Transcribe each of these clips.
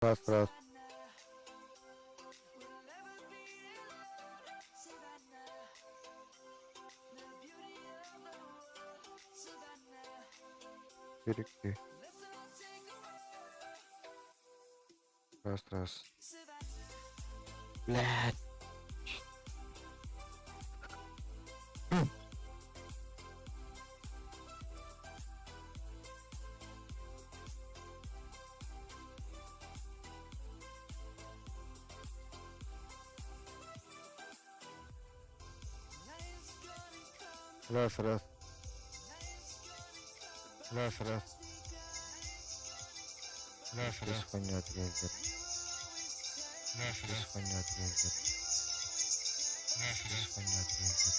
Раз, раз. Bir, iki. Раз, раз. Блядь. Раз, раз. Раз, раз. Раз, раз. Хуйня отрезать. Раз, раз. Хуйня отрезать. Раз, раз. Хуйня отрезать.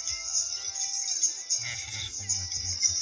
Раз, раз. Хуйня отрезать. Раз, раз. Хуйня отрезать.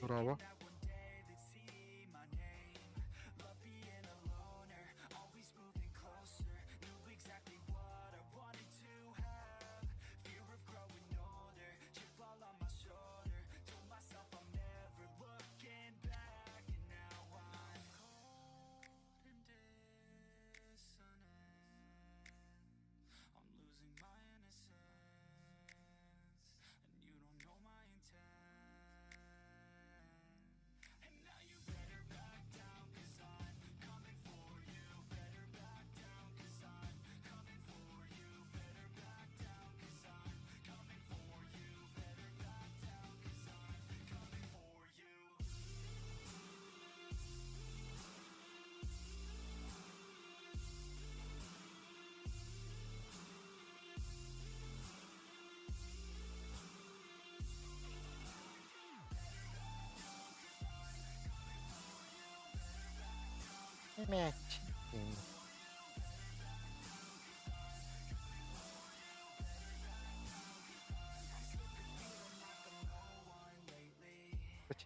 Браво. Match.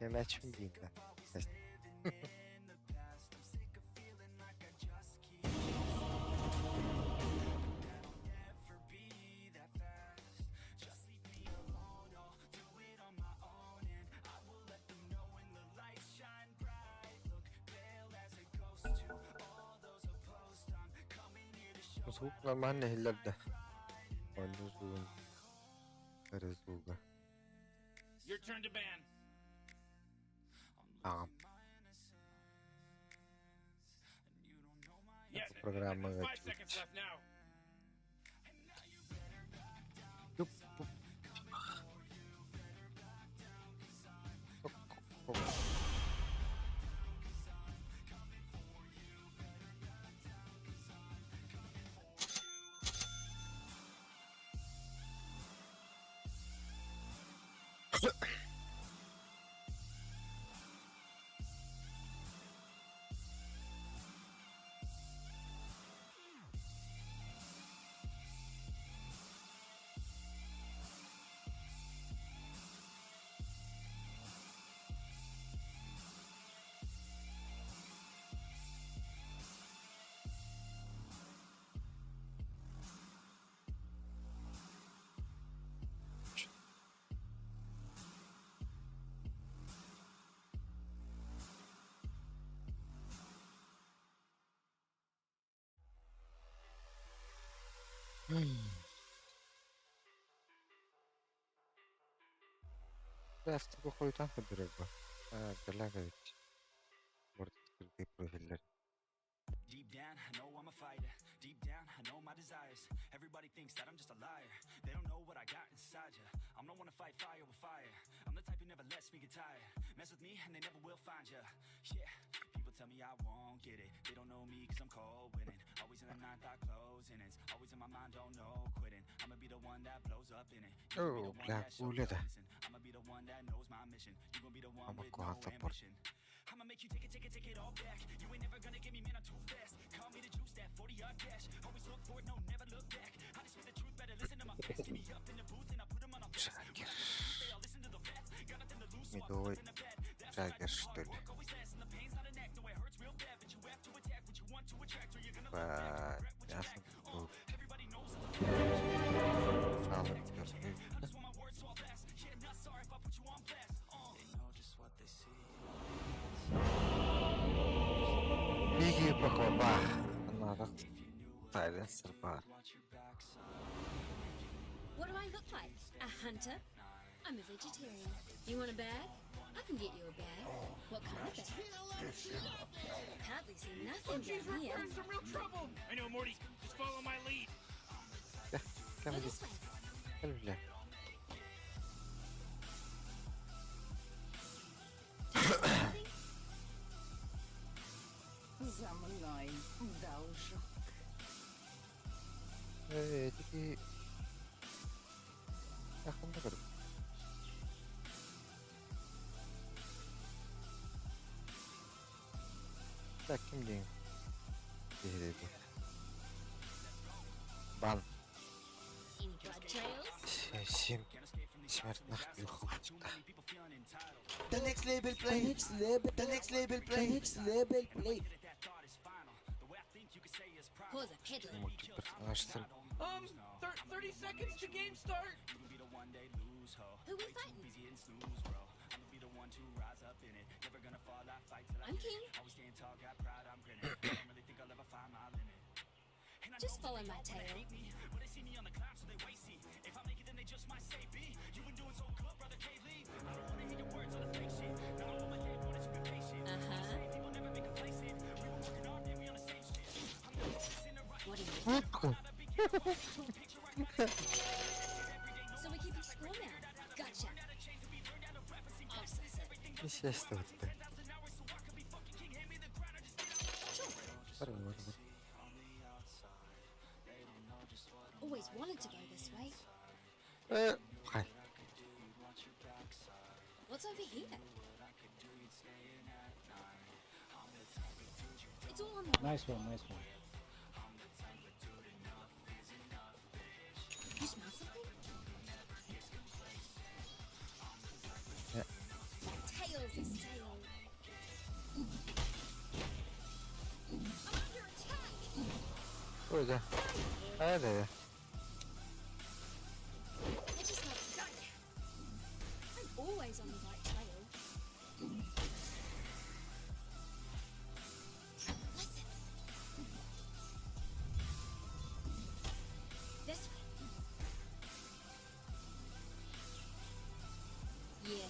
Match дейм да. Звук нормально иһиллэр да? Оонньуу звугун эрэ звуга. Your turn to ban. Аҕам. Yeah, Программаҕа 5 seconds left now. Туп, туп. Оп, оп. Астыга хойутаан көрдөрөр бу. Аа, Галагович. Бордыктырдыы профиллэр. Deep down, I know I'm a fighter. Deep down, I know my desires. Everybody thinks that I'm just a liar. They don't know what I got inside ya. I'm the one to fight fire with fire. I'm the type who never lets me get tired. Mess with me and they never will find ya. Yeah, people tell me I won't get it. They don't know me cause I'm cold winning. Always in the ninth, I close in it. Always in my mind, don't know quitting. I'ma be the one that blows up in it. You gon' be Oh, the one бля, that shows гуля up да. missing. I'ma be the one that knows my mission. You gon' be the one with Амакухан no support. ambition. I'ma make you take it, take it, take it all back. You ain't never gonna get me, man, I'm too fast. Call me the juice, that 40 yard dash. Always look forward, no, never look back. I just spit the truth, better listen to my facts. Get me up in the booth and I put 'em on a blast. Джаггер. They all listen to the rap. Got nothing to lose, so I put Медовый up in the bed. That's what I Джаггер, do. что Hard ли? work always lasts, and the pain's not an act. No, it hurts real bad, but you have to attack what you want to attract, or you're gonna look back and regret what you Ясно. lack. Был Everybody knows it's Навык мертвый. I just want my words so I'll last. Yeah, not sorry if I put you on blast. They know just what they see. Беги по хлопах. Надо. Сайленсер бар. What do I look like? A hunter? I'm a vegetarian. You want a bag? I can get you a bag. What kind of bag? Hardly see nothing Jeez, down we're, here. we're in some real trouble. I know, Morty. Just follow my lead. Go Кем this way. Бля. Something? За мной должок. Э, такие... Яхонда көрүп. Так, ким диэн? Киһи Бан. Any blood trails? Семь смертных грехов. The next label play. The next label. The next label play. The next label play. Pause a peddling. Мультиперсонаж 30 seconds to game start. Who we fighting? I'm keen. Just follow my tail. Uh-huh. What do you Утку. So we're keeping score now. Gotcha. I'll suss it. Естественно. Sure. Бар, бар, бар. Always wanted to go this way. Э, хай. What's over here? It's all on the Nice one, nice one. You smell something? Yeah. My tail's a sail. I'm under attack! Ой, да. А, да, да. I just like go. I'm always on the right trail. Listen. This way. Yeah.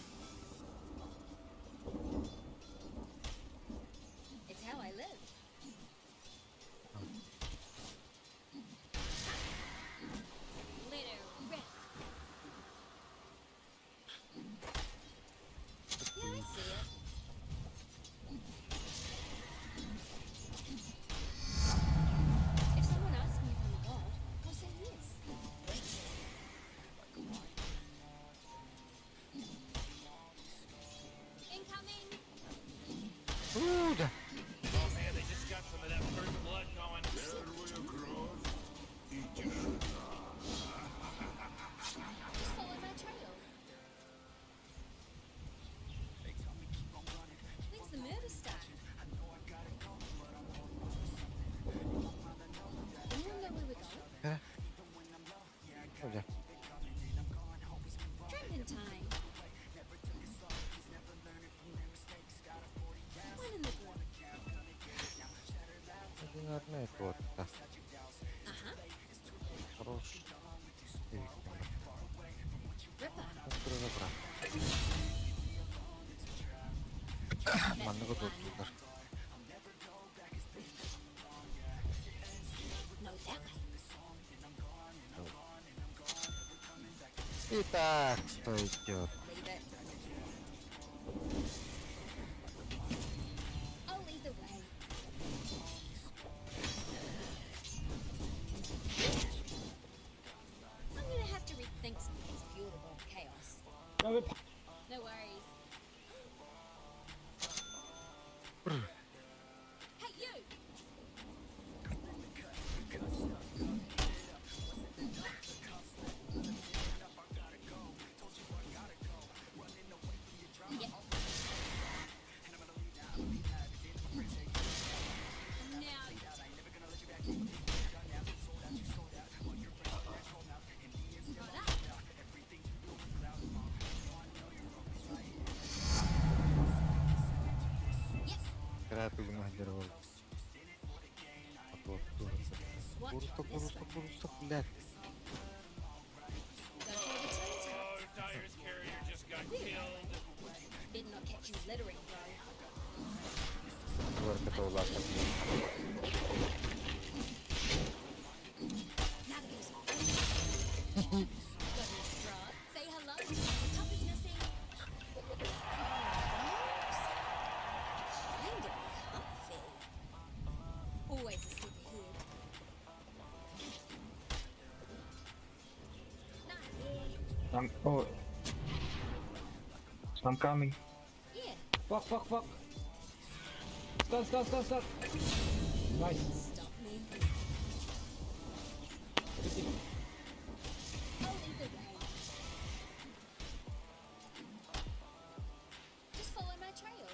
It's how I live. Let her rip. Yeah, I see it. If someone asks me if I'm a god, I'll say yes. Incoming! У, да. Oh man, they just got some of that first blood going. Just follow my trail. When's the murder start? Anyone know where we're going? Э. Ой, да. Tramping time. One in the group. Одинарная квота. Uh-huh. Хорош. Ripper. Разобрал. Маннык отуоттууллар. No, that way. Итак, что идет? Leave it. I'll lead the way. I'm gonna have to rethink some things if you're the god of chaos. No, we're No worries. Hey, you! Yep. Now you Right up. Yep. Кыра тугун аһдьар буолла. Отуоттуур. What? Куурусса, This куурусса, way. куурусса, блядь. Gotta hold the turn Oh, Dire's carrier just got killed. Better not catch you littering, bro. Туорка улаатар. Now the music. Got an extra. Say hello. The top is missing. Kind of comfy. Always a step ahead. Not here. I'm oh I'm coming. Yeah. Fuck, fuck, fuck. Stun, stun, stun, stun. Nice. Stop me. I'll lead the way. Just follow my trail.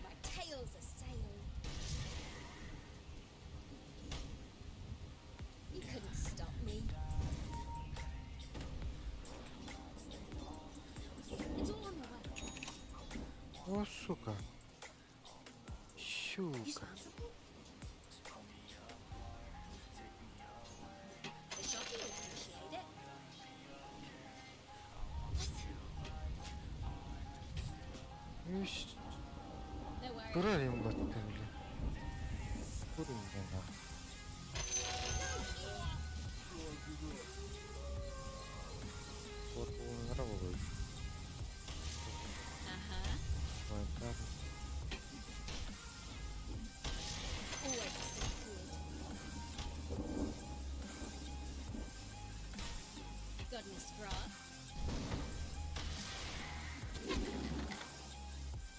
My tail's a sail. You couldn't stop me. It's all on the way. О, сука. You Щука. smell something? The shoppy will appreciate it. Listen, Үс no worries. турар юм баттай блэ. Бүр юм байна. Бүр бүр болоо. Uh-huh. Байна. Always a step ahead. Got any scrap?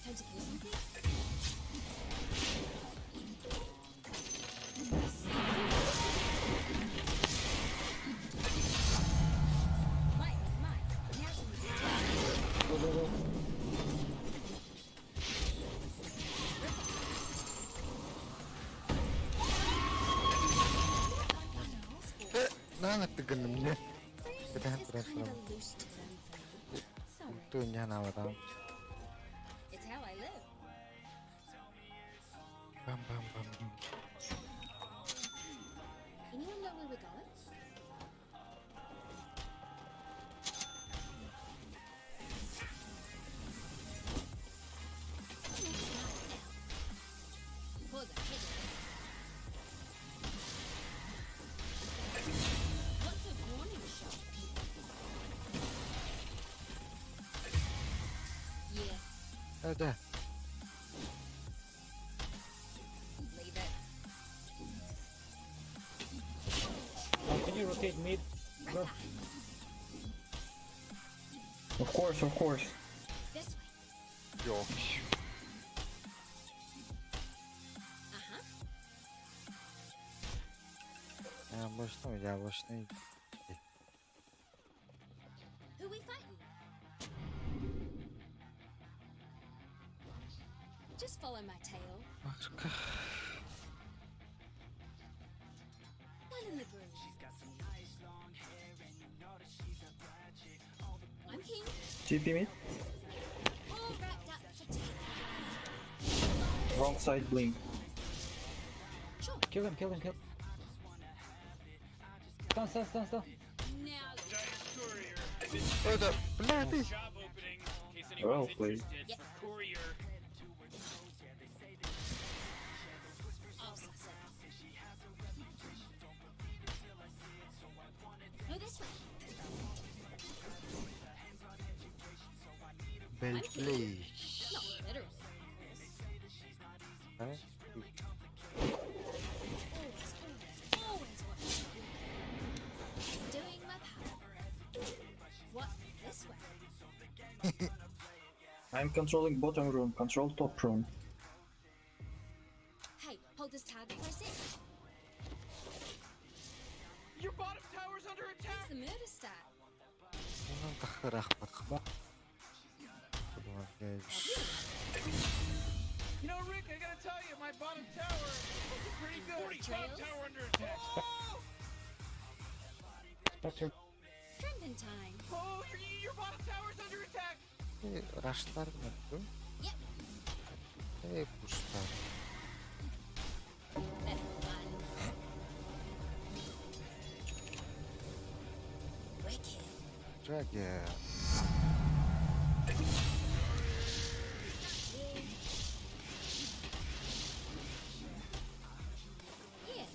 Time to kill something? Mike, Mike, now some Go, go, go. Наанат гэнэ минь. Friends is kind of a loose term for me. Sorry, Түү няна аваа. it's how I live. Бам бам бам. Anyone know where we're going? Pause a headache. What's a warning shot? Yeah, Да. leave it. Can you rotate mid? Bro. Of course, of course. This way. Йоо. Uh-huh. Я бошно, я бошно. Who we fighting? Just follow my tail. Марка. One in the groove. I'm king. TP me. All wrapped up for takeoff. Wrong side blink. Sure. Kill him, kill him, kill. Stun, stun, stun, stun. Now Dire's courier Ой, да, бля, ты. job. Well anyone's played. interested Yep. for courier. I'll suss it. No, this way. Well played. Not literally, of course. Ha? Always, always, always watching the work. Doing my part. What? This way? I'm controlling bottom room, control top room. Hey, hold this target for a sec. Your bottom tower's under When's attack. the murder start? Онон тахтарахпат. You know, Rick, I gotta tell you, my bottom tower is looking pretty good. 40 top Trails? tower under attack. Oh, Spectre. Trumping time. oh your bottom tower's under attack. Раштар мөттүм. Yep, Э пуштар. that's the one. Wicked. Dragon. Yeah. Yeah.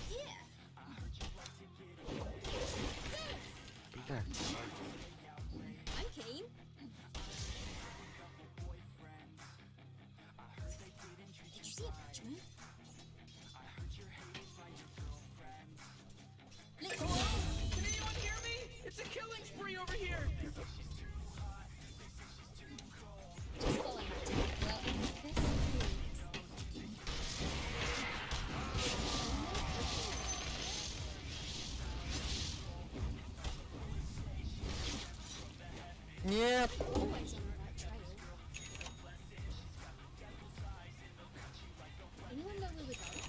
Yes. Бля. I'm keen. Did you see a flash move? Let's go. Can anyone hear me? It's a killing spree over here. Just follow my tail. Well, this is. Нет. Always on the right trail. Anyone know where we're going?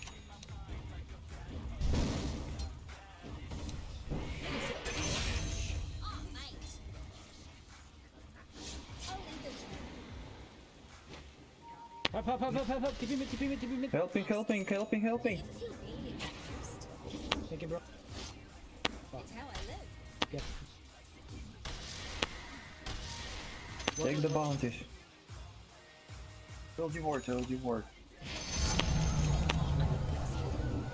Oh, mate. I'll lead the way. Help, help, help, help, help, help. TP mid, TP mid, TP mid. Helping, helping, helping, helping. You ever feel really exposed? Thank you, bro. It's how I live. Yeah. Take the bounties. LG ward, LG ward. Time to kill someone.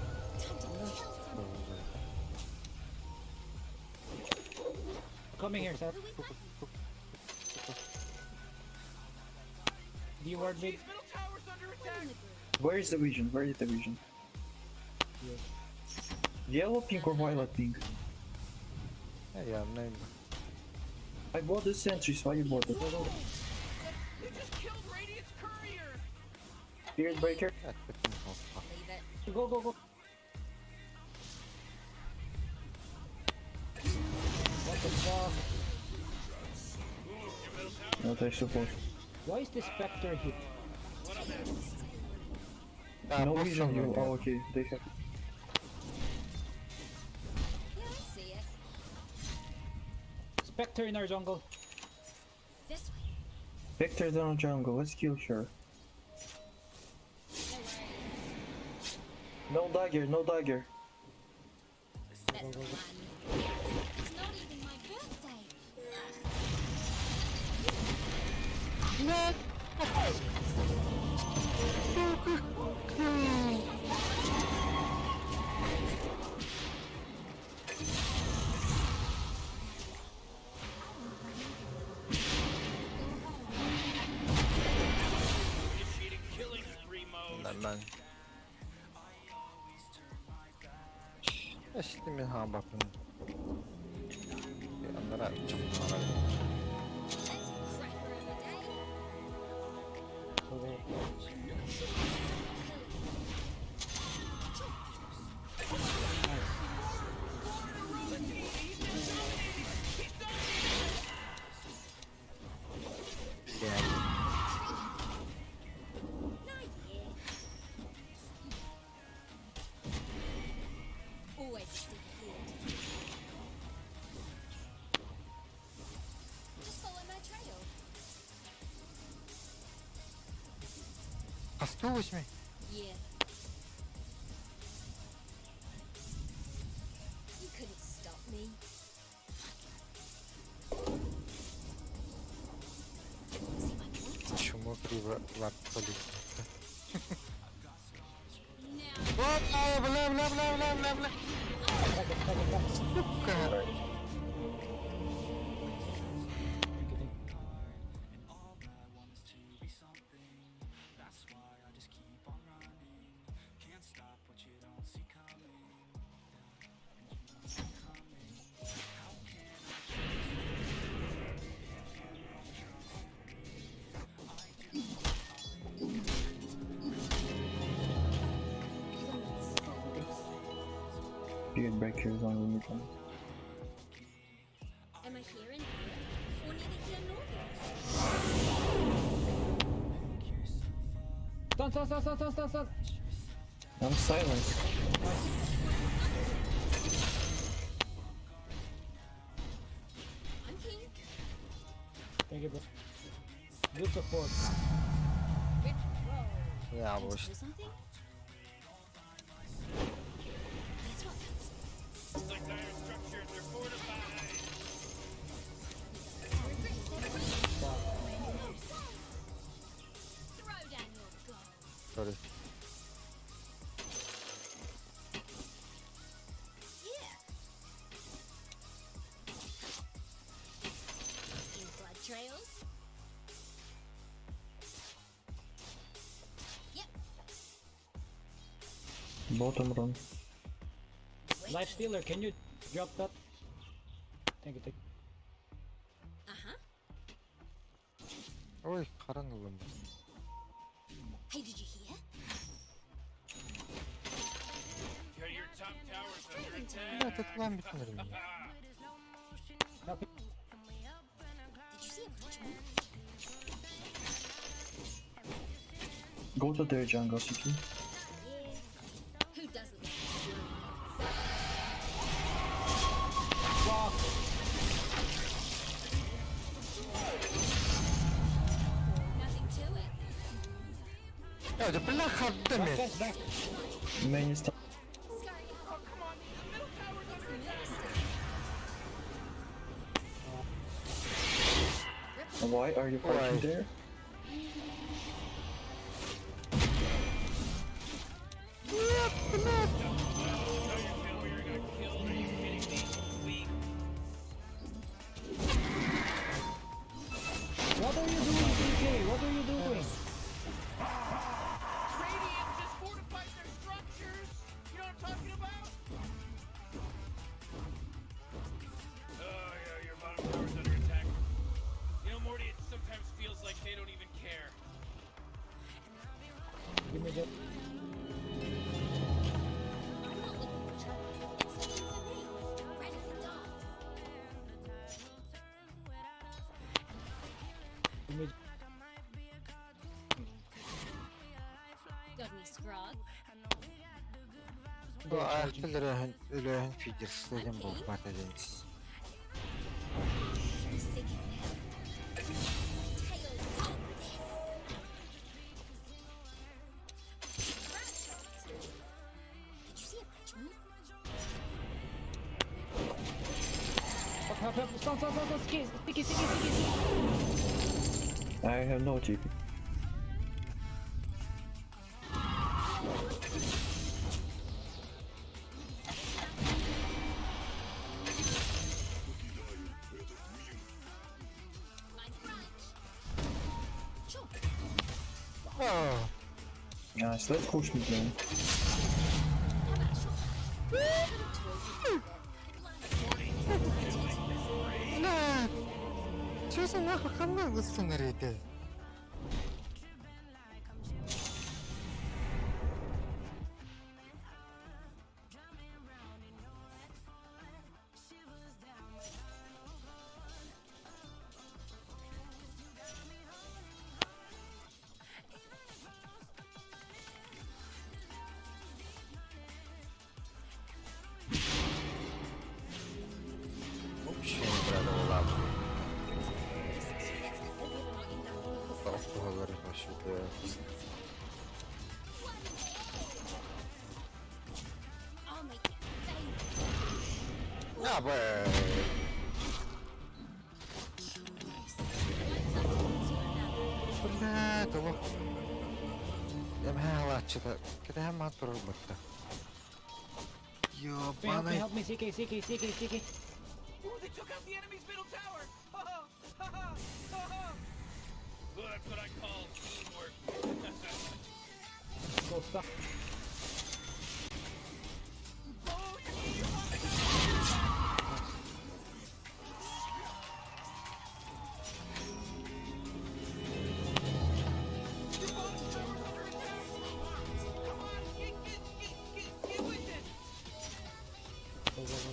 Coming here, sir. Who we fighting? Do you ward mid? Jeez, middle tower's under In attack. the group. Where is the vision? Where is the vision? Yeah. Yellow pink or violet pink? Я name. I bought the sentries, why you bought it? They just killed Radiant's courier. Spirit breaker? Leave it. Go, go, go. What the fuck? Not I suppose. Why is this Spectre here? No vision you. Oh, okay, they have. Yeah, I see it. Spectre in our jungle. This way. Victor's on jungle, let's kill her. No worries. No dagger, no dagger. That's the one. It's not even my birthday. Initiating killing spree mode. Нормально. Эшли мен хаан бапын. Анара чамнара. That's a cracker of a day. Okay. I'm not sure this is killing. Бля. Not yet. Always a step ahead. Just follow my trail. А 108? Yeah. You couldn't stop me. Спасибо, Ларт Полиция. Бля, бля, бля, бля, бля, бля, бля. Сука. Spirit breaker is on the mid lane. Am I here and here? Or neither here nor there? Stun, stun, stun, stun, stun, stun, stun. I'm silent. I'm keen. Thank you, bro. Good support. Rip roll. Я Want to больше. do something? That's what Looks like dire structures are fortified. Throw down your gold. Sorry. Yeah. In blood trails. Yep. Bottom rune. Life stealer, can you drop that? Thank you, thank you. Uh-huh. Ой, харан ылым. Hey, did you hear? Yeah, your top tower's under Бля, attack. тут вам битнер мне. Nothing. Did you see a flash move? Go to their jungle, CT. Yeah. Who doesn't like a Fuck. Nothing to it. Я, да бля, хардами. Guys, back. Many stun. Scurry. Oh, come on. The middle tower's under attack. Why are you fighting Why? there? Oh, your carrier got killed. Are you kidding me? Weak. What are you doing, PK? What are you doing? Radiant just fortified their structures. You know what I'm talking about? Oh, yeah, your bottom tower's under attack. You know, Morty, it sometimes feels like they don't even care. Give me the. I'm not looking for trouble. It's looking for me. Right at the docks. Give me. Got any scrog? Өлөһүн фидерслеген болбат эденс. Sick it now. Tails take this. Rat shot. Did you see a flash move? Help, help, help. Stun, stun, stun, stun. Sticky, sticky, sticky, sticky, sticky. I have no TP. Mind brunch. Sure. О, Nice, let's push mid lane. How about a shortcut? Little toy you can бля. Чё за нахуй ханна гыссан эрээдэ? Вообще не брала Алкоголь вообще I'll make you famous. На б. Curious. One button to another. Бля, того. Эмһээ халааччыта. Кэтэһэн маан турар батта. Help me, Ёбаный. help me, CK, CK, CK, CK. Ooh, they took out the enemy's middle tower! Ha ha! Ha ha! Ha ha! Well, that's what I call teamwork. Go stop. Oh, your bottom tower! Your bottom tower's under attack! Come on, get, get, get, get, get with it! Go, go, go.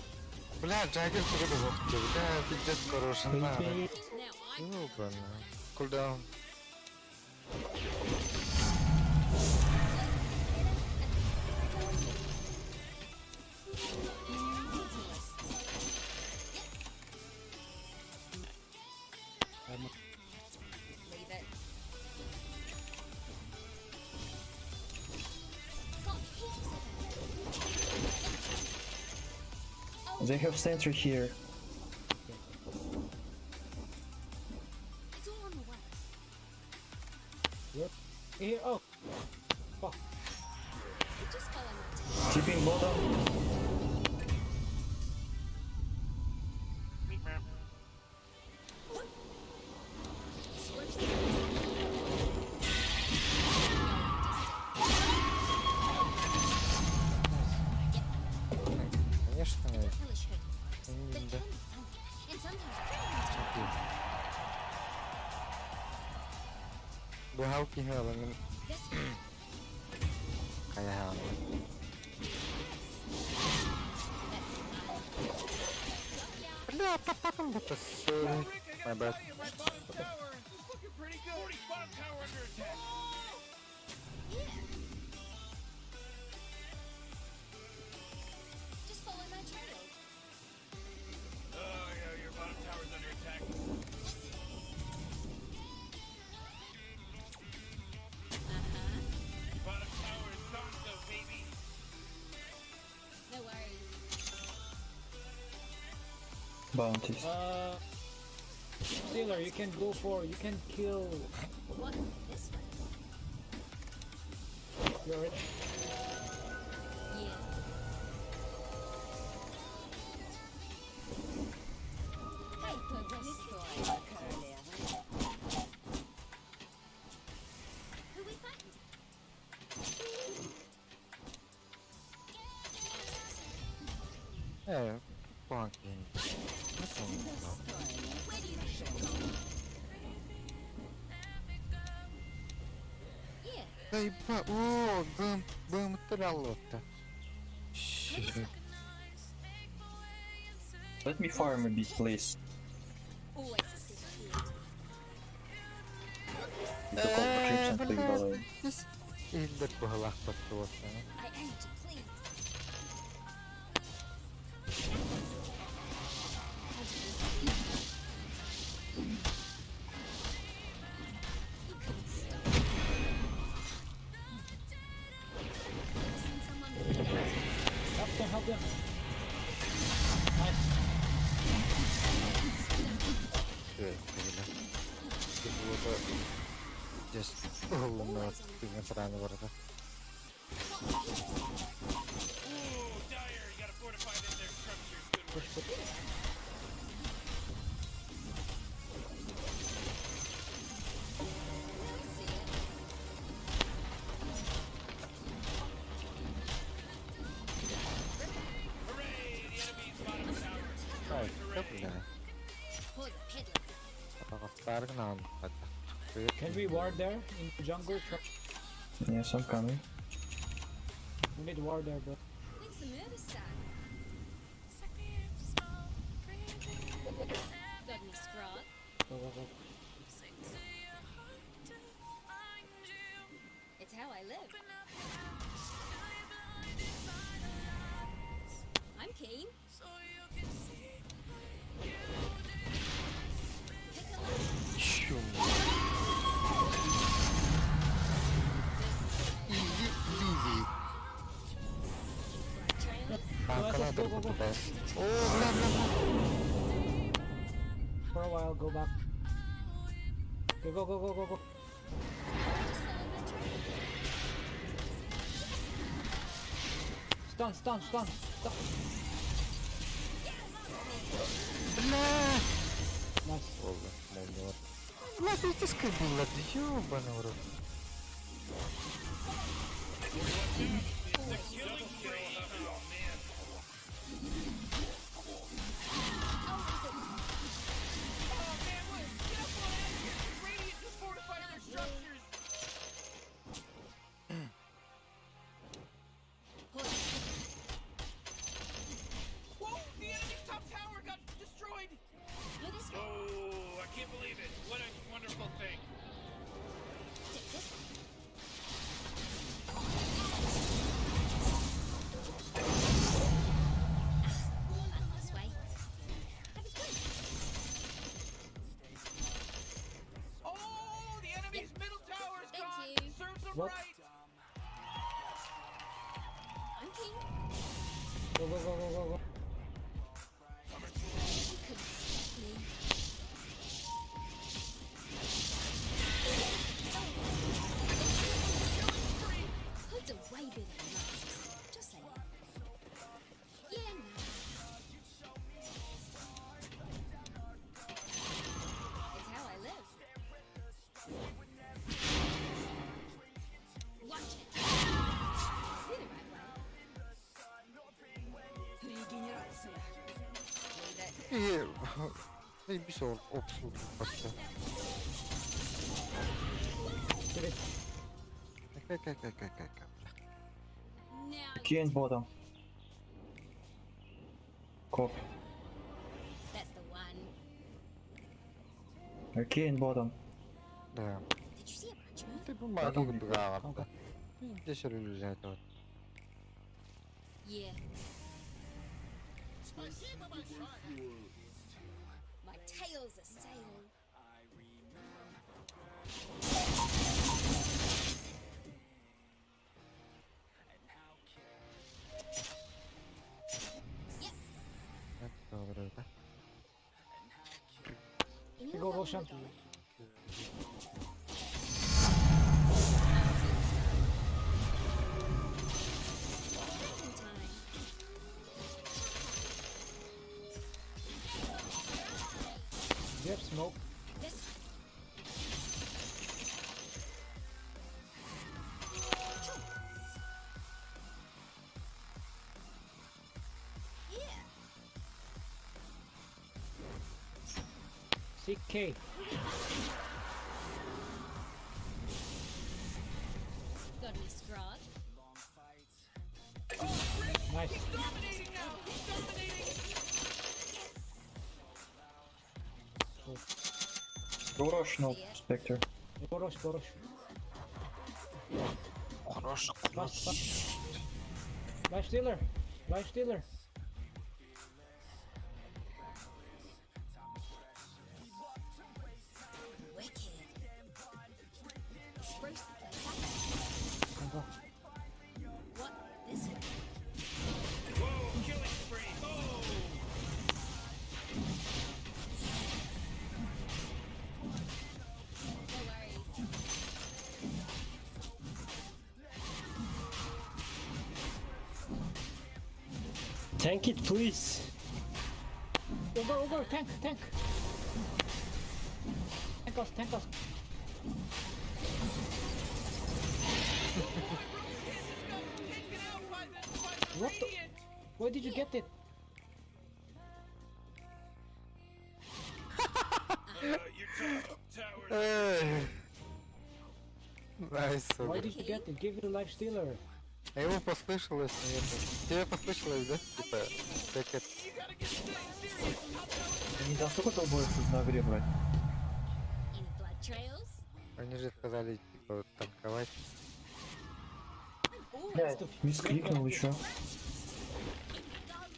Бля, Джаггер тугу да бохту. Бля, пиздец хороший. Wait, На. wait. Now I Ёбана. Кулдаун. I'm leave it. Got heaps of it. They have sentry here. It's all on the way. Yep. Here, oh. Fuck. Just follow my tail. Tipping bottom. Scorch the earth. Конечно, I don't relish hurting folks, but it Да. can be funny. And sometimes pretty entertaining. Бу хал киһи алын This way. кая хаалла. Бля, потом будто Oh, Rick, I My gotta bad. tell you, my bottom tower is looking pretty good. Morty's bottom tower under attack. Yeah. Just follow my trail. Oh, yeah, your bottom tower's under attack. Listen. Uh-huh. Your bottom tower is gonzo, baby. No worries. Bounties. Sailor, you can go for, you can kill. What? This way? You're it. Yeah. Это достойно королевы. Who we fighting? Э, куһаҕан киһи. Достойно Where do you think we're going? Yeah. Да о, бым, бым, траллота. Go this way. Let me farm a bit, please. Always a step ahead. You took all the creeps and click balloon. Илдер быһылаах баттыбаттана. I aim to please. You couldn't stop me. Ever seen someone bleed out? Help them, help them. Nice. Just уһуллуммат күҥҥэ сарааны барда. Ooh, Dire, you gotta fortify them their structures. Good work. Push, push. Now I see it. Hooray, the enemy's bottom tower. Ай, Hooray. бля. For the peddler. Атаҕастааргын аан бата. Can we ward there in the jungle? Yes, I'm coming. We need ward there, bro. When's the murder start? Got any scrog? Go, go, go. It's how I live. I'm keen. Pick a lane. Чум. This is the way. Изи, лизи. Right trailers. Таанкалаа Go, go, go. турбут бэс. О, бля, бля, бля. For a while, go back. Okay, go, go, go, go, go. Just follow my trail. Stun, stun, stun, stun. Бля! Nice. Oldu, молния var. Бля, ты была, ёбаный в рот. The killing spree. Oh man. Oh man, what? Get up on out of here! The Radiant just fortified their structures. Whoa! The enemy's top tower got destroyed. Go this way. Oh, I can't believe it! What a wonderful thing. Take this way. Ah, this way. Have a squint. Oh, the enemy's middle tower's Thank gone. you. Serves them What? right. I'm keen. Go, go, go, go, go, go. You couldn't stop me. Hoods are way better than masks. Just saying. Yeah, no. It's how I live. Watch it. You're the right way. Регенерация. Leave it. И... Заебись, он обслуг просто. Kill it. Какая-какая-какая-какая. Now Key and bottom. Cop. that's the one. Key and bottom. Да. Did you see a branch move? Ты бумагу брала. Go, go. Здесь реализовать. Yeah. My tail's a sail. Yep. Добре, да? Anyone Go, got where Roshan. we're going? Back in time. Do you have smoke? This way. Sure. Yeah. CK. Got any scrod? Oh, Rick, Nice. he's dominating now. He's dominating. Go rush now, Spectre. Go rush, go rush. Хорош, Fast, fast. Life stealer. Life stealer. Wicked. Spruce the place up. Go, go. What? This way? Whoa, killing spree. Oh. No worries. Tank it, please. Go, go, go, tank, tank. Tank us, tank us. Boy, Roshan just got taken out by the, by the What the- Radiant. Where did you get it? Your top tower. Эй! Nice, Why сука. did you get it? Give it to life stealer. А ему послышалось, наверное. Тебе послышалось, да? Типа, так это... You gotta get serious. Top tower. Они там столько долбоебов на игре брать. Any blood trails? Они же сказали, типа, танковать. I'm always Блядь, мискликнул еще. Go. It's funny.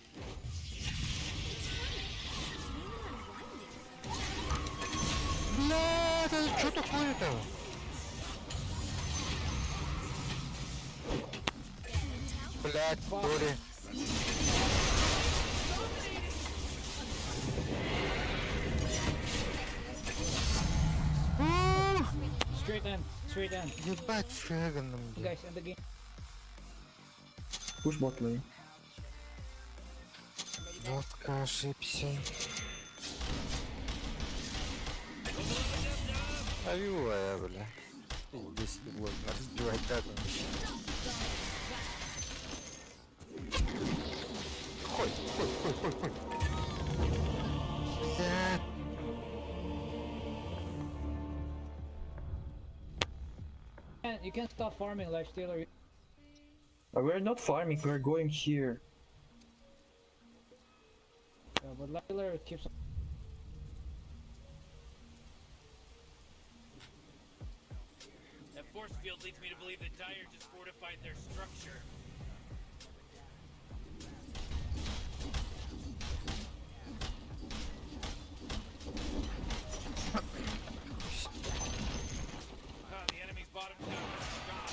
It's really unwinding. Бля, это что такое-то? Блять, сори. Straight end, straight end. Ебать, фигном, блядь. Guys, end the game. Push bot lane. Водка ошибся. Авиуа я, бля. Здесь можно разбивать дату. Хой, хой, хой, хой, хой. Бля. You can't stop farming, Lifestealer. We're not farming, we're going here. Yeah, but Lifestealer keeps. That force field leads me to believe that Dire just fortified their structure. Ah, the enemy's bottom tower is gone.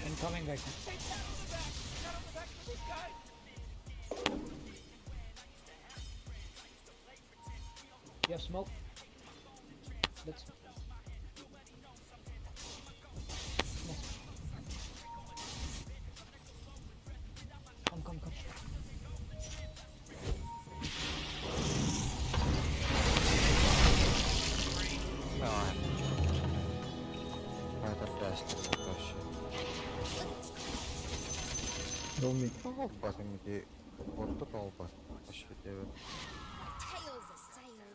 Incoming, guys. Hey, pat on the back! Pat on the back for this guy! You have smoke? Let's. Nice. Come, come, come. А, это пляс вообще. Go mid. Толпа где вот тут толпа. Вообще делает. Tails a sail.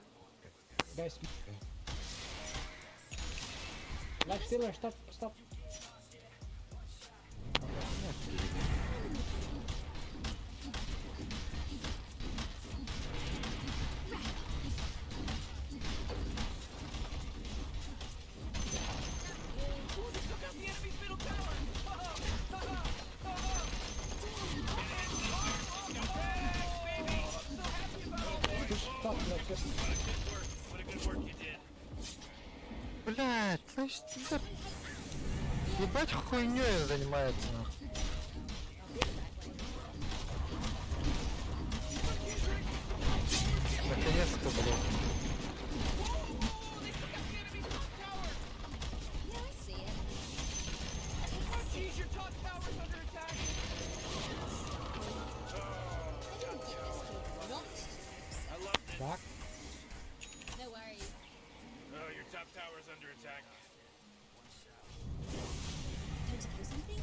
Guys. Lifestealer, stop, stop. Ooh, they took out the enemy's middle tower! Ha ha! Ha ha! Ha ha! Baby! I'm so happy about all this! Push top, let's just. What a good work! What a good work you did! Блядь, слышь, ты Ебать хуйней занимается нахуй. Наконец-то, блядь. They took out the enemy's top tower! Yeah, I see it. Oh, geez, your top tower's under attack! I didn't get this here not to I love this. Back. No worries. Oh, your top tower's under attack. Time to kill something?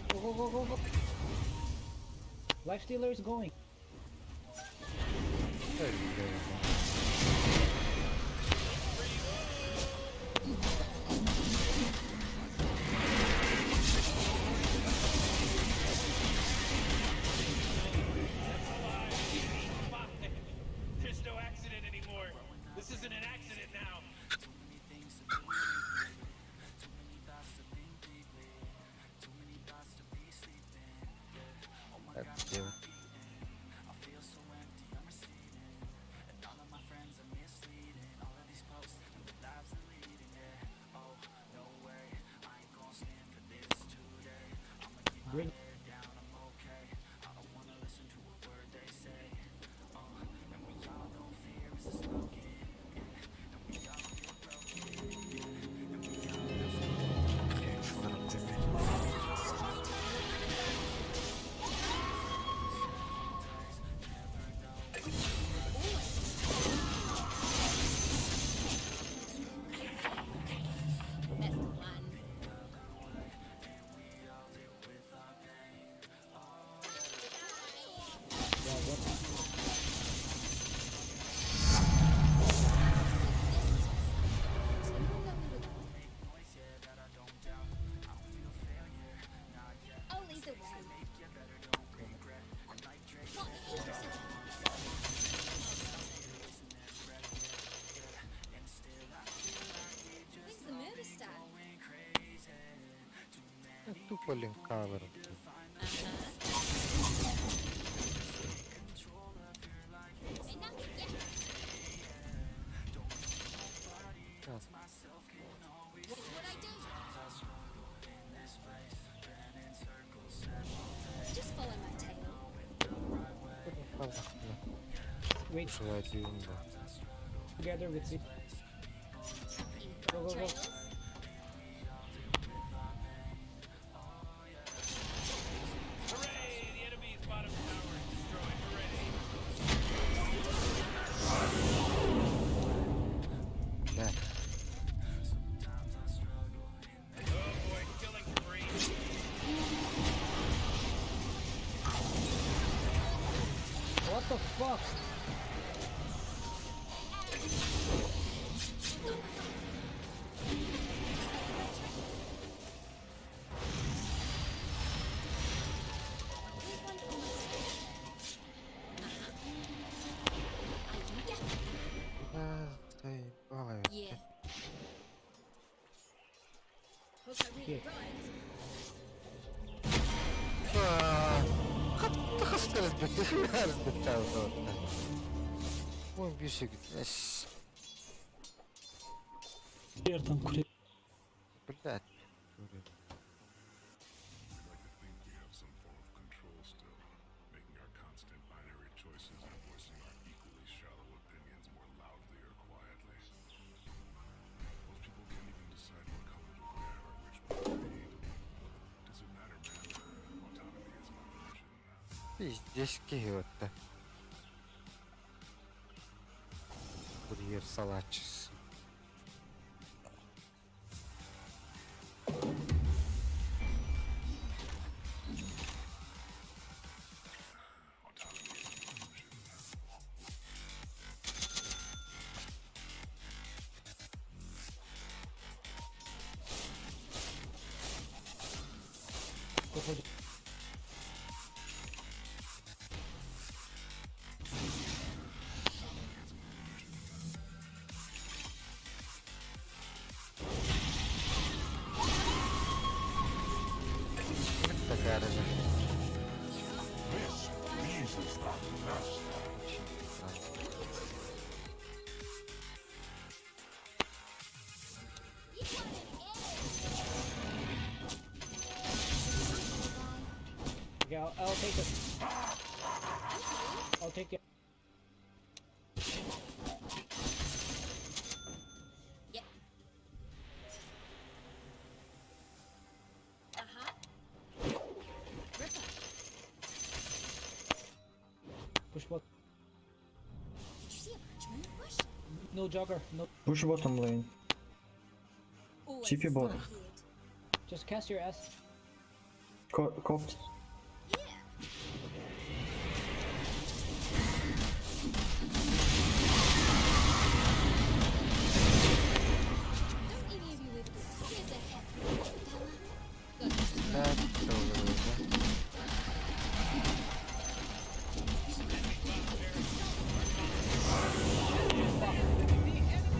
Go, go, go, go, go. Lifestealer is going. Эй, блядь. Five. There's no accident anymore. This isn't an accident now. Так, делать. Bring. That's the one. Pulling cover. Enough, yeah. That's what I do. Just follow my tail. Wait Ушла together with C. Any Go, go, go. trails? Hooray! The enemy's bottom tower is destroyed. Hooray! Да. Oh boy, killing spree. What the fuck? Leave one for myself. Uh-huh. I do, yeah. Да, заебала. Yeah. Hope I really Yeah. rhymes. Хер там курьер. Блядь. We like to think we have some form of control still, making our constant binary choices and voicing our equally shallow opinions more loudly or quietly. Most people can't even decide what color to wear or which book to read. Does it matter, man? Autonomy is an illusion. Пиздец киһи Курьер салатчис. Autonomy is an illusion. Go for the Такая же. You got an edge. Okay, I'll take it. I'll take it. Yep. Uh-huh. Ripper. Push bot. Did you see a parchment bush? No jogger. No. Push bottom lane. Always TP a bot. step ahead. Just cast your S. Copt. Yeah. Don't any of you ever get here's a happy fella. Got Да, тоже, да.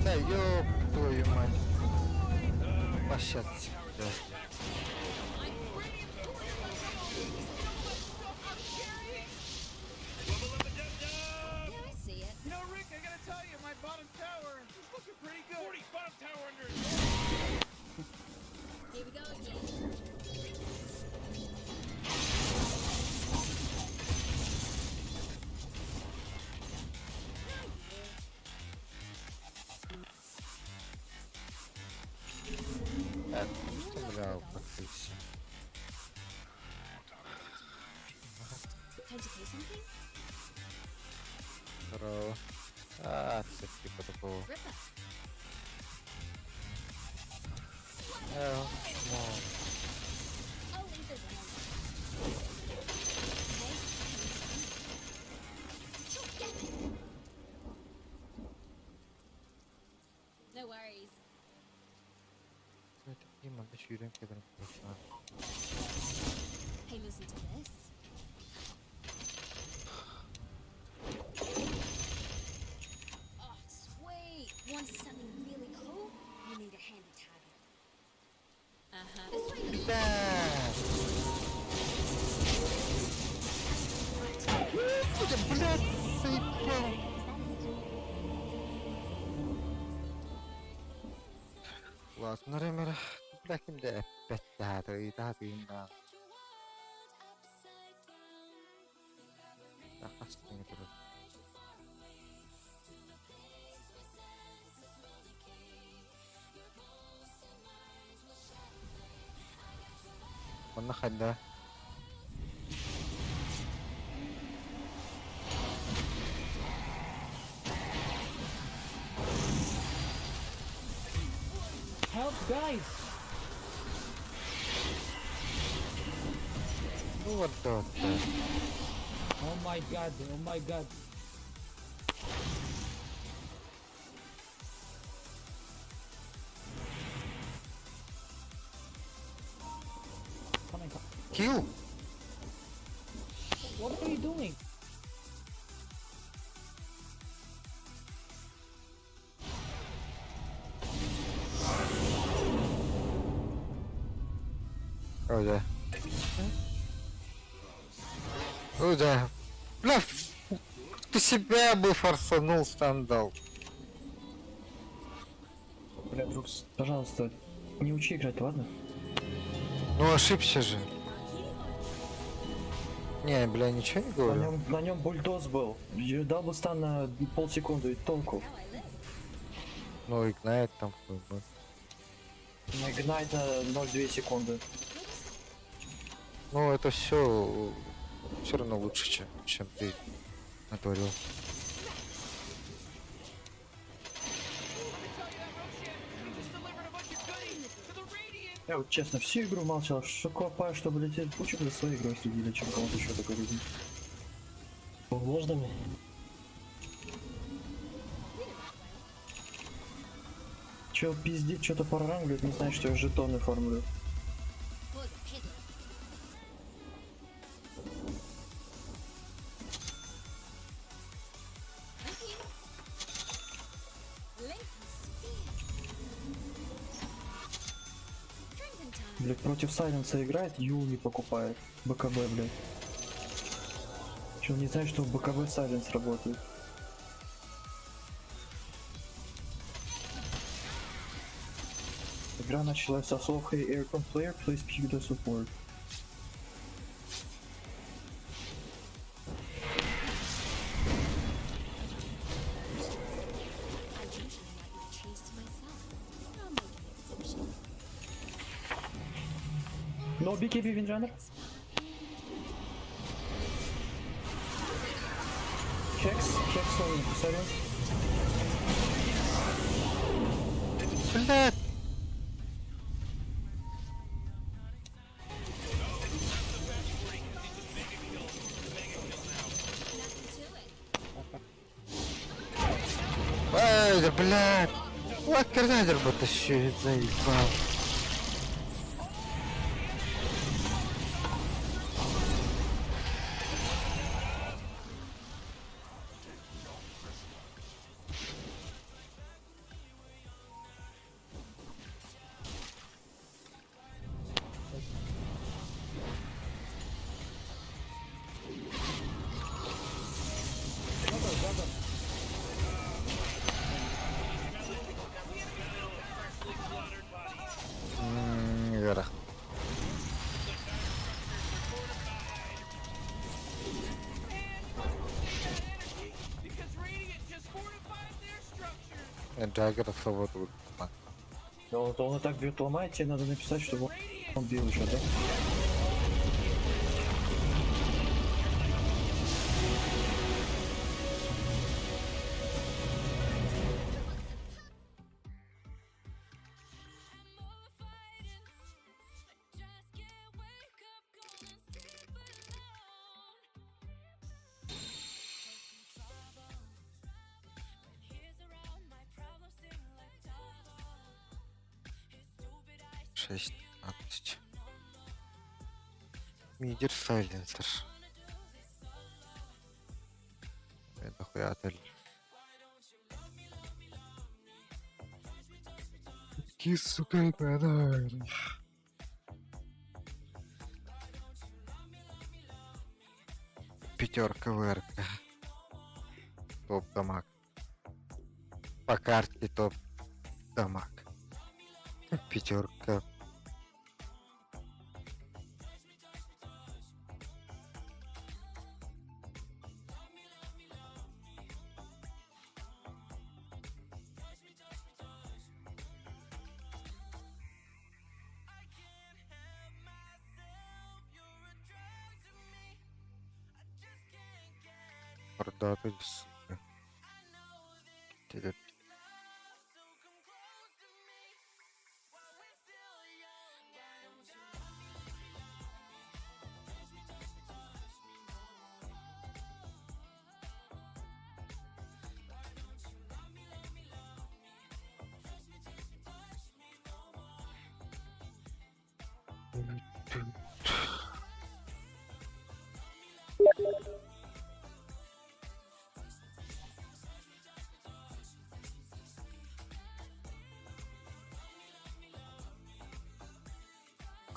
Да ёб твою мать. Площадка. Yeah, I see it. You know, Rick, I gotta tell you, my bottom tower is looking pretty good. 40 bottom tower under. Here we go again. Так, что брал, подписчик. Time to play something? Здорово. А, це типа такого. Ripper. Э, ну, I'll lead the way. Hey, Sure, yeah. No worries. це такий мене сюрен кедром. Hey, listen to this. Oh, sweet. Want something really cool? You need a handy target. Uh-huh. This way. Да! Блядь, заебал! Улаатыннар эмэрэ, бля ким да эппэт да ыйытаһа тыыннаах. Хас тэҥэ турар. Онно хайда? Help, guys! Ну вот да вот. Oh my god, oh my god. Coming, come. Kill! What are you doing? Oh да. Oh да. Бля, ты себя бы форсанул, стандал. Бля, друг, пожалуйста, не учи играть, ладно? Ну ошибся же. Не, бля, ничего не На говорю. нем бульдоз был. Я дал бы стан на полсекунды и толку. Ну, ignite там хуй был. На Ignite на 0,2 секунды. Ну, это все все равно лучше, чем ты натворил. Let me tell you that Roshan, he just delivered a bunch of goodies to the Radiant. Я вот честно всю игру молчал, что копаю, чтобы лететь. Лучше бы за своей игрой следили, чем кому-то еще такой жизни. Можно мне? Чел пиздит, что-то проранглит, не знает, что я жетоны фармлю. Was a peddler. Okay. Lengthen spear. Drinking time. Блять, против Сайленса играет, Юл не покупает. БКБ, блядь. Чел не знает, что в БКБ Сайленс работает. Игра началась со слов «Hey, Aircon player, please pick the support». I usually like my trees to myself, but I'll make an exception. No BKB Windrunner? Hex, Hex on Silence. Блядь! Nothing to it. Ай, да блядь! Лакернайдер потащу, заебал. Вера. Because Radiant just fortified their structures. Джаггер особо тут. Да он и так бьет, ломает, тебе надо написать, чтобы он бил еще, да? Шесть, 15. Мидер сайленсер. Это хуя отель. Какие, сука, это Пятерка ВРК. Топ дамаг. По карте топ дамаг. Пятерка. Ордоото сука.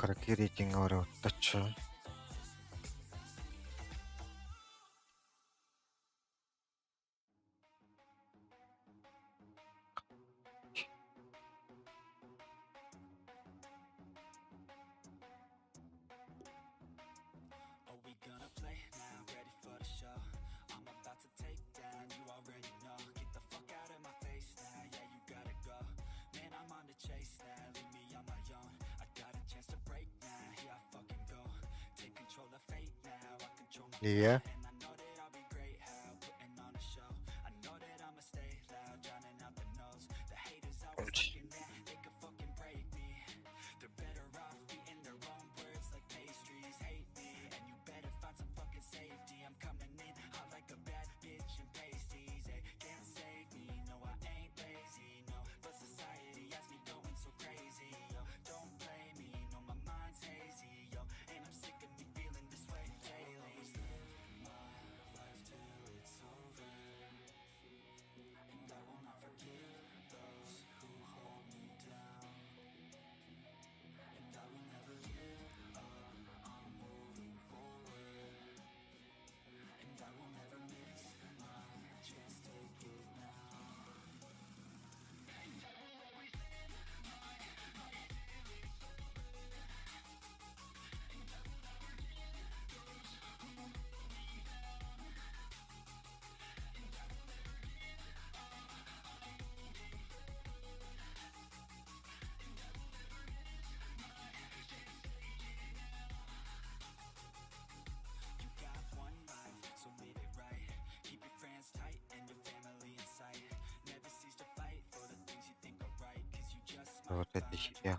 Кыракый рейтиҥҥэ барыбыттаччы. Ийэ Вот это я.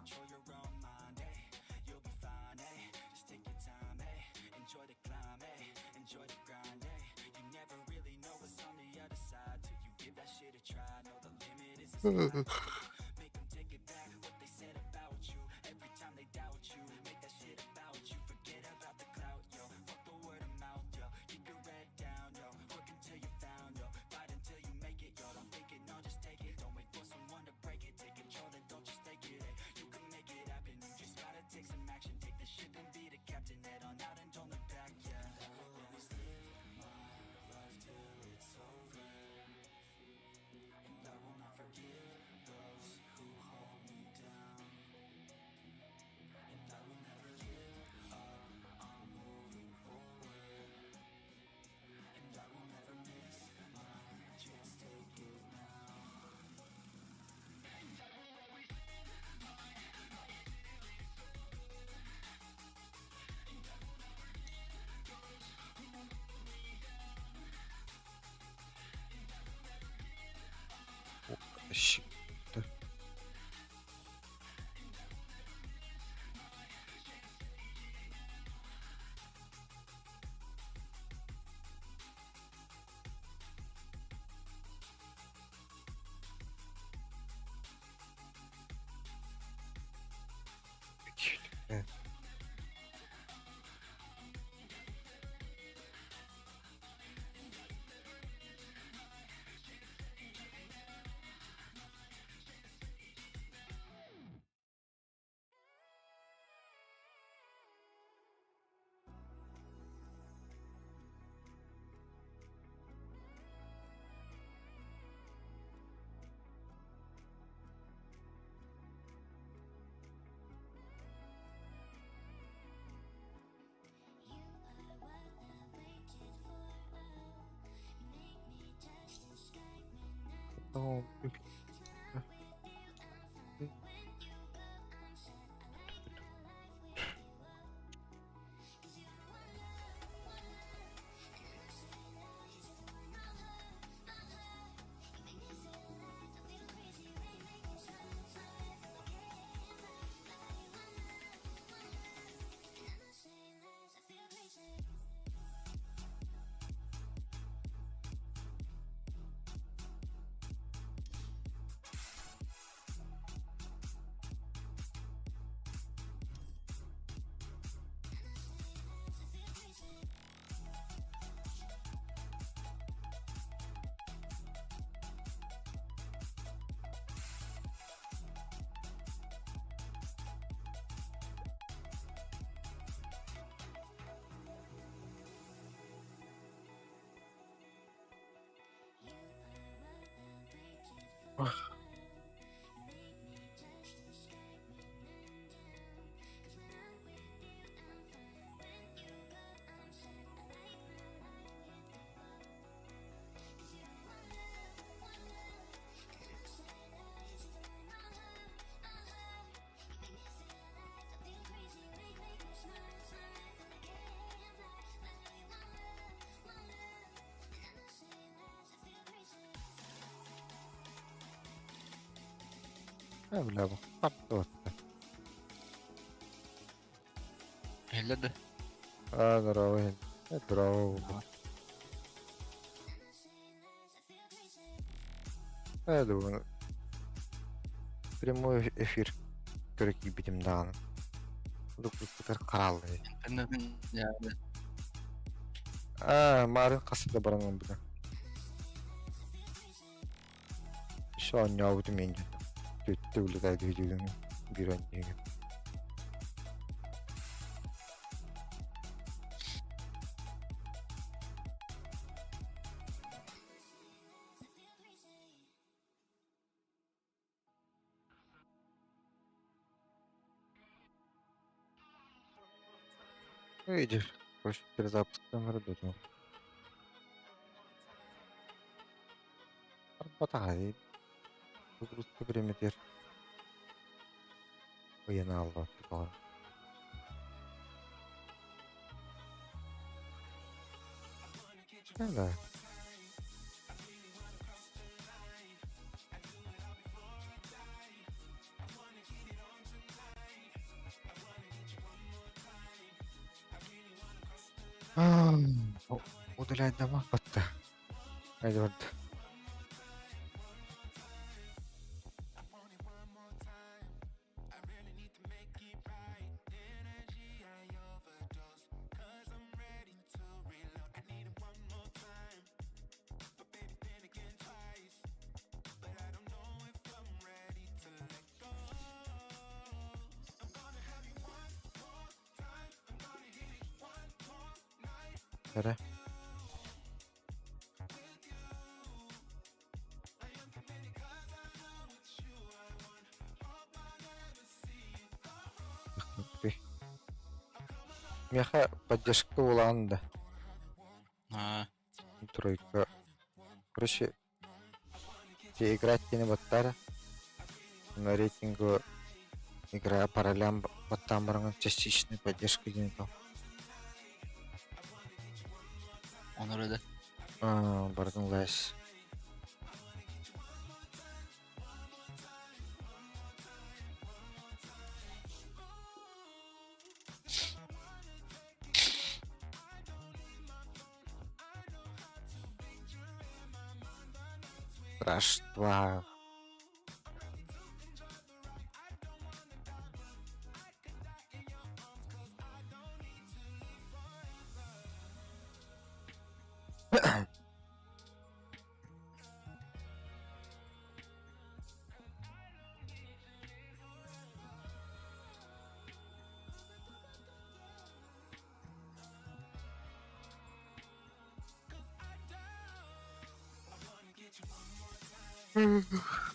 Щ- Э. Бля, хап-туотта. Иһиллэр да? Аа, здорово, иһин. Здорово. Я думаю, прямой эфир көрө киирбитим даҕаны. Дукпутар хааллы. Аа, марын хасы да баран ылбыта. Еще оонньообутум мин түттэ үлэтээди видеоны биир оонньууга. Видишь, короче, перезапуск камеры додум. Арбатаҕай Выгрузка бириэмэтигэр ыйан аалбаппыт Да. Удаляй дома батта. Эдвард. Эрэ. Миэхэ поддержка улаан да. Аа. Тройка. Короче, те играть не баттара. На рейтингу игра по ролям баттаан баран частичная поддержка диэн там. Онор да. Аа, бардын лес. Рождества.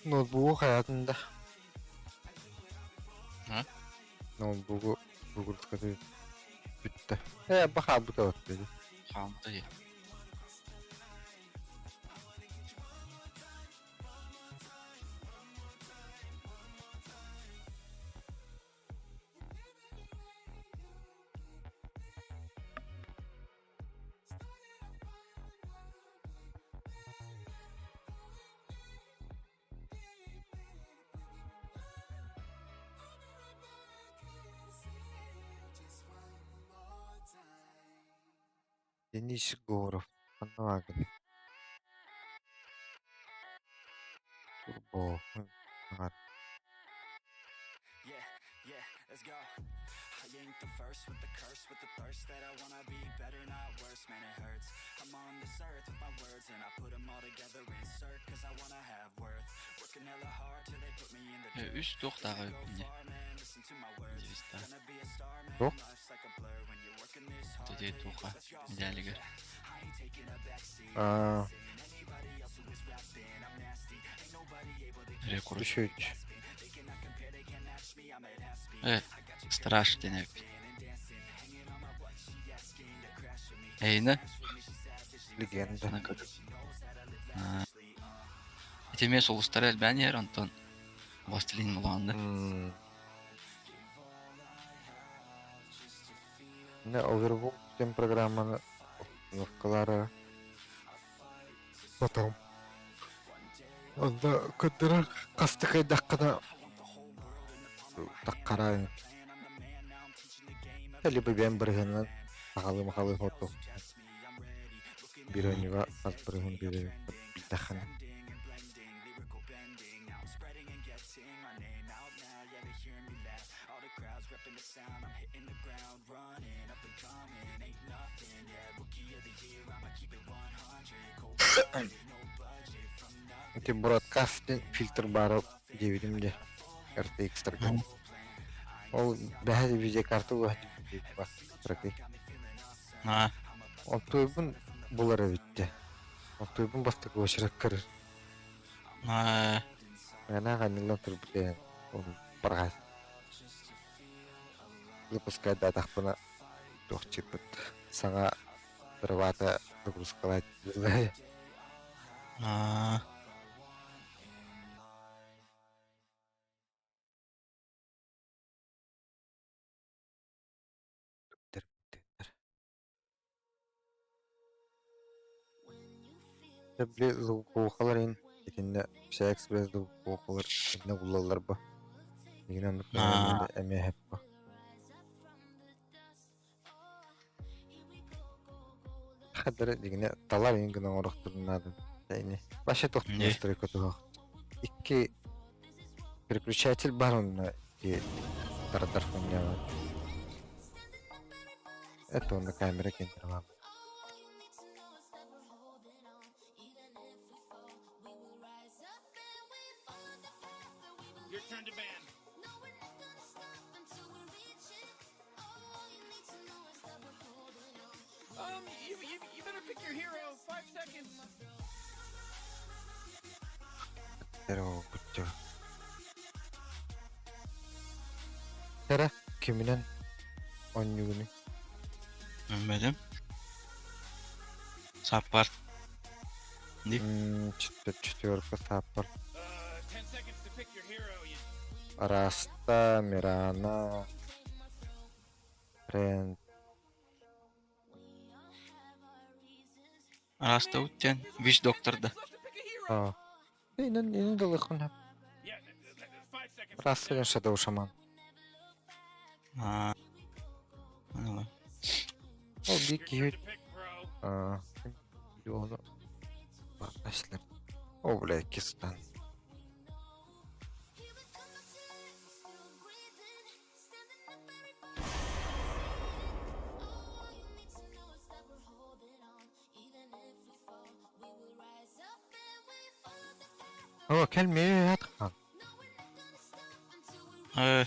Ноутбугу хайатын да. А? Ноутбугу выгрузкаты бүттэ. Э, баха быта отты. Хаамта дии. Денис Егоров ханна бааргын? Турбо аҥар Үс туохтааҕа эбиппин дии. Девизтаах. Туох? Ити туохха медалигэр. Аа Рекорд. Үчүгэй. Э, страж диэн эбиппин. Эйне? Легенда. Ити эмиэ сулустара элбээн иһэр, онтон Властелин улаанна. М. Не Overwatch диэн программаны установкалаара потом онно көрдөрөр хаста кыайдаххына таххараайын либо бэйэм бырыһыанынан сахалыы-махалыы хоту биир оонньууга хас бырыһыан биэрэбин билдэххинэ Ити broadcast диэн фильтр баара диэбитим дии RTX-тарга. Ол бэһэ видеокарта кыракый. Аа. Оттуйбун булар эбит дии. Оттуйбун бастакы уочарат көрөр. Аа. Мээнэ ханнылан турбут ээ. Ол барҕаа. Выпускайдаатахпына туох чыппыт саҥа дрова нагрузкалаат Аа. Били звуковкалар иһин итиннэ вся экспресс звуковкалар итиннэ буллаллар бо. Игин оннук Аа. эмиэ эһэп бо. Хадары дигинэ талар иһин гына оҥорохторун наада. Ини вообще туох Не. настройка туһах. Икки переключатель бар онно и тардар хуйня. Это он на камера кентерла. Your turn to ban. Um, you, you, you better pick your hero. 5 seconds. Pero кучча. Тара киминен оонньуугуну? Билбэтим. Саппар. Ди. Четверка саппар. 10 seconds to pick your hero. You Раста, Мирана, Рен. Раста уттен. Вич доктор да. left to pick a hero. А. Инен инен далыхын. Yeah, 5 seconds. Раста диэн Shadow Shaman. Аа. Аны Ол биир Your turn киһи to pick, bro. Аа, ону Барнашлар. О, бля, кистан. О, кэл миэхэ Э.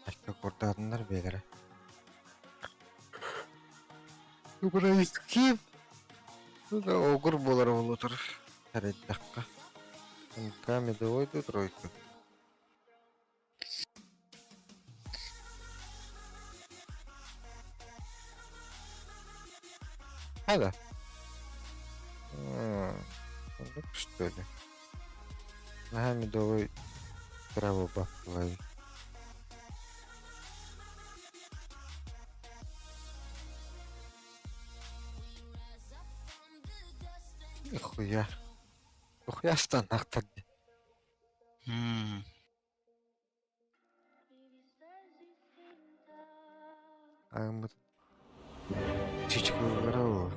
Экке курдаатыннар биэлэрэ. Украинский огур буолар буолутар эрэйдэххэ. МК медовой да тройка. Хада. Ну что ли. Наһаа медовой травы баптылай. Нихуя. Нихуя станахтар. М. Аҕаммыт чычкылара ол.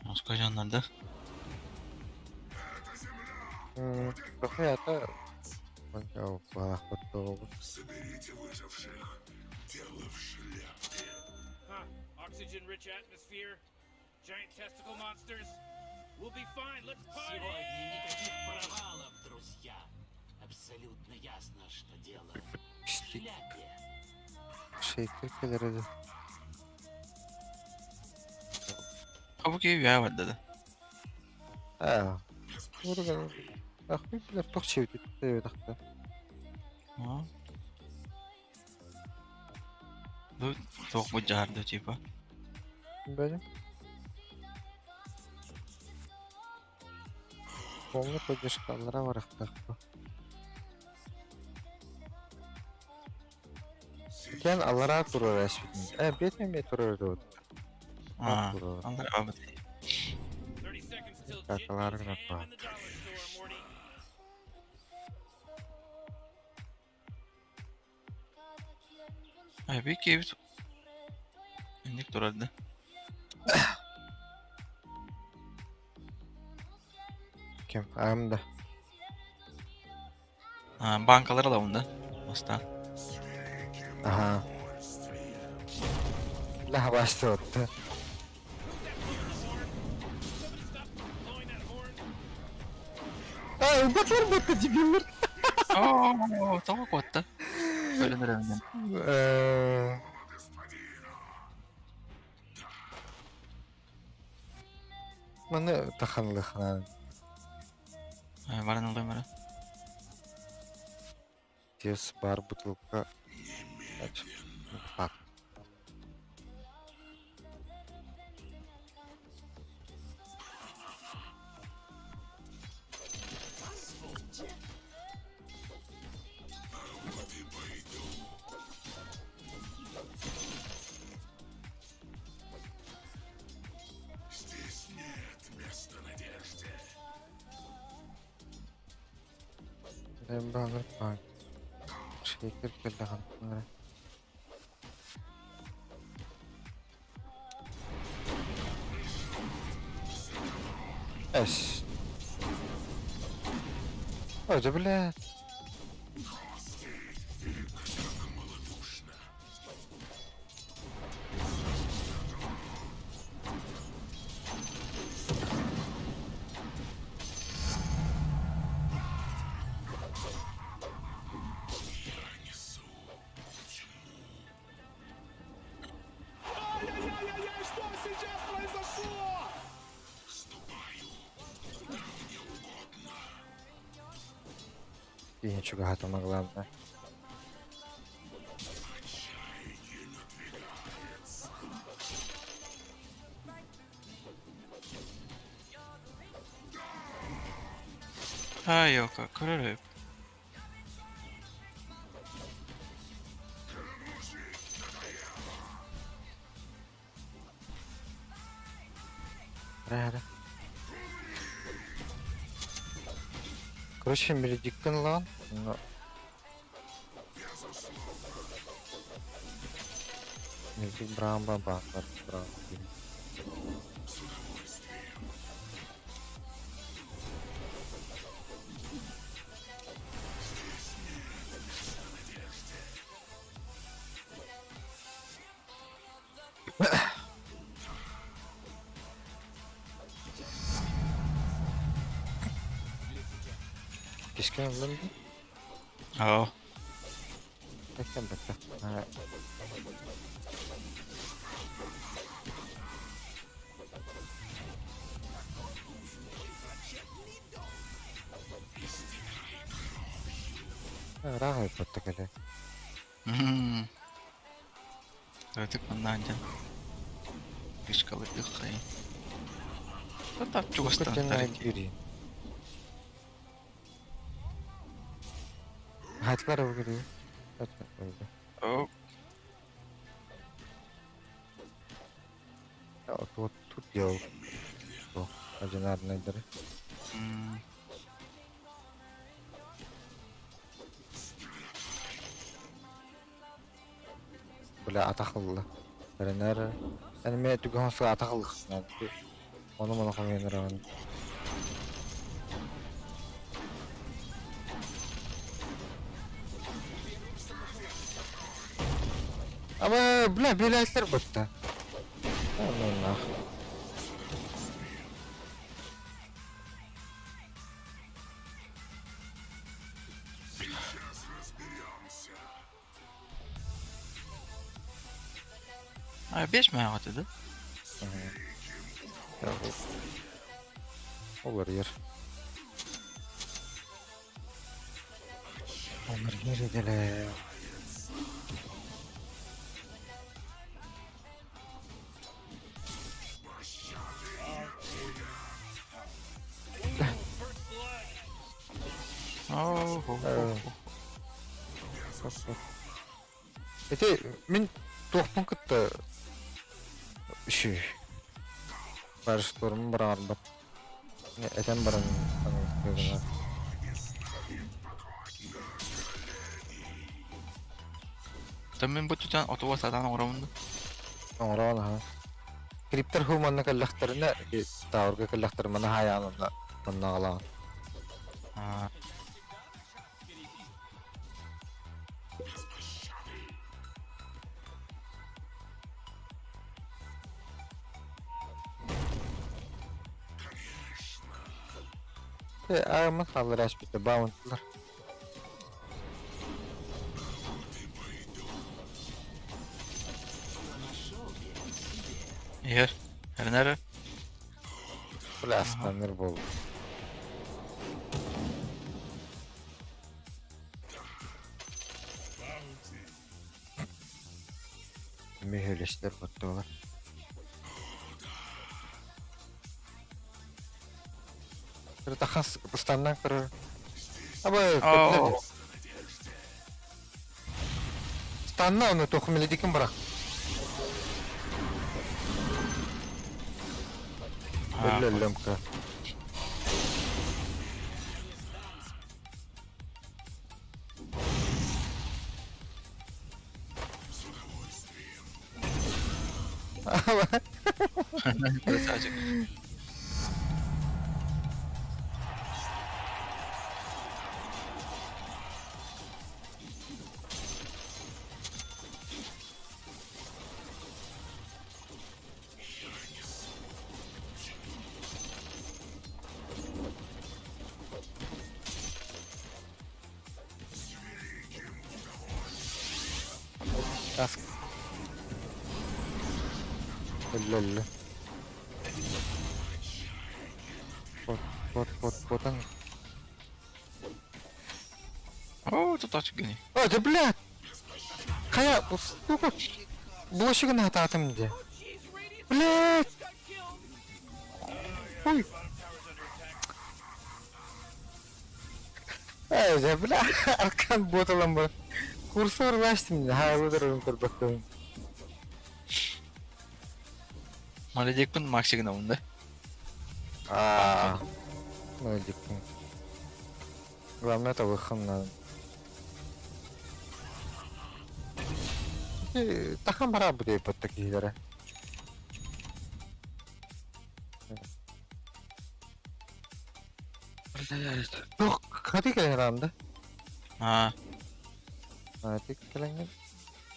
Москва дьоннорда. Бахаята Соберите выживших. Дело в шляпе. Huh. Oxygen-rich atmosphere, giant testicle monsters. We'll be fine. Let's party! Сегодня никаких провалов, друзья. Абсолютно ясно, что дело в шляпе. Шейкер кэлэр этэ. Хабы киһи үөһэ барда да. Аа. Ахуй билэр туох чиэбит тахта. Аа. Бу туох бу типа. Бәлем. Полный поддержкалара барахтаахпа. Кен алара турар эспитин. Э, бетмен бе турар дот. Аа. Алар абыт. 30 seconds till Так, Jit алар goes гына ham in the dollar store, Morty. Ay bir киһи Инник турар да. Кем? Аамда. Аа, банкалар ала Оста. Аха. Ла басты отты. А, батлар батты дебиллер. Оо, тоҕо куотта. Өлөн эрэмнен. Э, Маны таханлыхнан. Баран алайм бара. Тес бар бутылка. Так. Здесь нет места надежде. Багыр бар. Шейкер келдіған. Эс. Ой, да блядь. Ай-яй-яй-яй, что сейчас произошло? И ничего гатама главное. Ай, ока, көрөрөп. Ра-ра. Короче, мередиктен лан, но... Мередик брам бам бам бам брам. Кишкен алын Аа. Бәккән бәккә. Рағай батта кэлэ. Мм. Өтүк маннаан дьэн. Кышкалы дыххай. Тата чугастан Көтен тарик. айгири. Хатлар өгөрү. Оо, Вот тут делал. Одинарнайдары. Бля атах ылла. Эрэнэр. Эн эмиэ түгэн сыл атах ылыхсынан. Ону маны хомуйан ыраҕын. Ама, бля, билээтлер бытта. Ну нах. А, беш мээҕэ да? Олар ер. Олар ер edelim. Ити мин туохпун кытта үчү барыстуорум быраҕарбат этэн баран гына Там мин бу түтэн отуга сатаан оҥоробун да. Оҥороон аха. Криптер ху манна кэллэхтэринэ таурга кэллэхтэринэ маны хаайаан онно онно аҕалаҕын. Аҕаммын хааллар ааспыта баунтылар. Иһэр. Эрэнэр. Бля, астаныр буолла. Мүһүлэстэр боттуолар. Тахас станнан көрөр. Абы Станна оны тохмеледикин бырах. Өллөллөмка. Красавчик. Ас. Өллө Пот, пот, пот, потан. Оо, тутааччы гини. О, да блядь! Хайа, сука, блощигын хатаатым дии. Блядь! Ой! Ээ, дьэ, бля, аркан буоталан бар. Курсор лаштым, хаалыдырын көрбөккүн. Молодекпын Максигын да. Аа, молодекпын. Главное это выход надо. Тахан бара будет такие дары. Туох хати кэлэн да? Аа. Хати кэлэҥҥин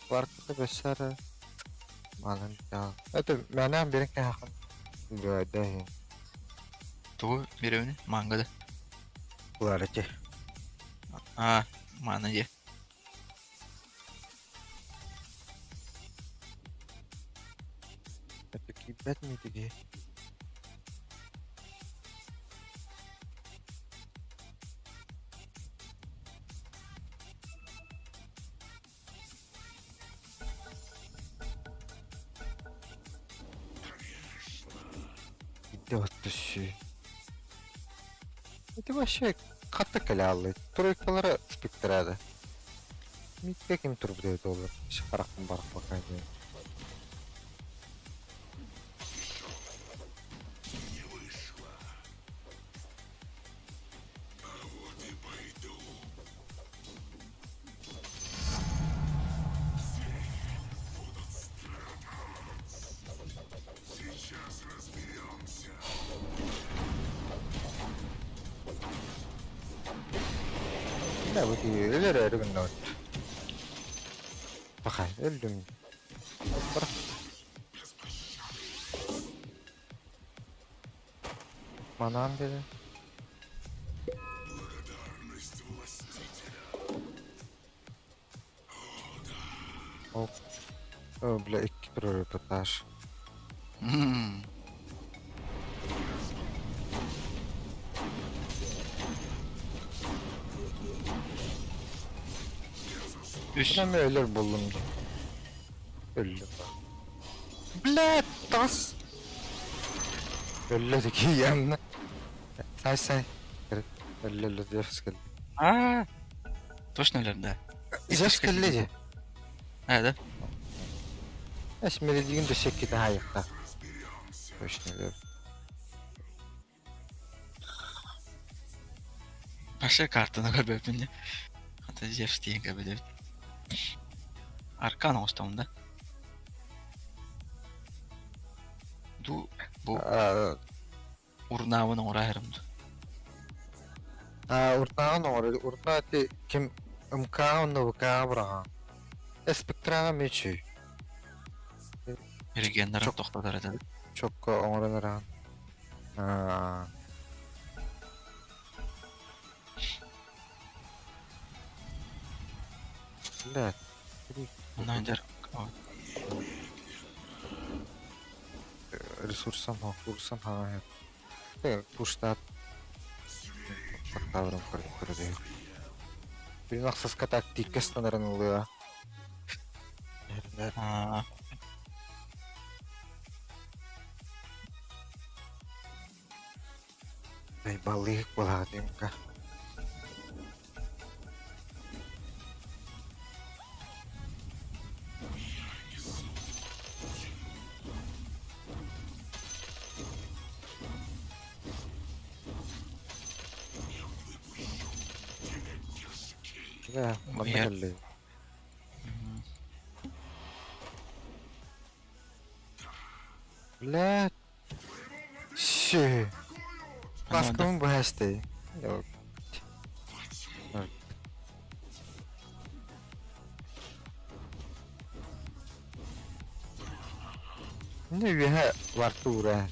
Баркыта бэссэр манан даа. Это мэнээн биэрэн кээһэххин Бөөдө Тугу биэрэбиний? Манга да. Ларити. Аа, маана дии. Это киирбэт миитиги. Идет Это вообще хатта кэлэ Тройкалара спектрада. Микке ким турбут доллар. Шарахпын барах бакай. Да, бу өлөр өрө гыннабыт. Пахай, өлдүм. Бара. Манан dedi. Оп. О, бля, икки турар репортаж. Үс. Мен өлөр болдум. Өлдүм. Бля, тас. Өллө ки yanına. Сай сай. Өллө өллө дефс келди. А, точно өлөр да. Зевс келди же. А, да? Эш мередигин төшекке де айықта. Точно өлөр. Баша картаны көрбөпүн. Ата Зевс диэн кэбилэбит. Аркан оҥостом да. Ду бу урнаабын оҥорааһырым ду. А уртааҕын оҥор уртаа ти ким МК онно ВК быраҕаан. Спектраҕа мүчүй. Регеннарын тохтотор этэ. Чокко оҥорон ыраан. Аа. Бля. Онно Ресурсам ха, курсам ха. Пуштат. Тактабырым көрдө. Бир мақсаска тактика станарын ылыа. Аа. Ай балык була димка. Да, манна кэлли. Бля. Ши. Баскым бәсті. Yok. Не үһэ варту ура.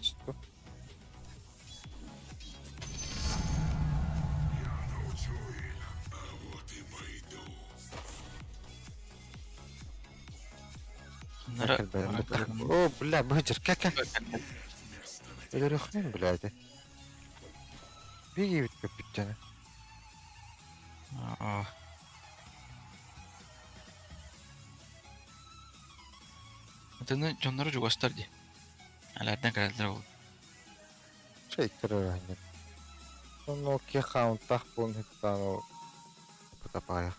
О, бля, быжыр, кәкә. Өлөр блядь. Беги бит көппүттәне. Аа. Атыны дьоннору жугастар ди. Алардан кэлэллэр ол. Шейкер öğrendim. Nokia хаунтах бун хиттану путапая.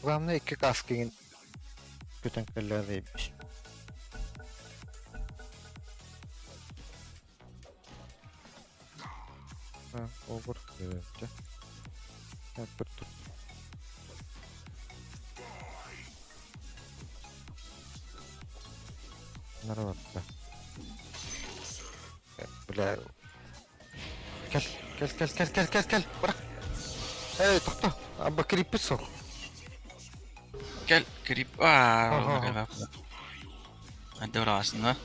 Главное икки каскигин көтөн кэллээдейбиш. Огур кэллэ. Бір тұр. Нарватта. Бля. Кел, кел, кел, кел, кел, кел, кел. Бырақ. Эй, тоқта. Абба криппит сол. Кел, крип. Аа, Андырасына.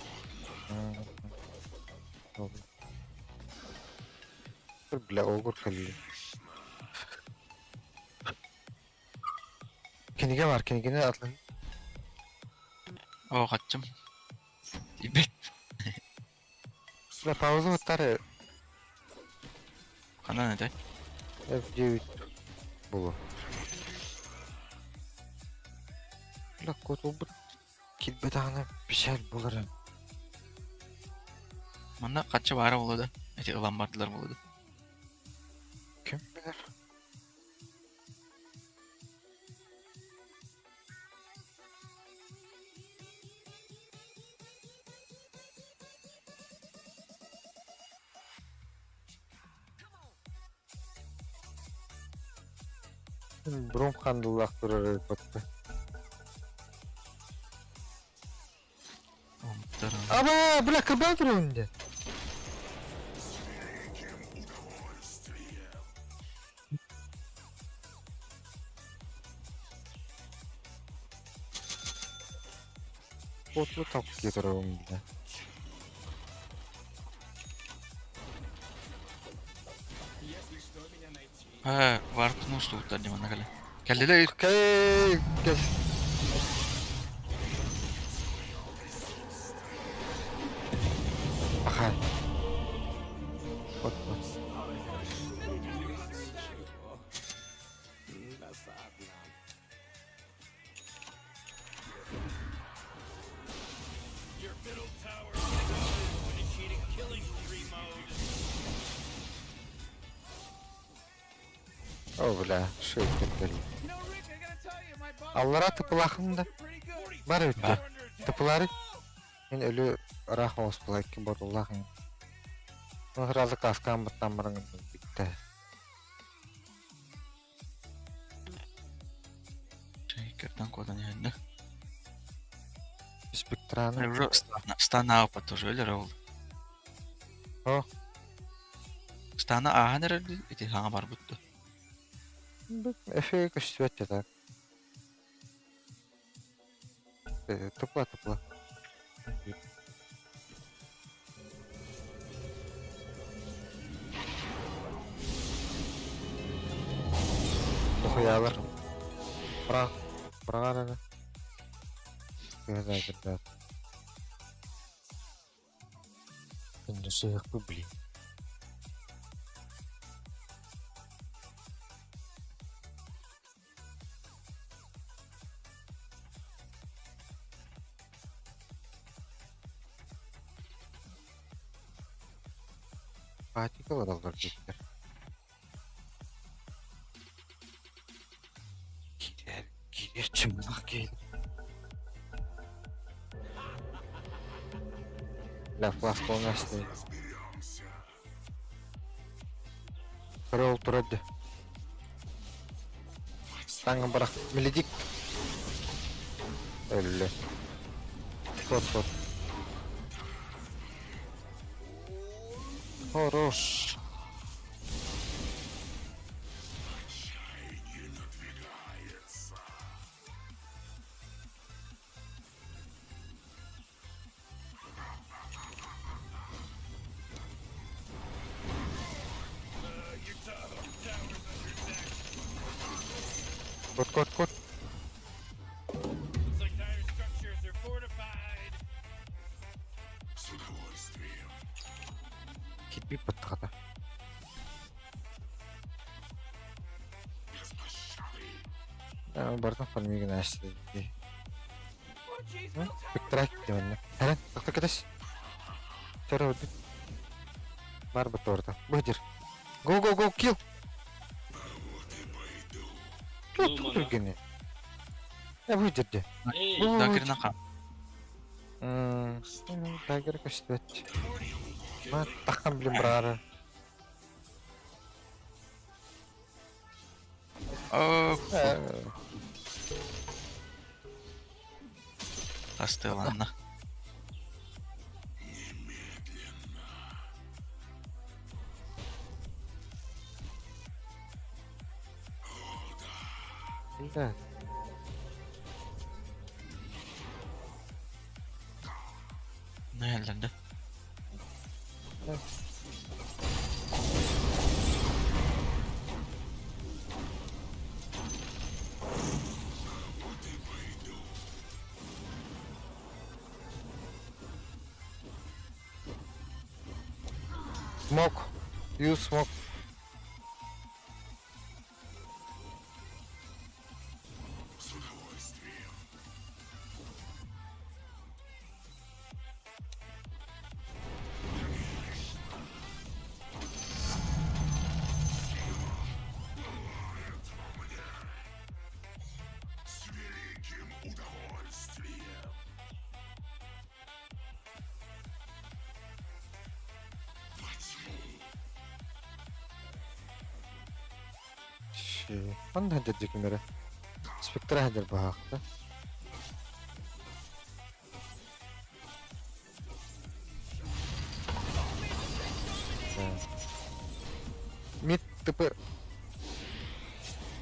Бля, огур кэлли. Киниге бар, кинигени атлын. О, хатчым. Ибет. Бля, пауза оттары Ханан этэй? F9 булу. Бля, кот олбут. Килбетааны пишел булары. Манна хатчы баара болду да. Эти ылан бардылар болду. Ким билер? Брум хандыллах турар батты. Аба, бля, кырбаан турабын дии. Отlu тапки турабын бля. Һэ, варпын устубуттар дии манна кэлэн. Кэллилэр. Кэй, кэл. Ахай. Вот, вот. О, бля, шейкер кэллэ. Аллара тыпылаахын да бар эбит Тыпылары мин өлү ыраах оҕуспула икки ботуллаах Ол сразу каскаан баттаан баран бүттэ. Шейкертан куотан иһэннэ. Спектраны Уже стана ааппат тоже өлөр ол. О. Стана ааһан эрэр ити хаҥа барбыт да. Эфе көстүбэт так. Тупла тупла. Дохуялар. Быраҕ. Быраҕар эрэ. Кыһа ребят. Күндүсүһүкпү блин. Патика олороллор диэбиттэр. Киирэр, киирэр чыммах киһи. Бля, флаг полностью. Көрө турар дии. Таҥҥа бырах. Меледик. Өллө. Вот вот. Хорош. Кот, кот, кот. Китби баттахата. Бартан фармигин аасты. Викторак диэн Харан, тохто кэтэс. Чара үрдүк. Бар бутуорда. Бу дир. Go go go kill. Туох түргэнэ. Э бу дирде. Дагерна ха. Дагер көстүбэт. Ма таххан билим бырары. Хастыыланна. Да. Нээллэнде. Smoke. You smoke. Ханна сылдьар кимэрэ? Спектра сылдьар быһаахта. ТП.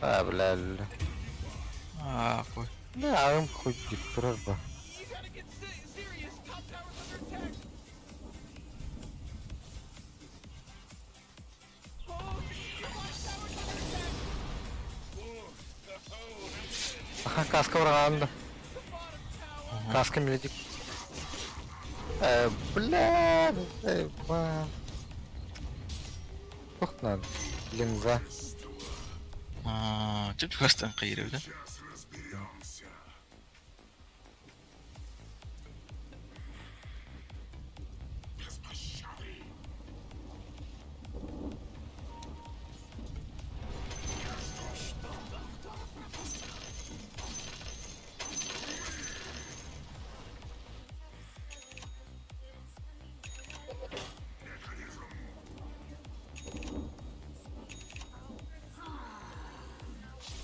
А, бля, бля. А, хуй. Да, ам хоть турар ба. Аха, каска бараҕаан да. Каска милетик. Э, бля, э, ба. Туох надо? Линза. Аа, чып чугастан кыйырыбыта.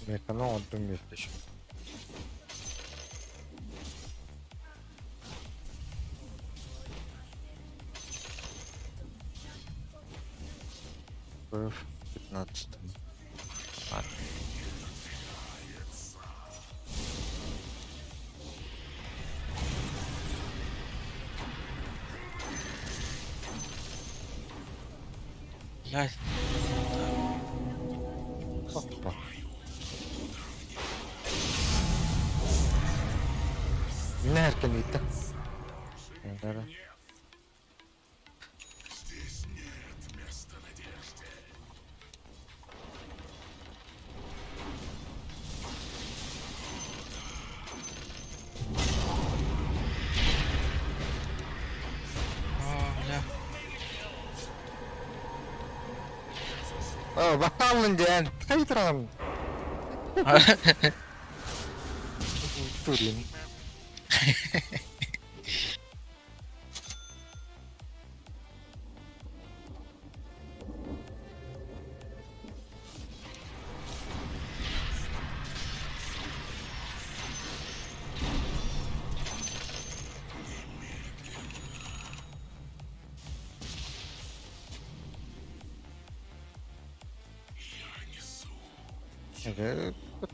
Механу онтун миэстэшин. В 15. Блядь. Опа. Нэркэн ыытта. О, бля. О, баттаалын диэн. Хайдырам. Турин.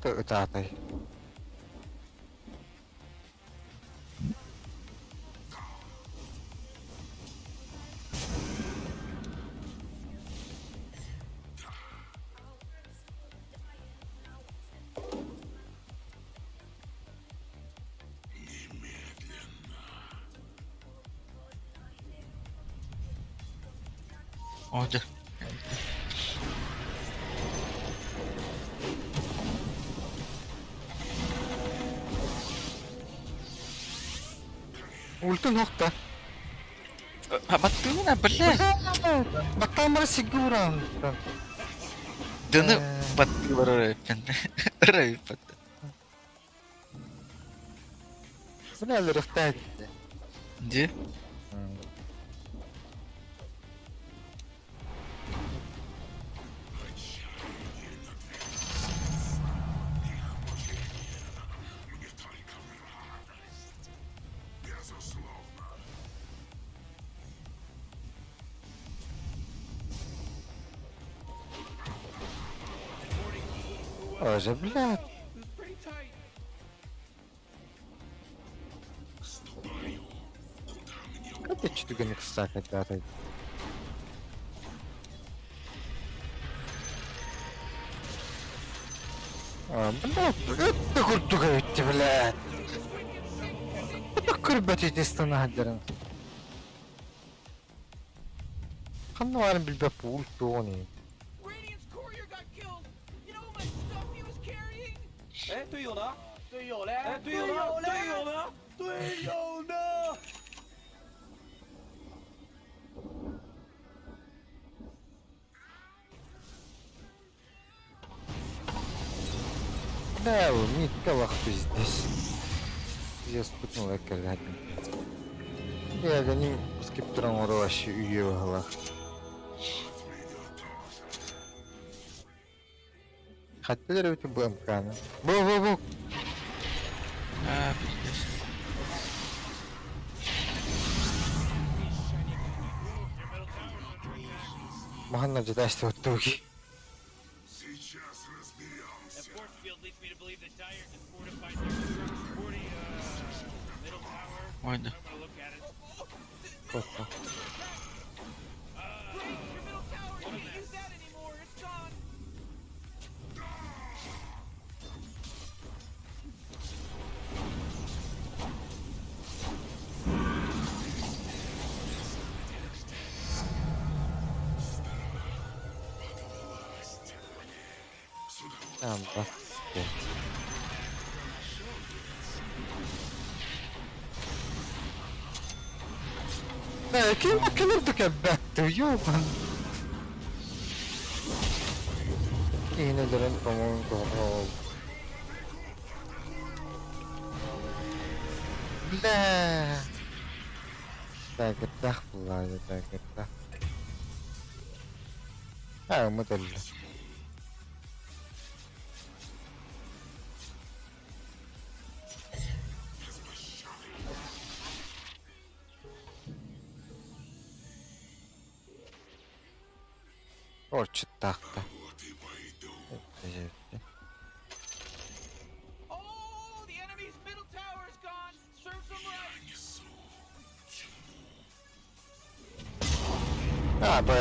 Ытаатай. О, дьэ. Ультун охта. Баттыына, блядь. Баттаамара сигуран. Дыны баттыылар ырыппын. Ырыппын. Бля, ырыхтаа. Дии? Боже, блядь. Как я түгэнник саакайдаатай. А, блядь, это курдук эбит, блядь. Это көрбөт естественно хаддарын. Ханна баарын билбэт бу ультуони. 哎，队友呢？队友嘞？哎，队友呢？队友呢？队友呢？ Да, микка здесь. Я спутнула кэлээтим. Бэйэни скиптер оҥоро вообще үйэ быһалаах. Хаттылар эбит бу МК-ны. Бу бу бу. А, пиздец. Маһанна дьэ таастыбыт туги. Ойда. Куотта. Амба. Ким кэлэр да кэлбэт, ёбан. Киһини өлөрөн по-моему куһаҕан. Бля. Дагырдах буллаады, дагырдах. А, мы өллө. Орчуттаахта. А, б.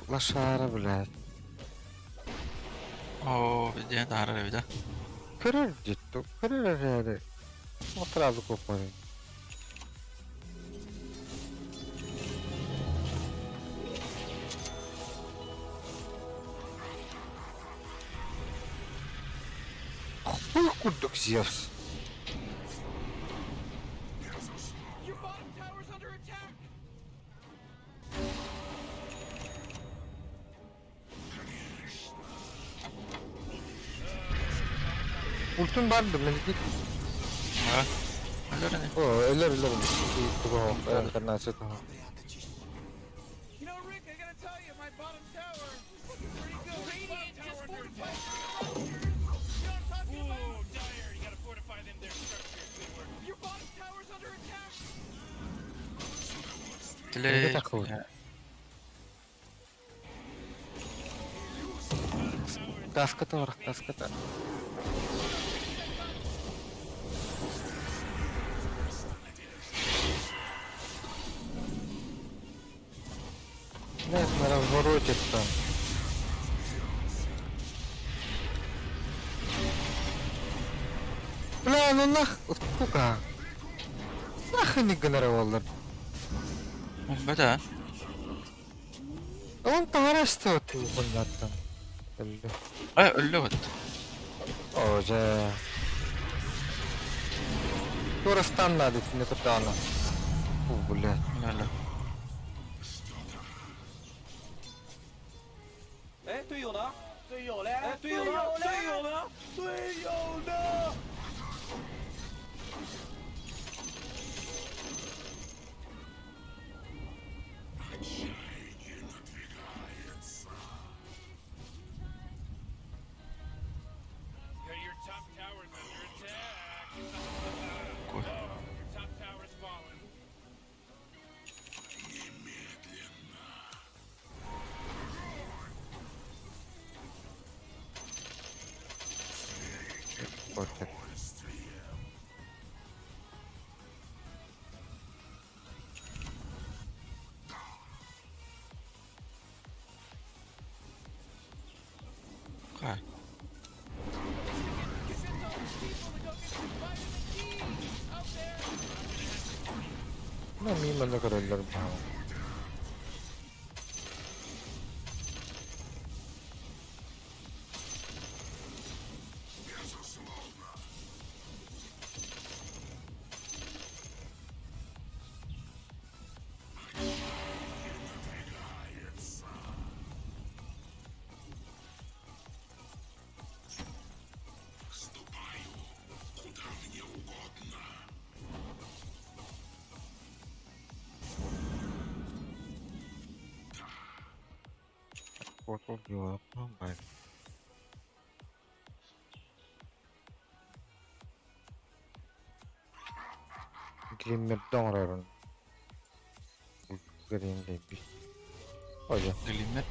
Лошара, блядь. Оо, диэн таһаарар эбит а. Көрөр дьитту, көрөр эрээри. Сразу куппарый. Хуй курдук Зевс. Ультун бар да, мэлдьи. А? Өлөр ини. О, өлөр өлөр. Тугу инкарнация тугу. Теле. Таската бар, таската. Нет, на развороте там. Бля, ну нах, сука. Нахуй не генераллар. Бата. Он таһара туһуннаттан. Өллө. А, өллө бат. О, же. Туорастан надо, не кутана. Фу, бля. Өллө. 哎，队友呢？队友嘞？哎，队友呢？队友呢？队友呢？ Похер. Кай. Ну, мимо на король бал. Гриммерді оҥорорун Гриммер Ой, Гриммер.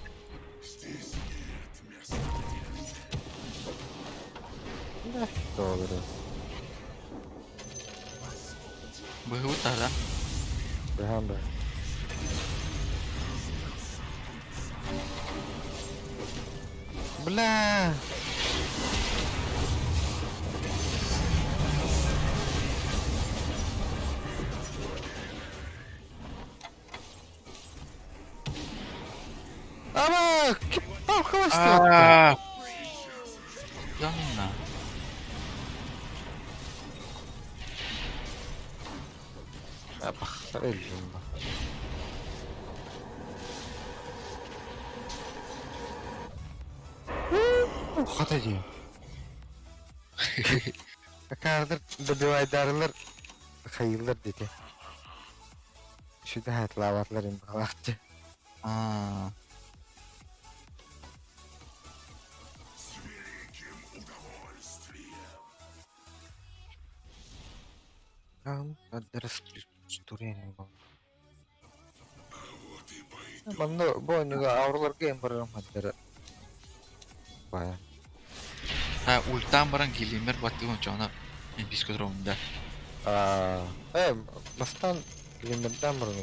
Doğru. Быһыбыт да. Быһан быһ. Бля! Ама, Аа. Жанна. Бахсар өллүм ба. Хата дии. Акаардар добивайдарылар хайыыллар диэтэ. Сүдэ хатлаабатлар им баҕалаахчы. Аа. Манна бу оонньууга аураларга эм барарым хаттара бая. А ультаан баран гилимер баттыгын чоно эмпис көтөрөмүн да. Аа, э, бастаан гилимердаан баран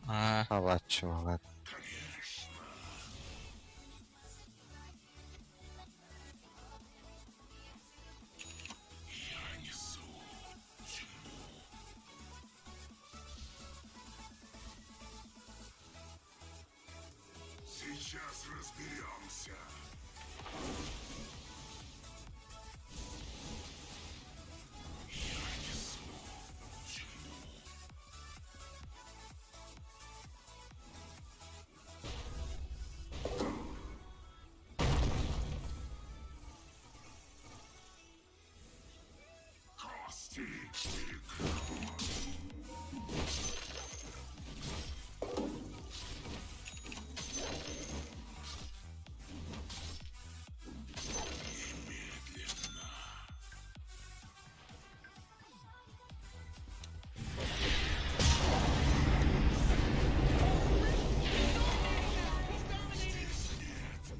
Аа. Халааччы буолаат. Сейчас разберемся.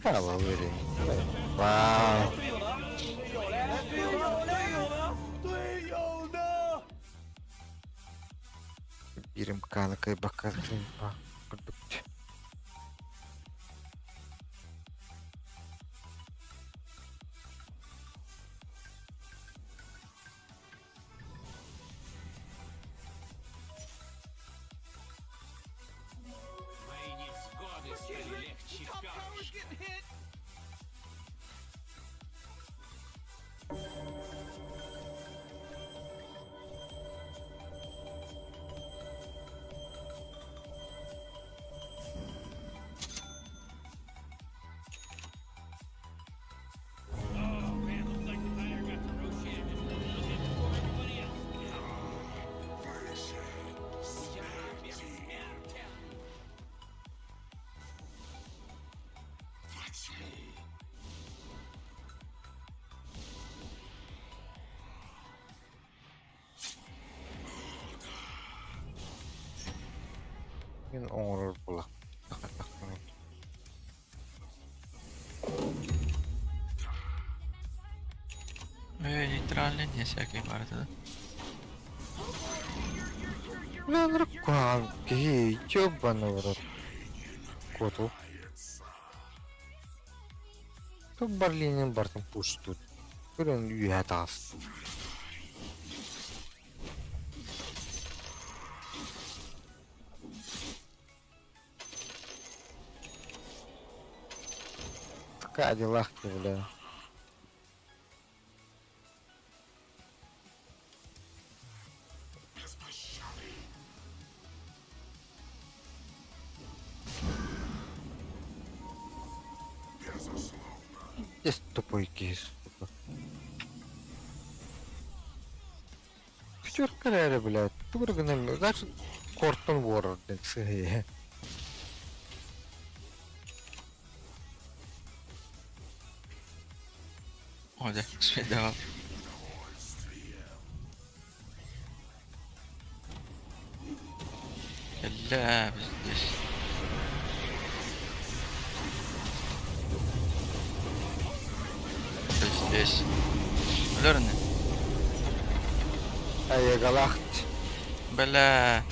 Хаалалыырын. Вау! Биирим хааны кыайбакка курдук. Мои невзгоды стали легче перышка. Oh man, looks like the fire got to Roshan just a little bit before everybody else. Я бессмертен! Мин оҥорор буолах. Э, нейтральный не всякий барыта да. Бля, куһаҕан киһи ёбаный в рот. Коту. Тут Барлинин бартын пуш тут. Көрөн үөһэ таҕыс. Такая делах ты, бля. Здесь тупой киһи, сука. Пятерка эрэ, блядь. Тугу гынан, значит, кортон уорар диэн сыһыйа. О, дьэ, успейдаҕал. Кэллэ здесь. Здесь. Өлөр ини. Айыгалаахт. Бля.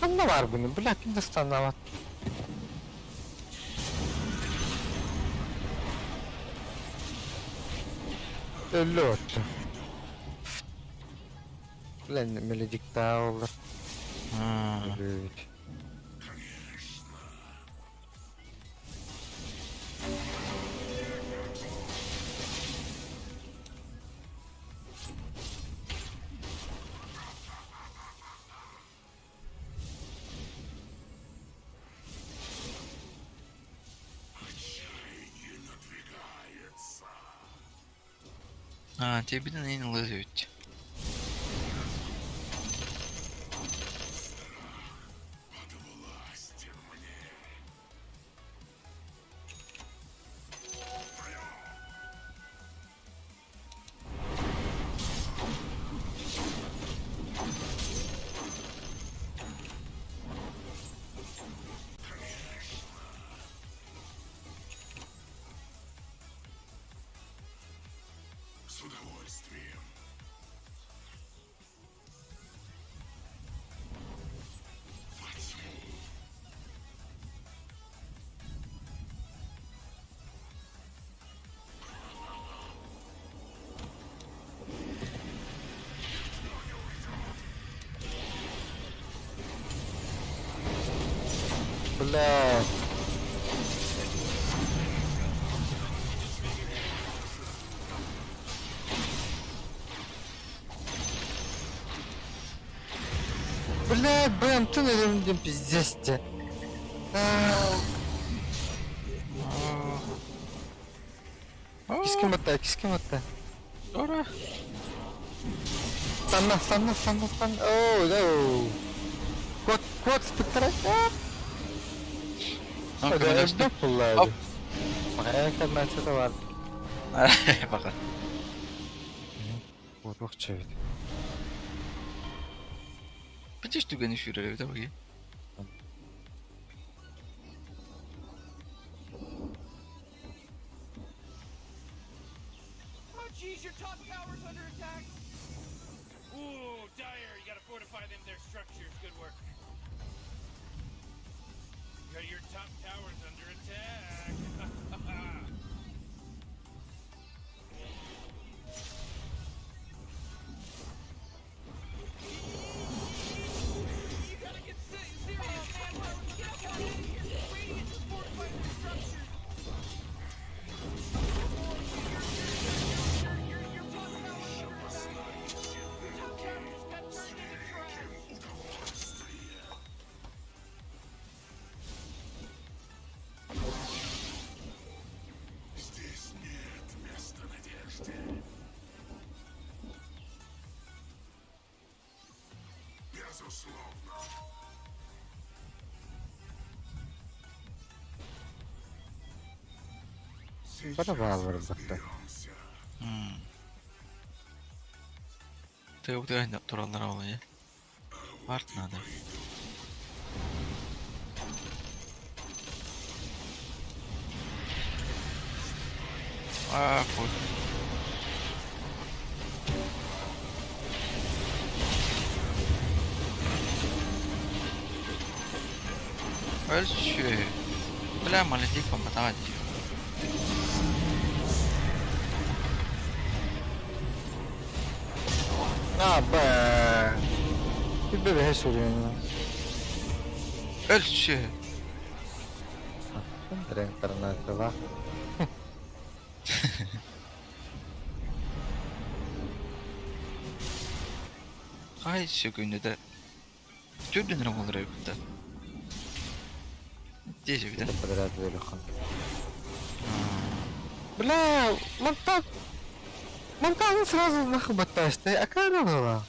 Ханна баар буну? Бля, ким да станнаабат. Өллө отто. Бля, мелодиктаа олар. Өлүбүт. А, тебе не лазить. С удовольствием. Бля. Бля, БМ, ты наверное, пиздец тебе. Киским атта, киским атта. Ура! Станна, станна, станна, станна. Оу, оу. Кот, кот, спектра. Оп. Бака бар. Бака. Урух чөбүт. Битиш түгэни сүүрэр эбит абыгы. Oh jeez, your top tower's under attack. Ooh, Dire, you gotta fortify them their structures. Good work. Yeah, your top tower's under attack. You gotta get serious, man. Get out of here. Radiant just fortified their structures. Your, your, your top tower's under attack. Your top tower just got turned into trash. Здесь нет места надежде. Безусловно. Бара баалар бакта. Тыа тураллар ол ээ. Вард надо. А, хуй. Өлчү. Бля, малетик помогать. А, б. Ты бебе сүрүн. Өлчү. Интернет ла. Хай сөкүнү да. Түрдүн оңолор эбит да. Десе бит. Подряд велихан. Бля, мантан... Мантан сразу нахуй баттааштай, а как было?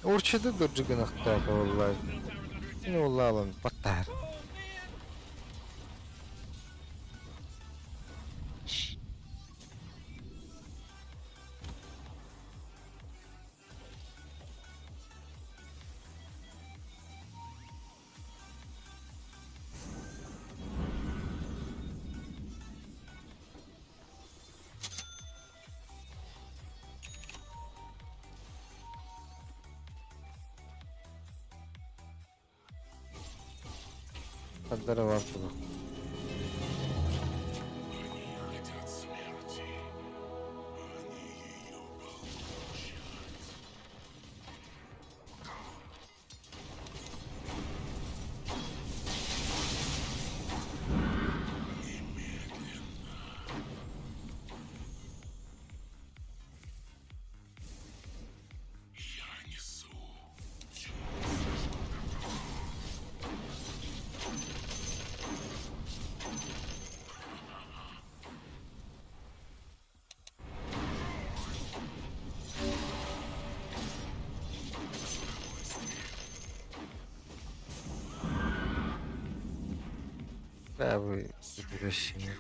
Урчыды дурджыгынахтаах буолла. Мин улаалан баттаар. Хардара бар курдук. Да, вы возвращение.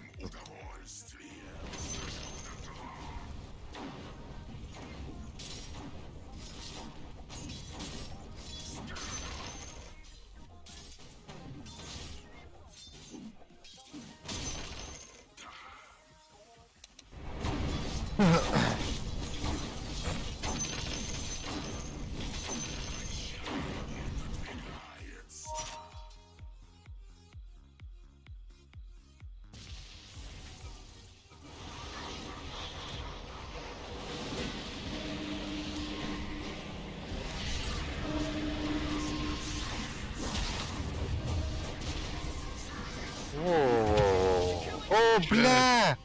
О, бля!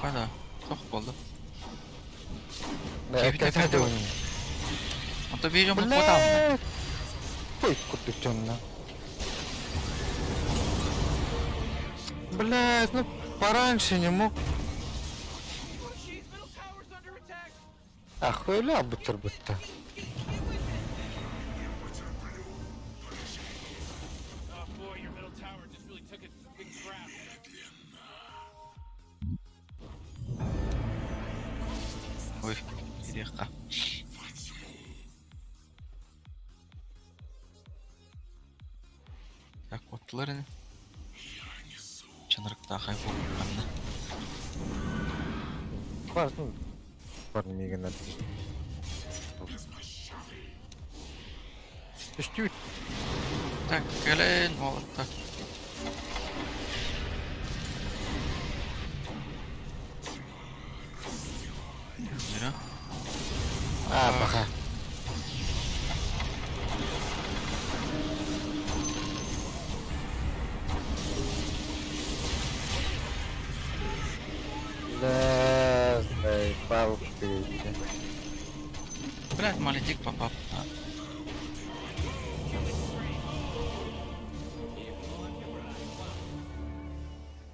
Хана, тох болды. Бля, опять один. Онто биир дьоммут куотаабына. Бля! Ой, курдук дьонно. Блядь, ну пораньше не мог. Ахуйля бутыр бутта. Ой, ириэххэ. Так, куоттулар ини. Чанырыктаахай буолбут Бар, ну, бар миигин Түстүүт. Так, кэлэн уолаттар. Мира. А, пока. Да, заебал ты. Блядь, маледик попап.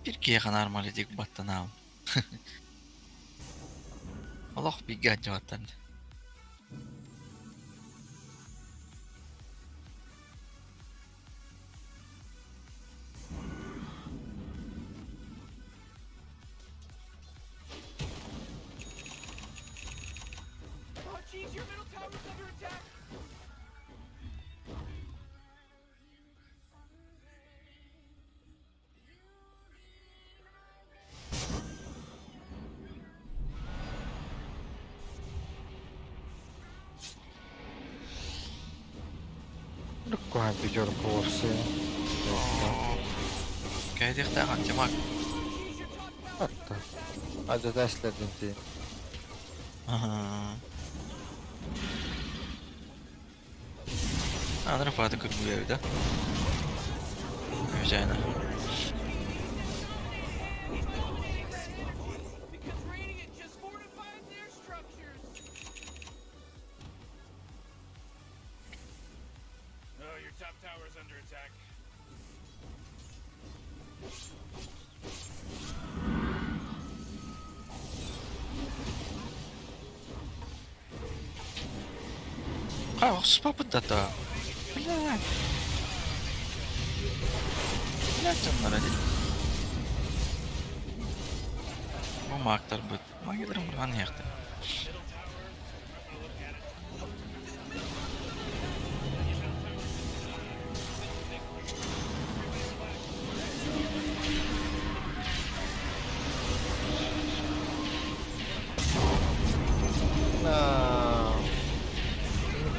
Бир киһиэхэ наар маледик баттанаам. Олох бииргэ алдьабаттан. Kunhan пятерку вовсе. Кэйдиэхтээх антимаг. Атта. Адьатаслердин тии. Анары фата көрбүлээбитэ. Хозяина. А, охсуспаппыт да то. Бля. Бля, дьонноро дии. Бу маактарбыт. Магияларын быраҕан иһиэхтэр.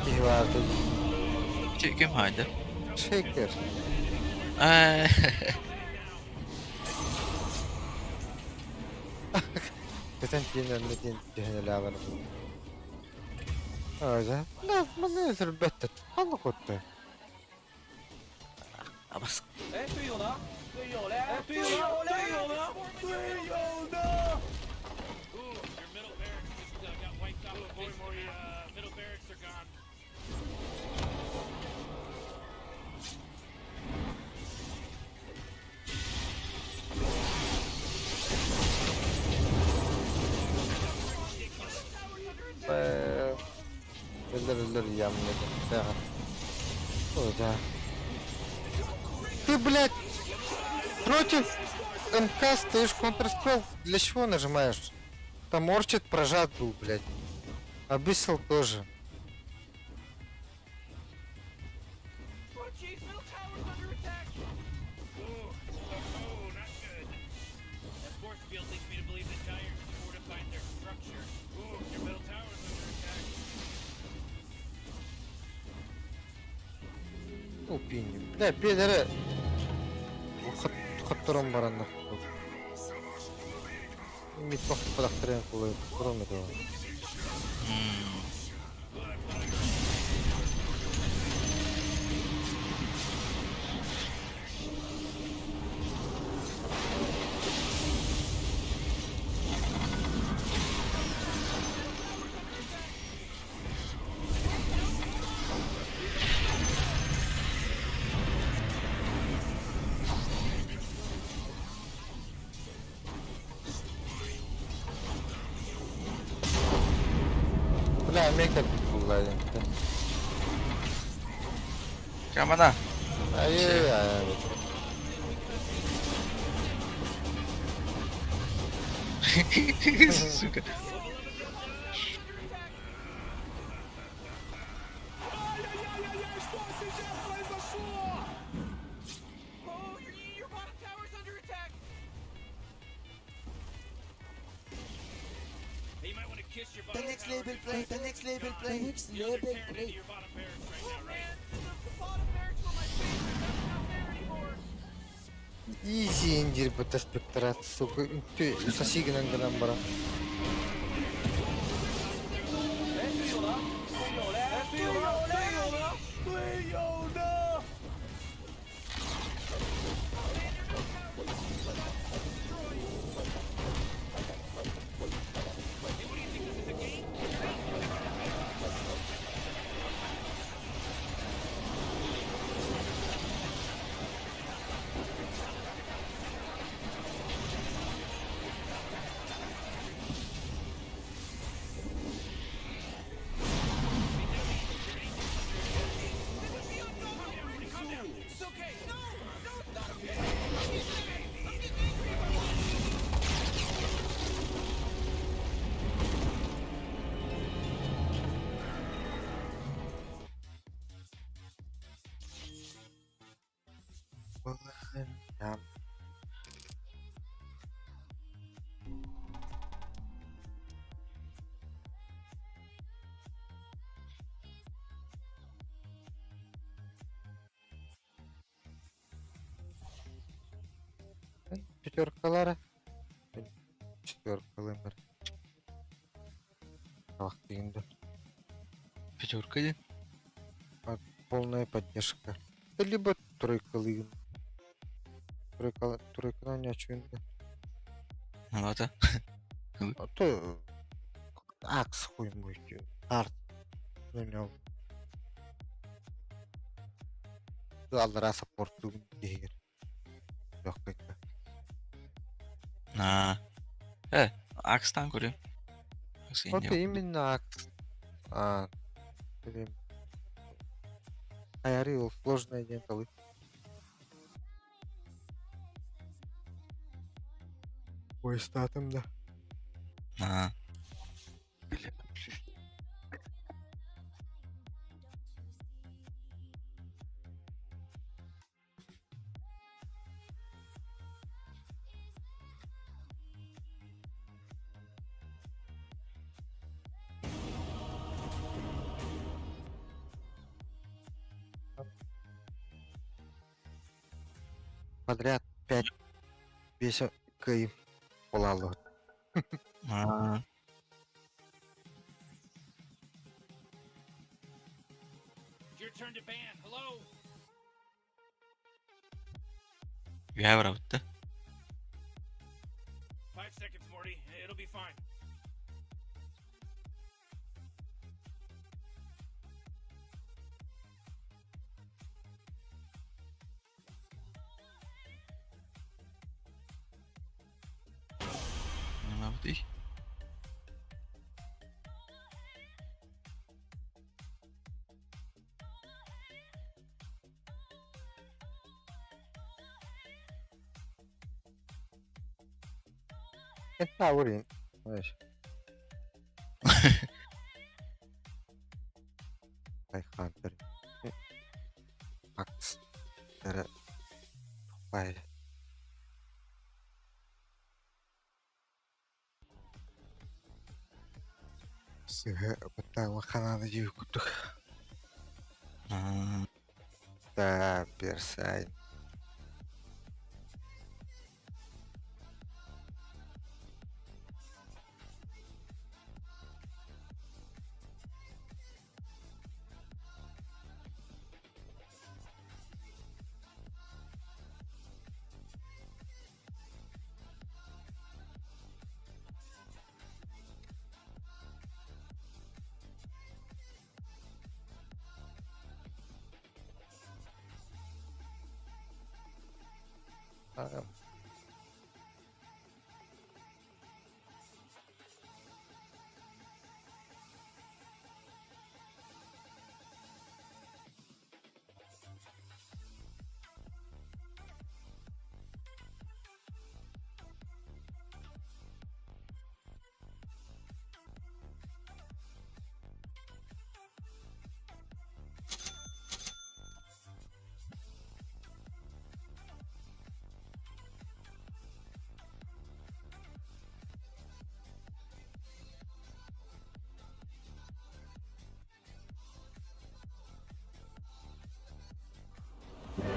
Киһи баарды. Ким хайда? Шейкер. Көтөн тиин онно диэн түһэн элээбэр. Ага. Да, маны өлөрбөттөр. Ханна кутта? Абас. 哎，队友呢？队友嘞？哎，队友呢？队友呢？队友呢？ Өлөр өлөр ямны. О, да. Ты, блядь, против МК стоишь Counter-Spell. Для чего нажимаешь? Там Орчит прожат был, блядь. Абиссал тоже. Oh, jeez, middle tower's under attack. Ooh, oh, not good. That force field leads me to believe that Dire just fortified their structure. Ooh, your middle tower's under attack. Ну, пини. Бля, пидоры. Хотторон бараннар. Мит падахтарен кулы. Кроме того. Бля, мека булла енді. Камана. Ай-яй-яй. Сука. Ай-яй-яй, что сейчас произошло? Oh, your, your bottom tower's under attack. Hey, you might want to kiss your The bottom next tower. label play, the next label play, next You know they're label tearing play. into your bottom barracks right Oh now, right? man, the, the bottom barracks were my favorite. That's not fair anymore. Изи индир бата спектрат, сука. Ты сосигнан гынан бара. 哎，队友呢？队友嘞？哎，队友呢？队友呢？队友呢？It's okay. No, no, it's not okay. I'm getting angry. I'm getting angry if I want. Да. Пятеркалара. Четверкалар. Ах, ты Пятерка иди. Полная поддержка. Да либо тройка лыгын. Тройка, тройка не очевидно. Ладно. А то акс хуй мой. Арт. Ну не. Аллара саппорт дигер. Yok На. Э, Акстан көрүм. Акс Вот инде. именно акс. А, блин. Хайарый ол сложное диэн талыы. Поезтаатым да. Аа. Подряд пять биэс кыайым буолааллыбыт. Аа. It's your turn to ban. Hello? Үөһэ барабыт да? 5 seconds, Morty. It'll be fine. Ньылабытый. Кентаврин. Знаешь. Хантер. Акс. Тупай. Сыһа баттаама ханааны дьиэ курдук. Аа. Да, персайн. А,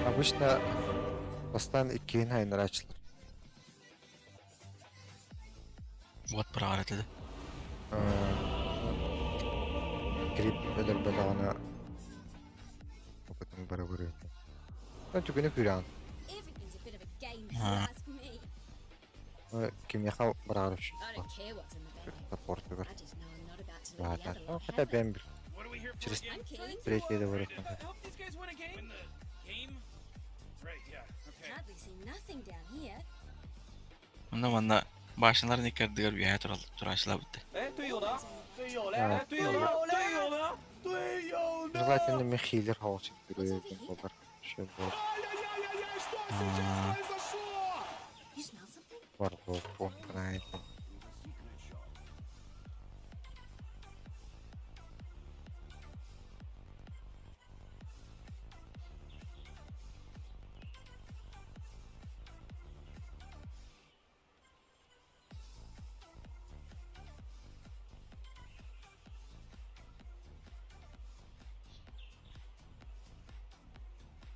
Обычно бастаан иккиһин хайыннарааччылар. Уот быраҕар этэ да. Крип өлөрбөтөҕүнэ опытын бары бырыыта. Түгүнү күрэҕин. Everything's a bit of a game, if you Аа. ask me. Кимиэхэ быраҕар I don't care what's in the bag. Саппортугар. I just know I'm not about to let the other lot Хотя have it. бэйэм бир What are we here for через again? I'm keen. третье To барыахпын. Help these guys win a game? Win the game? Right, yeah. Okay. Hardly see nothing down here. Онно манна башняларын икки ардыгар үөһэ турал турааччылаабыт да. 哎，队友呢？队友嘞？ А, 队友呢？队友呢？队友呢？ Желательно мен хилер хаос болар. Еще бар Ай-яй-яй-яй, что сейчас Аа. произошло? You smell something? бар был знает.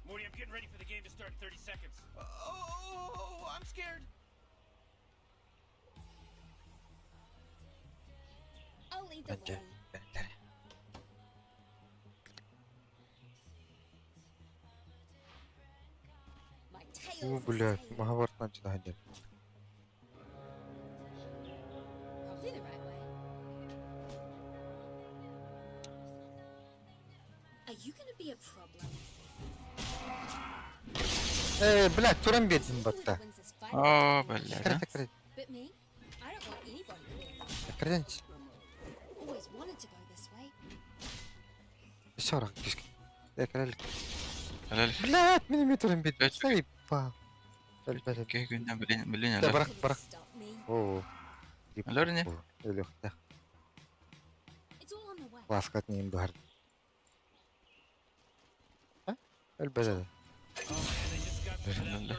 Morty, I'm getting ready for the game to start in 30 seconds. Oh, I'm scared. I'll lead the Bence. way. Bence. My У, tail's a блядь, sail. Махабхаратан читать. Probably the right way. Are you gonna be a problem? Э, блядь, туран биэрдим Whoever батта. wins this fight Оо, will be блядь. Тэкрэ а. тэкрэ. But me, I don't want anybody to win. Тэкрэнч. Always wanted to go this way. Сорок кишки. Кэлэл. Кэлэл. Блядь, мин эмиэ туран биэрдим. Заебал. Өлбөт. Киһи күннэ билин билин Дэ өлөр. бырах бырах. Оо. Өлөр ини. Өлүөхтээх. Ласкат ньиин быһар. Өлбөт этэ. Өллө.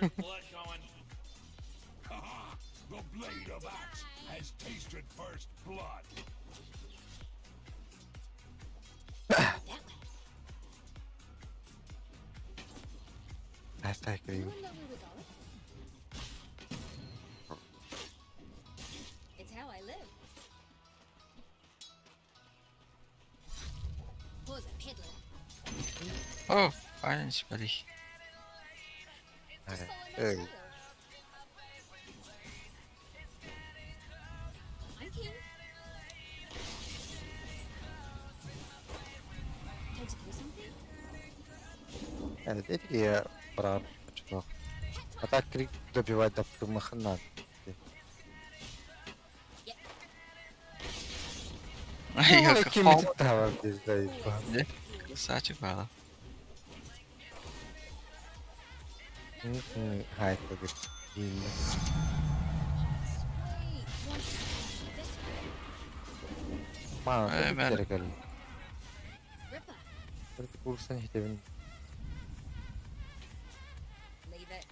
The blade of axe has tasted first blood. Hashtag кирии. It's how I live. Pause a peddler. О, айан спади. Just follow my Эй. trail. I'm keen. Time to do something? Это я брат что. А так крик добивать до махана. Ай, Ой, как ким тавар здесь заебал. Красавчик, бала. Хай, это Sweet. Want something this way? Маа, Эй, мэн. керек Ripper. Курсан хитебин. Leave it.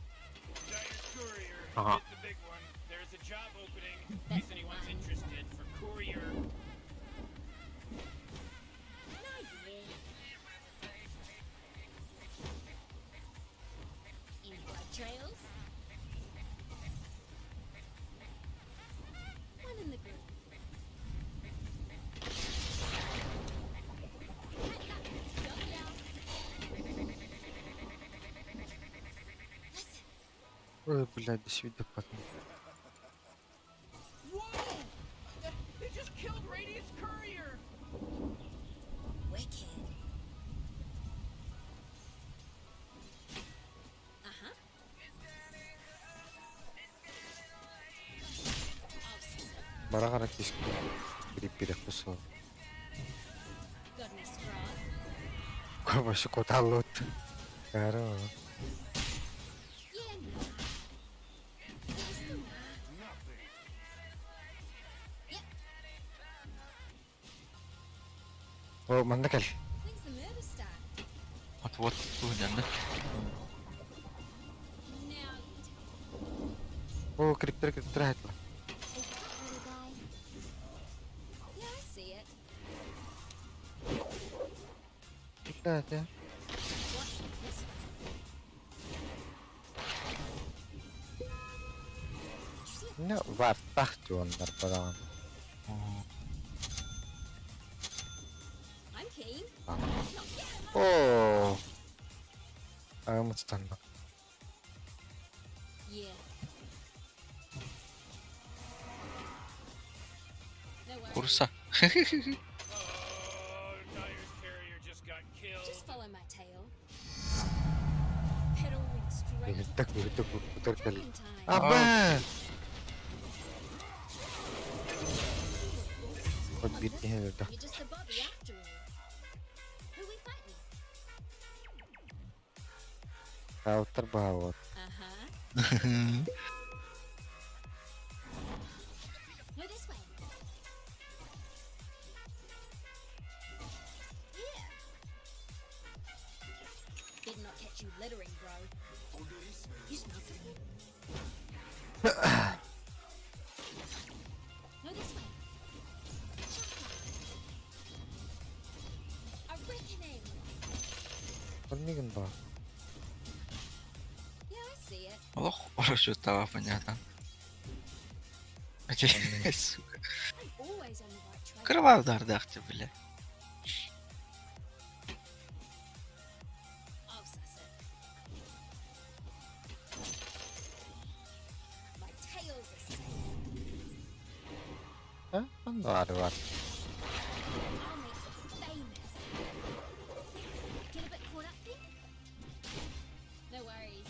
Dire's courier Ага. hit the big one. There's a job opening in case anyone's interested for courier. Not yet. Any blood trails? One in the group. Heads up. Don't yell. Listen. Ой, блядь, до свидания, потом. Whoa! They just killed Radiant's courier! Wicked. Uh-huh. Oh, sister. Барагара кишки. Грипп перекусил. Got any straw? Вообще куда лут. Здорово. Yeah, no. Yeah, still nah. Yep. О, манна кэл. When's the murder start? Вот вот, туһунан да. Now you tell О, криптер криптер хайтла. Is that little guy? Yeah, I see it. Блядь, а. What? This way. Did you see it? Ну, вартах туоннар бараан. I'm keen. Not yet. О. Агамытстанна. Yeah. No worries. Курса. Oh, Dire's carrier just got killed. Just follow my tail. Pedal went straight. Так, так, так, так. Killing time. Аба! Вот бит да. You're just a bobby after all. Who we fighting? Раутер баават. Uh-huh. No, this way. Yeah. Better not catch you littering, bro. You smell something? No, this way. Chaka. A reckoning. Оннигын ба. Yeah, I see it. Олох хорошо стало понятно. Сука. I'm always on the right trail. Кровавый дардах ты, бля. I'll suss it. My tails are safe. А? Бар бар. I'll make you famous. Get a bit caught up there? No worries.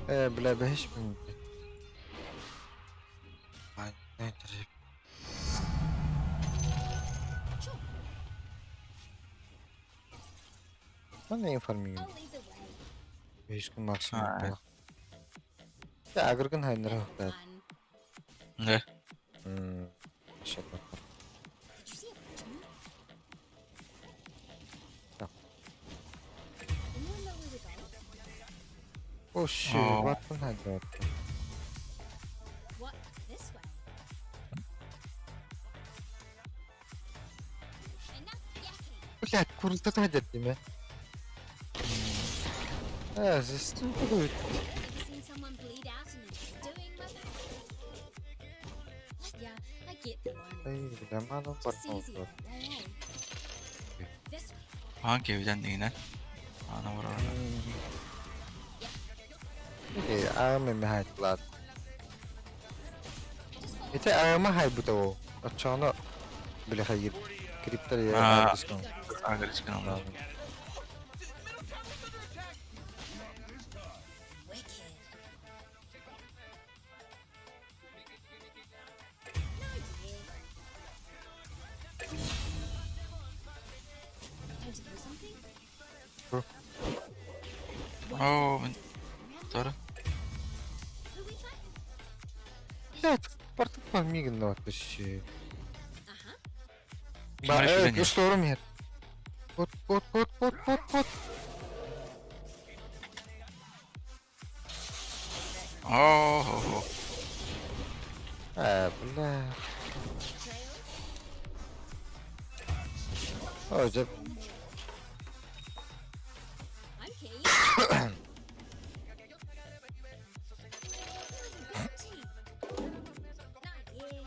Э, бля, бэш мин. Ай, не Sure. Манна информиҥ. I'll lead the way. Үһүс күн максимум Аа. буолла. Дьэ, агыргын хайыннара Fun. Да. Did you see a Frenchman? Так. Anyone know where we're going? О, shit, Oh. баттан хайдара. What? This way. Enough yakking. Блядь, курулта хайдар дии Ээ, stupid. Ever seen someone bleed out and they're just doing my Yeah, I get the loner. Эй, бля, ману Just барбал. easier that way, eh? This way. Хаан кэбидэн дигинэн. Ана барар. Э, аама ми хайдлаад. Just follow Ити аама хайбыта оо. Оччоҕуна били хайыр криптер Аа. я Агрискин онно. Middle tower's under attack. Wicked. No idea. Time to do something? Оо, мен Тора. Who we fighting? Блядь, портал мигн вообще. Uh-huh. Ба, Кимэр э, шүлэн шторм иһэр. Кот, кот, кот, кот, кот, кот. Оо, хо хо. Э, бля. Trail? О, дьэ, I'm keen. Bounty. Not yeah.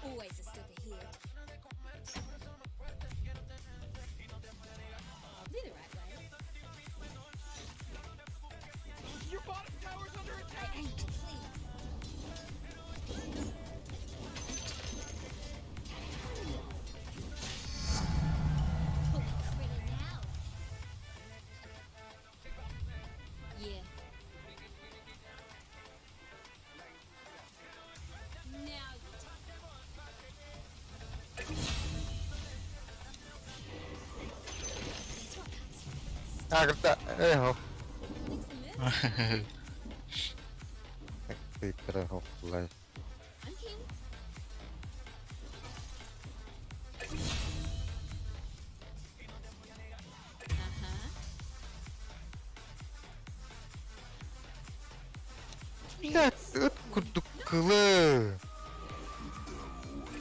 Always a step ahead. Probably the right way. Your bottom tower's under attack. I aim to please. Holy critter now. Yeah. Now you're talking. That's what comes first. агырда, э, хо. Thanks a million. Криптер хо, бля. I'm keen. Uh-huh. Блядь, ыт курдук кылы.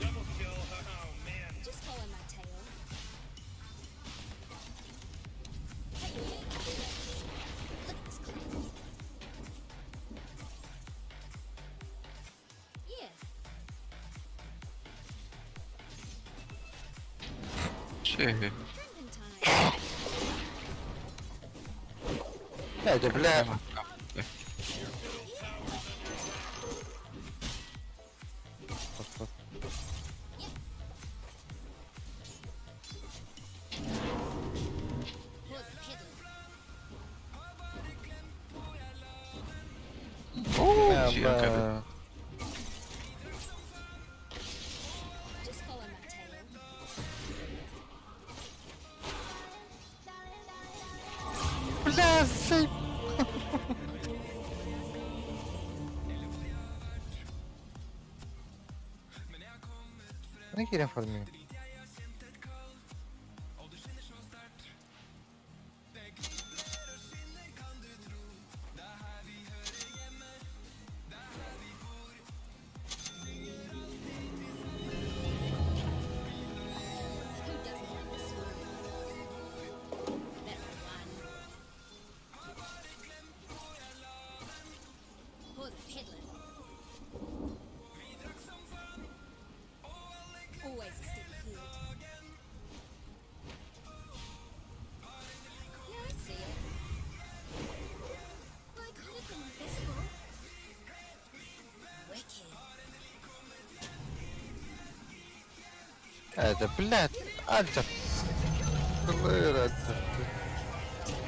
Double kill. Oh man. Just follow my tail. Hey, you. Look at this clown. Yeah. Шээ. Drinking time. Бля, дьэ, бля. Кот, кот. Pause the pedal. Оо, Бля, жиэн кэбид. бля. Just follow my tail. Бля, сей. Не кирен фарминг. Who doesn't like the swirly lights? That's the one. Pause the peddling. Always a step ahead. Yeah, I see it. Well, I could have been invisible. Wicked. Это, блядь, альтер. Кылыр, альтер.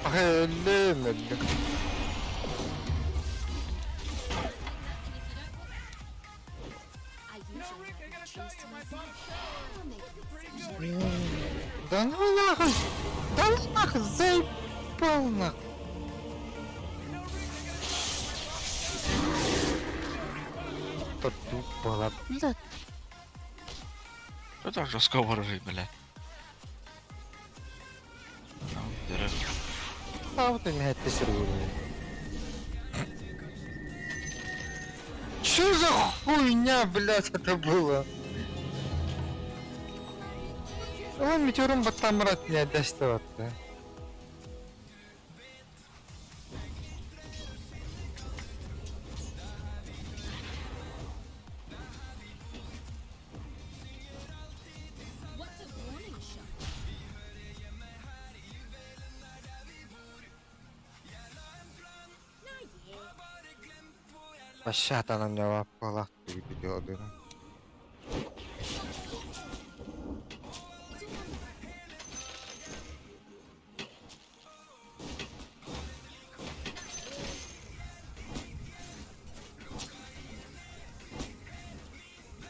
Ахеле, мелле. Nothing if you don't put. I Now, usually Rick, I like my gotta tell trees you, to my myself. bottom tower I'll make looking an pretty exception. good. Да ну нахуй! Да ну нахуй, заебал нахуй! Тупала, блядь. Что так жестко ворожить, блядь? А вот меня это Что за хуйня, блядь, это было? Он метеором баттамрат не отдаст вот. What's a warning shot? Not yet. Вообще-то она мне была видео. It's all on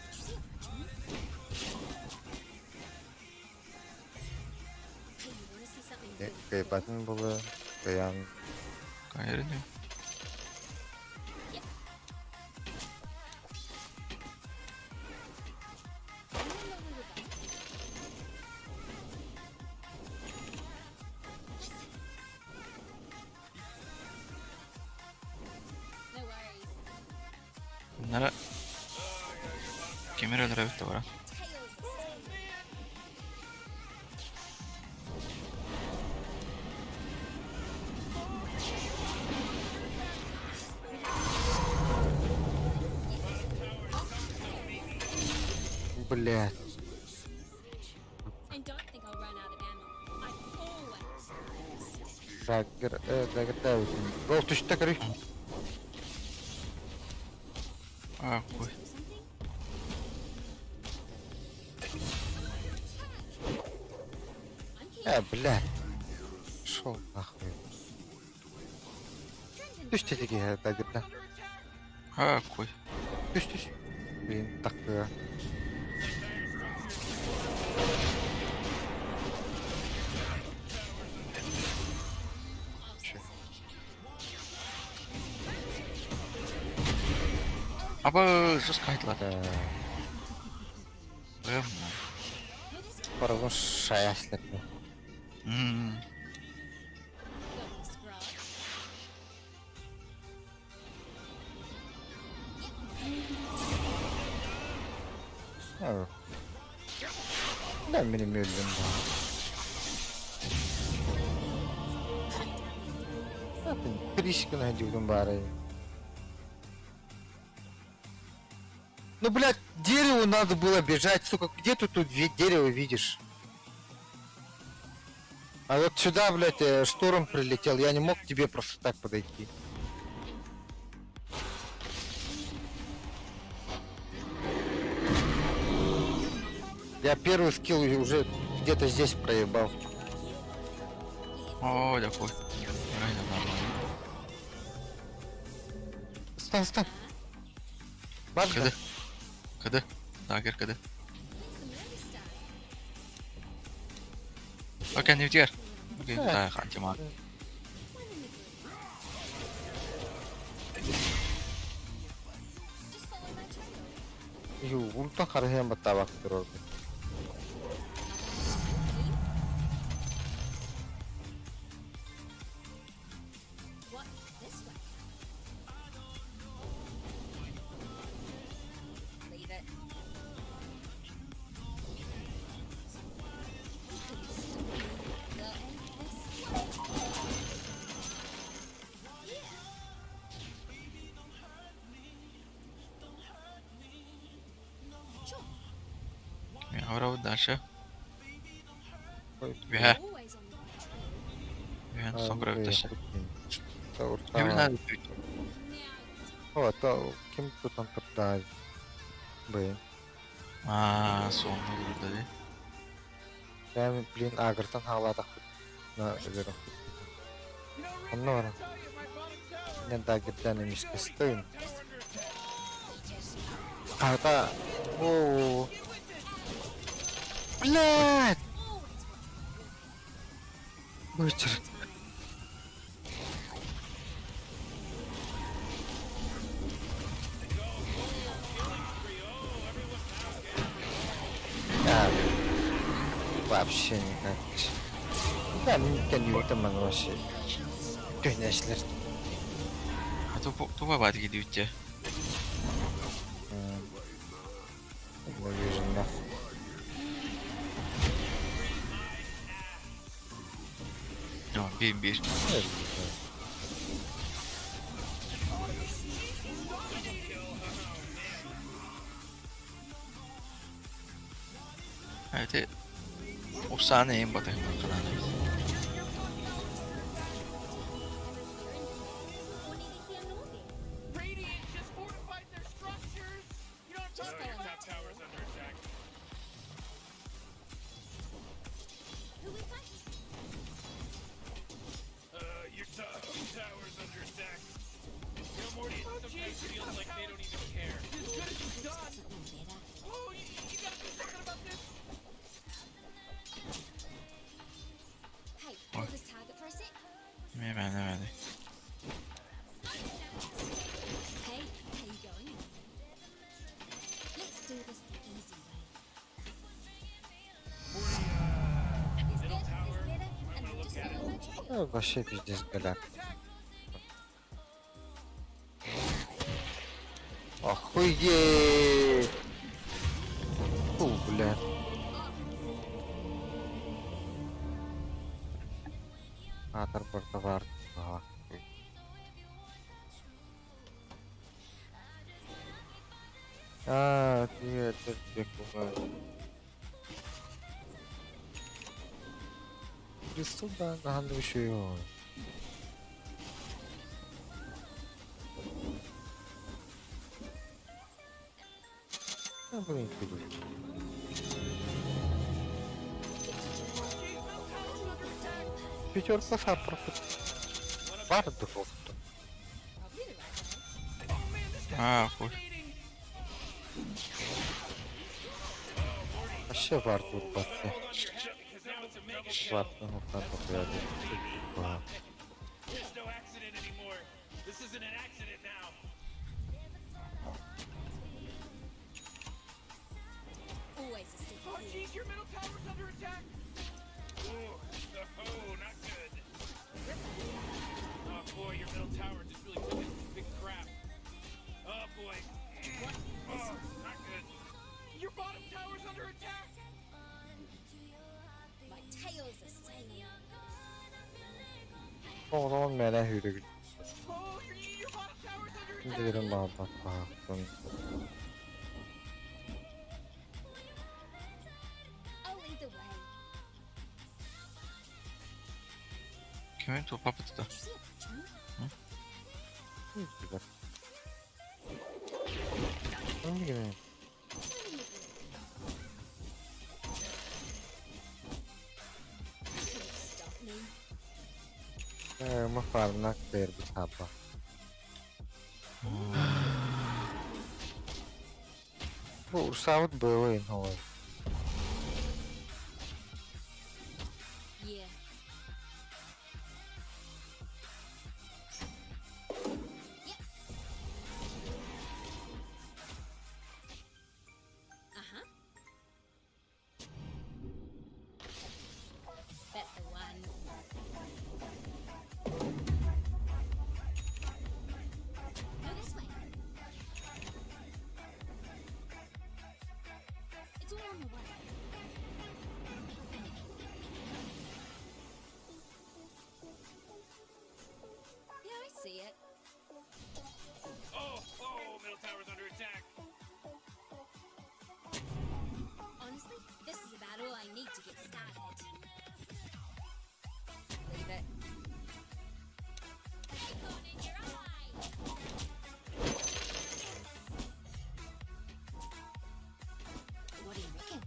the Did you see a watchman? Hey, you wanna see something really cool? Кайбатын было, каян. Кайрыны. Yep. Anyone know where we're going? No worries. Bunlara... Kimir öldürebitti bura. Tails of steel. Блядь. And don't think I'll run out of ammo. I always Dagger, dagger давит. Гол түштэ көрүй. А, хуй. do something. I'm under attack. I'm here. Блядь. Шел нахуй. Түштэ диги dagger да. А, хуй. Түш түш. Блин, так. Че? Аба, жестко айтылады. Да. Прям. Паровоз шаяслеп. Ммм. Got any scrub? Да, benim öldüm Zaten Кришкина дюдум бары. Ну, блядь, к дереву надо было бежать, сука. Где ты тут дерево видишь? А вот сюда, блядь, шторм прилетел. Я не мог к тебе просто так подойти. Я первый скилл уже где-то здесь проебал. О, да хуй. Ай, да нормально. Стань, стань. Бабка. КД. КД. Dagger КД. When's the movie start? Окей, не втер. Окей, Да. да, хантима. One in the group. Just follow my trail. Ю, ультан харахем баттабак турор. What? This way? Leave it. You couldn't stop me. Going this way. Yeah. Sure. Я дальше. Ой, Бе. Always on the right trail. Бе, соңгы өтөші. Та Кем надо Now О, то ким тут там турда. Блин. А, сонны burada Я, блин, агыртан халадах. На, веру. Онно бар. Не дагерден эмиске стоим. Ата. О. Блядь! always watch. Бычыр. А, вообще никак. Да, кэннибитин вообще. Көнәшлер. Туга баар киирбитчэ. Не вижу нахуй. Биир биир. Ити Усааны эйин батыһын ханаан эбит. Radiant just fortified their structures. You know what I'm talking about? Top tower's under attack. Who we fighting? Your top tower's under attack. You know, Morty, it Oh, sometimes jeez, your feels top like they tower's don't even care. As good as you've done. Something better. Oh, you gotta do something about this. Hey, hold this target for a sec. Эмиэ мээнэ мээнэ. Hey, how you going? Let's do this the easy way. There's Middle good, tower. there's better, I'm and gonna then look just at it. follow my trail. Ну, вообще пиздец голяк. Охуеть! Фу, бля. Атор бортовар. Ага. А, ты это бекуга. Сюда, на еще его. А, блин, ты, блин. Пятерка саппорта. Бар духовку. Probably the right way. Аа, хуй. Вообще вард урбатты. Because now it's a mega kill. Вард, ну, там попряли. There's no accident anymore. This isn't an accident now. Always a step Oh, ahead. jeez, your middle tower's under attack. Ooh, oh, not good. Oh boy, your middle tower just really took a big crap. Oh boy. Oh, not good. Your bottom tower's under attack. My tail's a sail. O zaman mene hürü. Oh, your bottom tower's under attack. Diyorum bak bak. I'll lead the way. Кимин ту папа да. Did you see a patrol? Güzel. Hangi gibi? Tell me you Couldn't stop me. Ma farmnak verdi sabah. Bu Ursavut было иного. Yeah. Yep. Uh-huh. That's the one. Go this way. It's all on the way. Yeah, I see it. Oh, middle tower's under attack. Honestly, this is about all I need to get started. Leave it. Acorn in your eye! What do you reckon?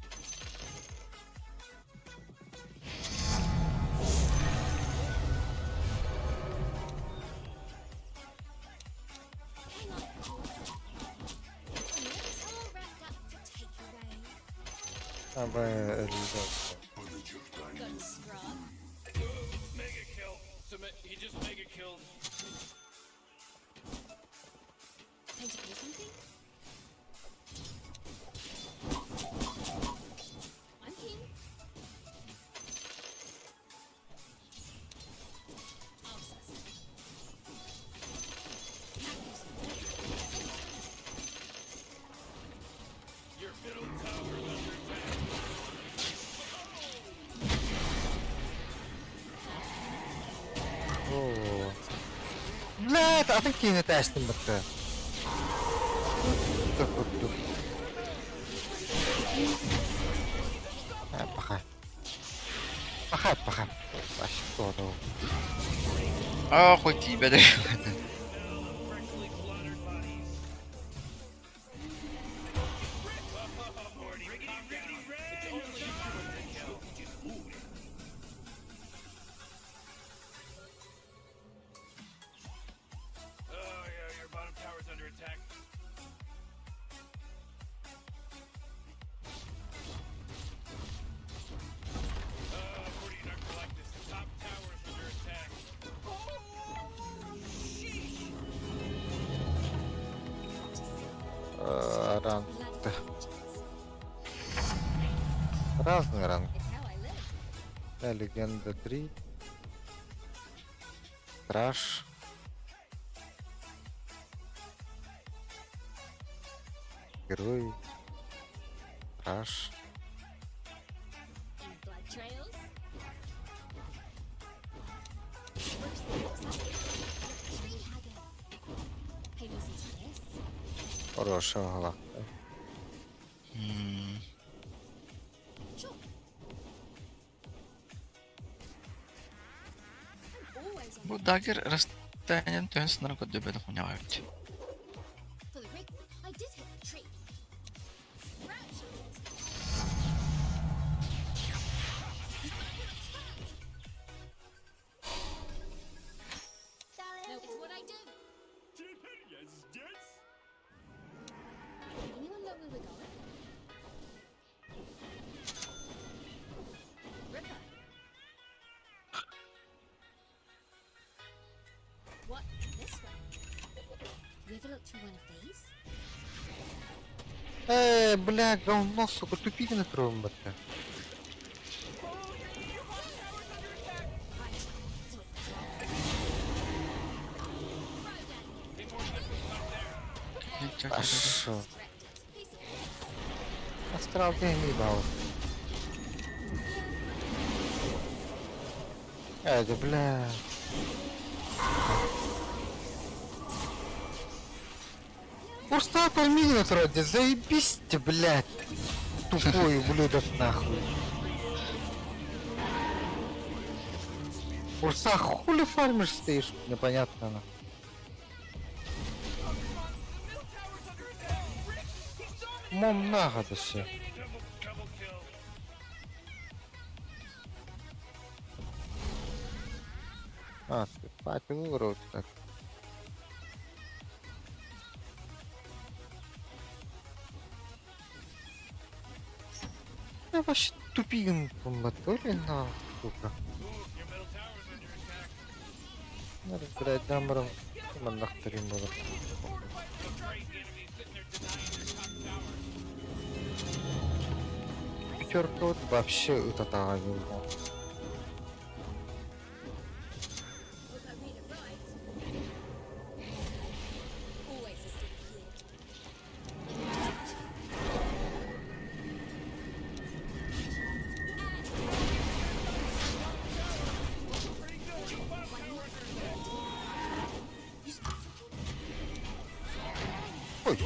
Hang on, horse. It's all wrapped up for takeaway. Abi elde. Got a scrub. Ooh, Оо. Блядь, атын киһини тээстим бытта. Курдук. Паха. Паха, паха. Вообще здорово. Аа, хоть тиийбэт. Oh yeah, your bottom tower's under attack. Oh, Morty, you're not gonna like this. The top tower's under attack. Э, Ранг. Разный ранг. It's how I live. Да, Легенда 3. Страж. Герой. Страж. Any blood trails? Worse than looks like. Tree hugger. Hey, listen to this. Хорошая голова. М, Sure. I'm always on Бу the дагер расстоянием төһөн сынарын көрдөбөтөх хуйня эбит. For the record, I did hit the tree. Branch on it. No, it's what I do. Anyone know where we're going? Ripper. What? This way? You ever looked through one of these? Э, бля, говно, сука, тупик на первом БТ. Right. So it's that. Хорошо. Piece of piss. Астрал ты не ебал. Эй, да бля. Устал пойми вроде, заебись ты, блядь. Тупой ублюдок нахуй. Урса, хули фармишь стоишь? Непонятно нахуй. Мом нагода все. Double, double kill. А, ты пати выбрал так. Я вообще тупик моторе на, сука. Your middle tower's under attack. Надо, блядь, дамром. Маннахтарим было. Great, the enemy's sitting there denying their top tower. Пятерка вот вообще это Hope I read it right. Always a step ahead. You spot something? Ой,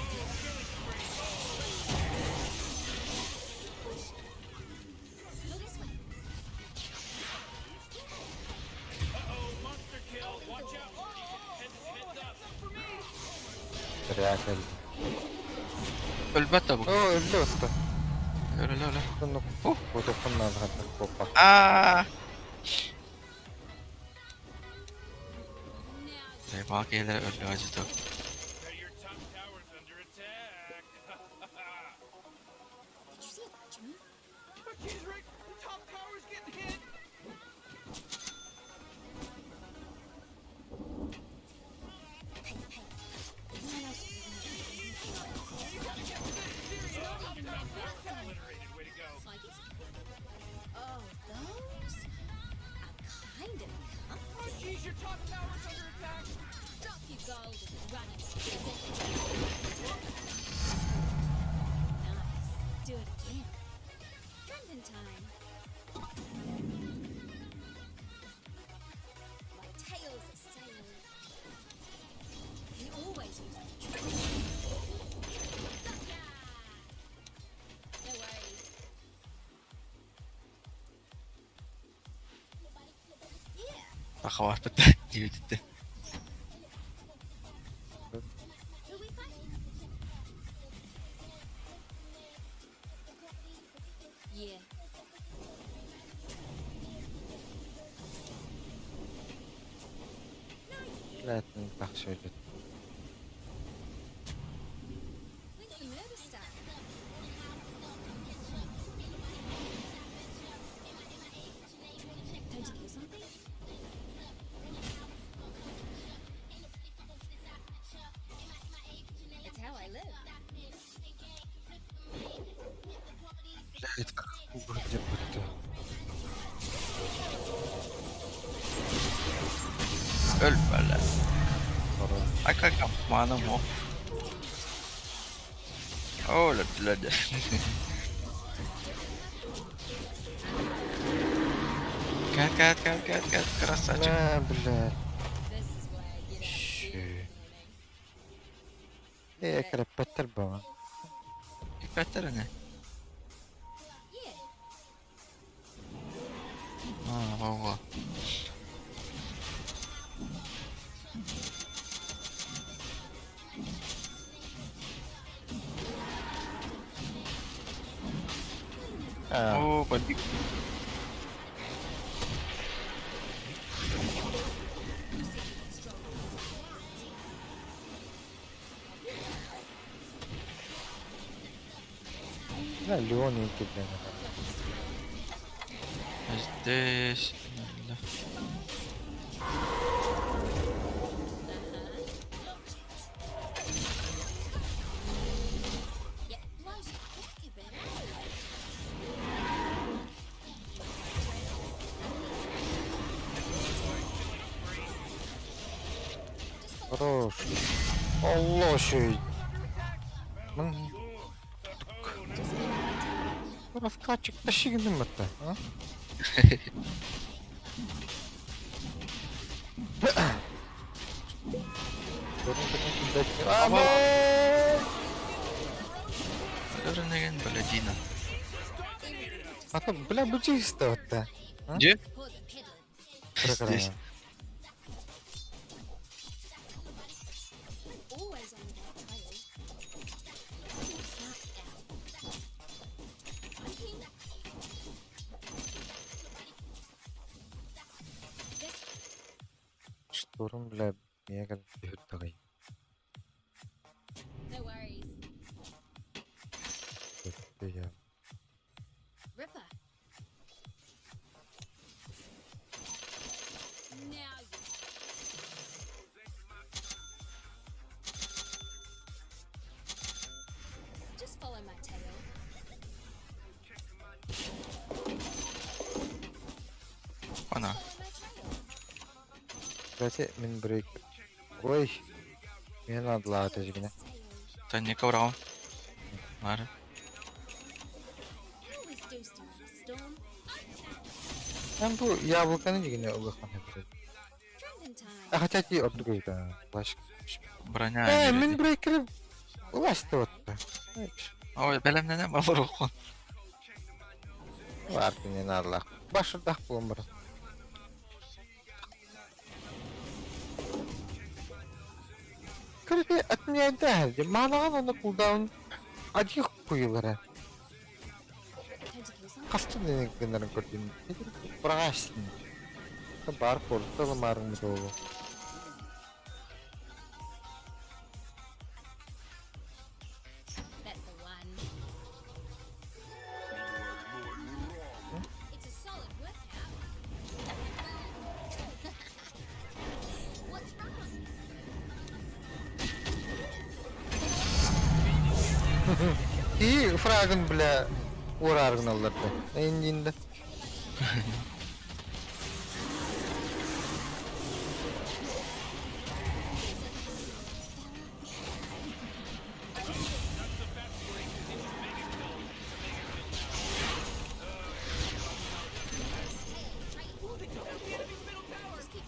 Go this way. Uh-oh, monster kill. Watch out. Heads, heads up. Рякаль. Өлбөт да бу. О, өллө Өлө өлө. Ну, вот надо попа. Аа. Баа кэлэр өллө ажыта. Okay, your top tower's under attack. Did you see a patch move? Oh, jeez, Rick, the top tower's getting hit. Hey, hey. Anyone else It's not even my birthday. Obliterated. Way to go. I guess. Oh, those are kind of Oh, comfy. jeez, your top tower's under attack. Drop your gold and run it. Nice. Do it again. Drinking time. My tail. Сахаласпыт диэбититтэн. Who we fighting? Yeah. Блядь, не так все идет. When's the murder start? Time to kill something? It's how I live. Блядь, как где будто. Өлбөлө. Акака манамо. О, ла Кат, кат, кат, кат, кат, красавчик. На, блядь. This is why I get out of bed in the morning. Э, крапаттар баҕа. Каттар не? Yeah. А, во-во. А, О, побег. Да, Леон и блин. Здесь. Да. Yeah. Blows your back a bit, eh? Хорош. Алло, Мын... Раскатчик, тащи гным это, а? А, Дөрнеген блядина. А то, бля, буддиста-то. Где? Pour the peddling. Здесь. Always on the right trail. Smart owl. I'm keen. Штурм, бля, мега бүйірдіғай. No worries. Я. Ripper. Now you. Just follow my tail. Она. Follow my trail. Кстати, минбрейк. Ой, мне надо латать, гне. Tail. Та не коврал. Мара. Always do start a storm. Там бу яблоканы дегене улахан блядь. Drunken time. А хотя ти отдругой-то плащ. Броня. Э, минбрейкер уласты вот. Ой, бэлэмнэнэ балар Варты не надо лах. Башырдах булын бар. Короче, от меня дали. Манаган оны кулдаун. Один хуйлары. Time to kill something. Кастын гынарын көрдüm. Бұрағашсын. Бар порталы марың жолы. That's the one. It's a solid workout. What's wrong? И фрагын, бля, ураргын алларды. Эндинде.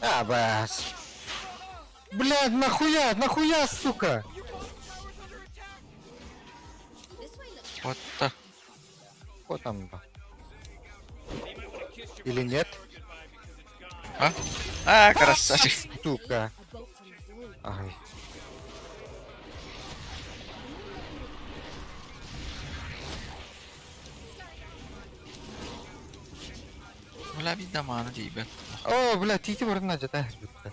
А, бас. Блядь, нахуя, нахуя, сука? This way looks Вот так. Вот там. ба. Или нет? А? А, красавчик. Сука. Ай. Бля, биир маана тиийбэт. О, бля, тиити барына дьата бүттэ.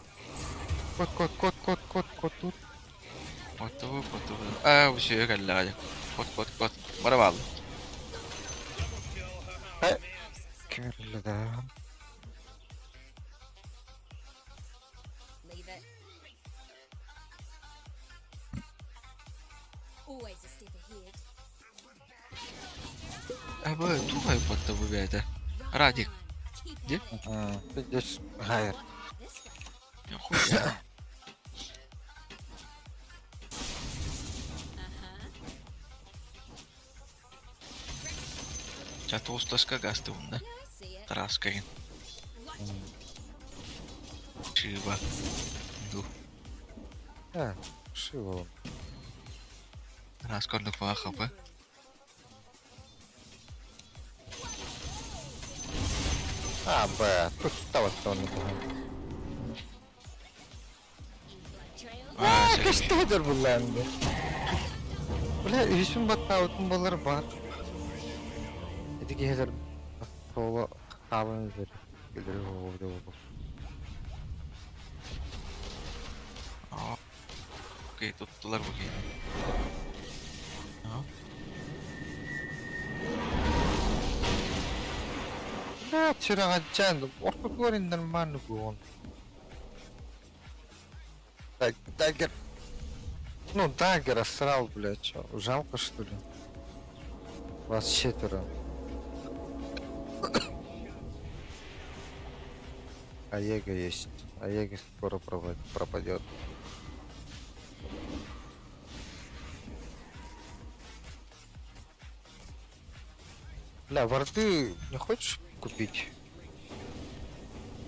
Кот, кот, кот, кот, кот, кот тут. Котубу, котубу. А, үсүө кэллэҕэ. Кот, кот, кот. Бара баалла. Ким да. Leave it. Always a step ahead. А бу тугай батта бу бэйэтэ. Радик. Keep Где? at it. Здесь гайр. This way. Хуя. Uh-huh. Ча туустаска гасты унда. Yeah, I see it. Тараскагин. Watch it. Шиба. Ду. А, Шива. Тараскордук хп. А, Б. Тут того тонны. Trail. А, А, каштадыр булланды. Бля, үсүн баттаабытын болар бар. Эти киһилэр соло хаабын бер. Келер оҕо Окей, туттулар бу киһини. Бля, сүрэҕэлдьээн ортотугар нормально буолуон. Так, дагер. Ну, дагер осрал, блядь, чё, жалко что ли? Вас четверо. Аега есть. Аега скоро пропадет. Бля, варды не хочешь купить?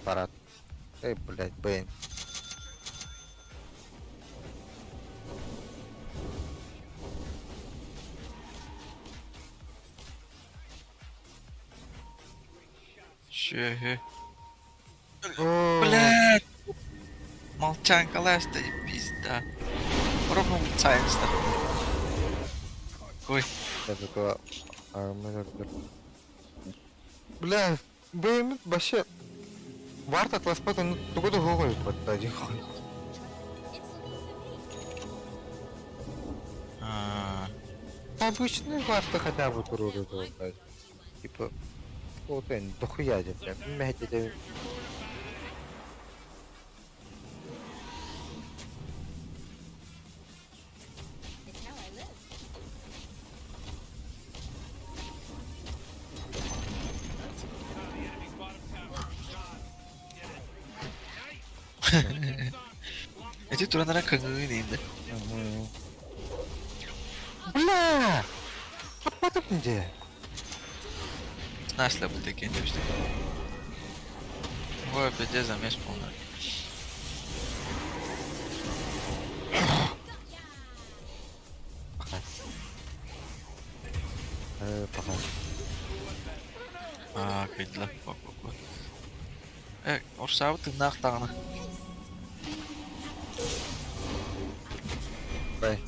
Аппарат. Эй, блядь, Бэйн. Шеге. О, Блядь! Молчанка ласта пизда. Ровно улицаемся. Ой, Я такой, а, мы как Бля, Бэйн вообще... Варта атласпата, ну, тугу тугу подтади хуй. It's looking for me. а, Обычный варта хотя бы туруру блядь. Типа, вот он, дохуя где блядь, это... It's how I live. The enemy's bottom tower is gone. Did it. Nice. Эти туранара кыңыы дейді. Бля! Потом где? Знаешь ли, бұл екен деп ішті. Ой, опять замес полный. Пока. Пока. А, кыйдыла. Бак, бак, бак. Э, орсабы тыңнақ тағына. Бай.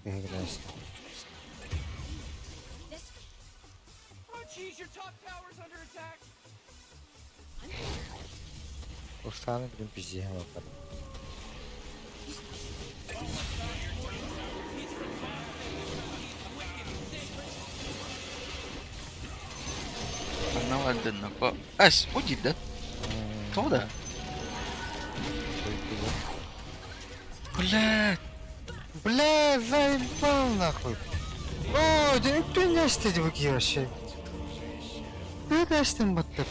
Играйся. This way. Oh, jeez, your top tower's under attack. Устану, блин, пизде, ладно. Анна вальденна. Әс, о дейді. Тоғда. Блядь. Бля, заебал нахуй. О, день буки вообще. Ты дастин баттыр.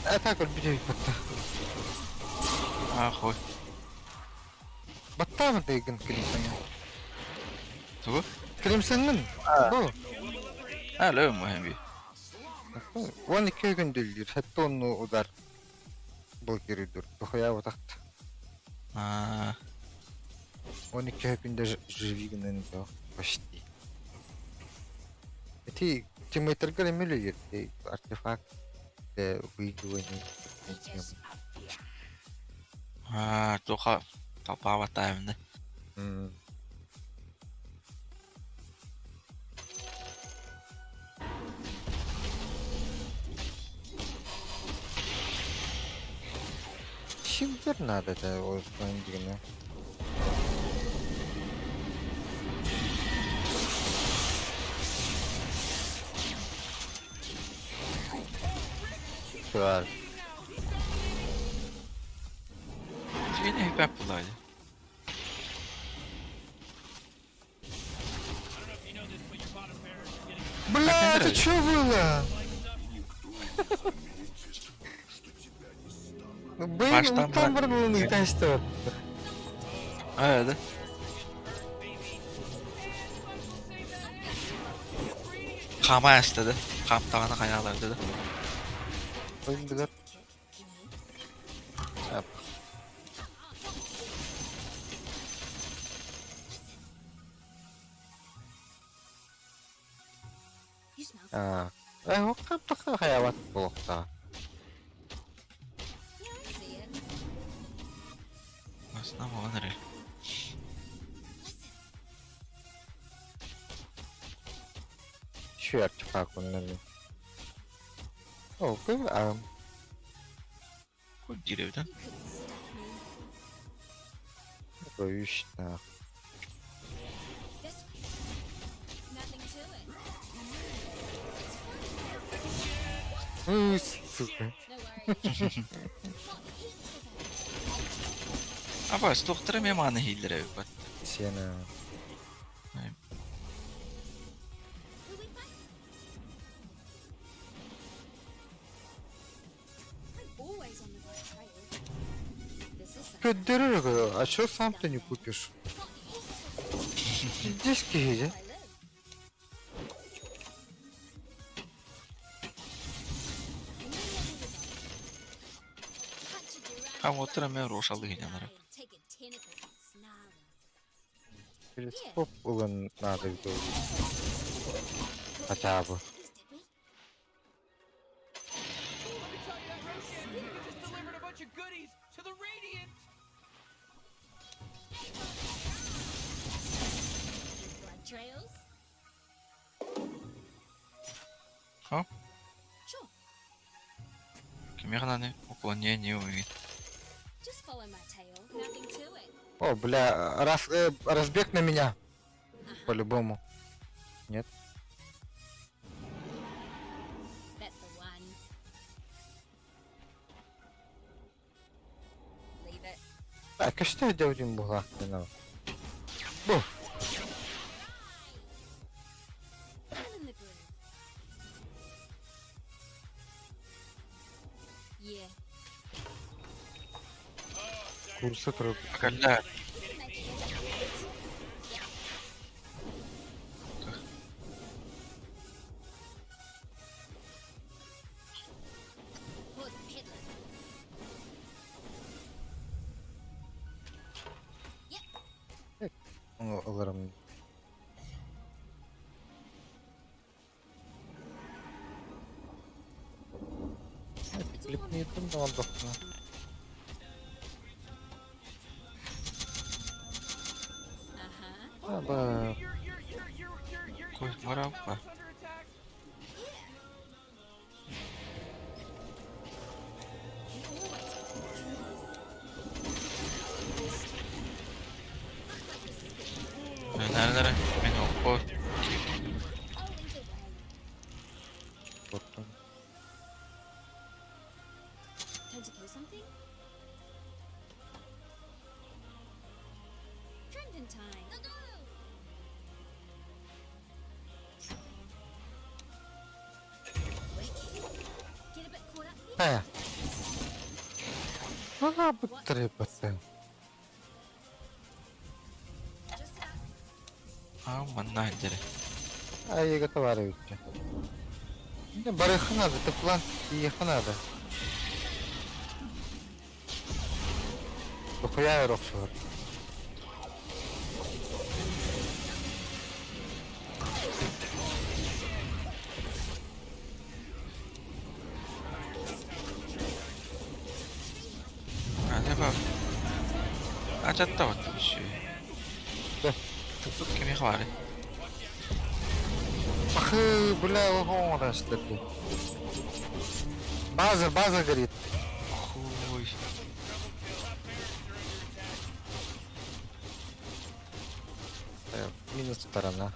А так вот бери батта. Ахуй. Баттамы деген Кримсоннын. Тугу? Кримсоннын. Бу. А, лөм мөһөм би. 12 күндүлүр. Хатта онну удар. Блокируйдур. Дохуя вот так. А, 12 күндө живигинен да почти. Эти тиммейтергер эмелер артефакт выигрывание. Аа, туха толпаабаттаабына. Силвер надо это ой, дигэнэ. Чувак. Үчүгэй эһипэп булаайы. Бля, это что было? Ну, блин, Ваш ну там там брат. барылын тастыр. Аа, да. Хаама эстеди. Хаамтаҕына хайаалар деді. Oyun bilir. Yap. You smell Аа. Э, хаптаха хаяват болохта. Yeah, I see it. Басына болан эрэ. Еще артефакт он на О, а Кой деревден. You couldn't stop me. боюсь нах. This way. Nothing to it. Ну, сука. No worries. Got heaps of it. Аба, стоқтыра мен маны хейлер эбит. Сена. Who we fight? I'm always on the right trail. This is something. Көддөрөр, а чё сам ты не купишь? Got heaps of it. Здесь киһи. I live. Хам отыр мен рошалы генерал. Take a tentacle, snarling. Телескоп ылын надо было. Хотя бы. Did we? Let me tell you that Roshan, he just delivered a bunch of goodies to the Radiant. Blood trails? Ха? Sure. Кимернаны уклонение уйт. Just follow my tail. Nothing to it. О, бля, раз, разбег на меня. По-любому. Нет. That's the one. Leave it. Так, а что я делать им была? Бу. I'm in the groove. Yeah. Курсы труд. Калля. We can make it. Pour the peddler. Onu alırım. It's all on Клипни там да отдохну. Uh-huh. Аба. Your your your your your your Кой your top марапа. tower's under attack. You always got the trees. Нэрнэрэ мен оппо. I'll lead the way. Korktum. Time to kill something? Trimmed in time. Go go! Wicked. Get a bit caught up there. Э. Ну на бы трепаться. Just up. Аа манна дэрэ. А я готова рыбки. Не, барыха надо, это план ехать надо. Дохуя я рохшор. Аа ба. Ачатта вот еще. Тут кимиэхэ баарый? Ахы, бля, оҕоҥор астырды. База, база горит. Хуй. Минус сторона.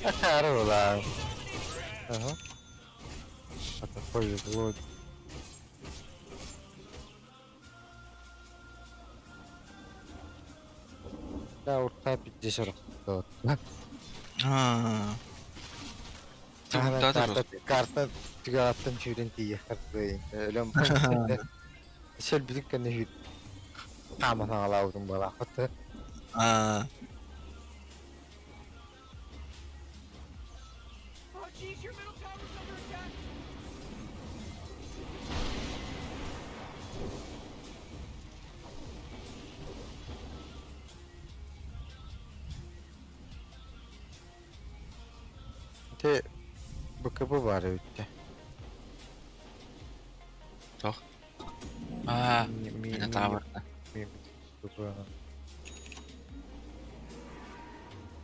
Акарыла. Ага. Это повезло. Да, урта 50 Аа. Карта, карта түгэҕиттэн сүүрэн тиийиэххэр өлөм сөлбүтүн кэннэ сүүр хааман хаҥалаабытым буолаахпыт. Аа. Ити БКБ баар эбит дии. Туох? Аа, Минотаврда.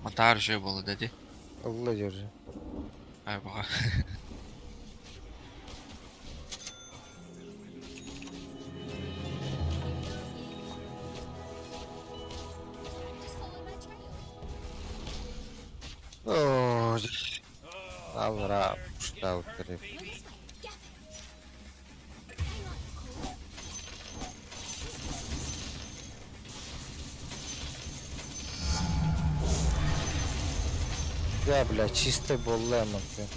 Матаар үчүгэй буолла да ди. Ылла держи. Ай баҕа. Оо, Алра пуштаутары. Да, бля, чисто буолла эмоция.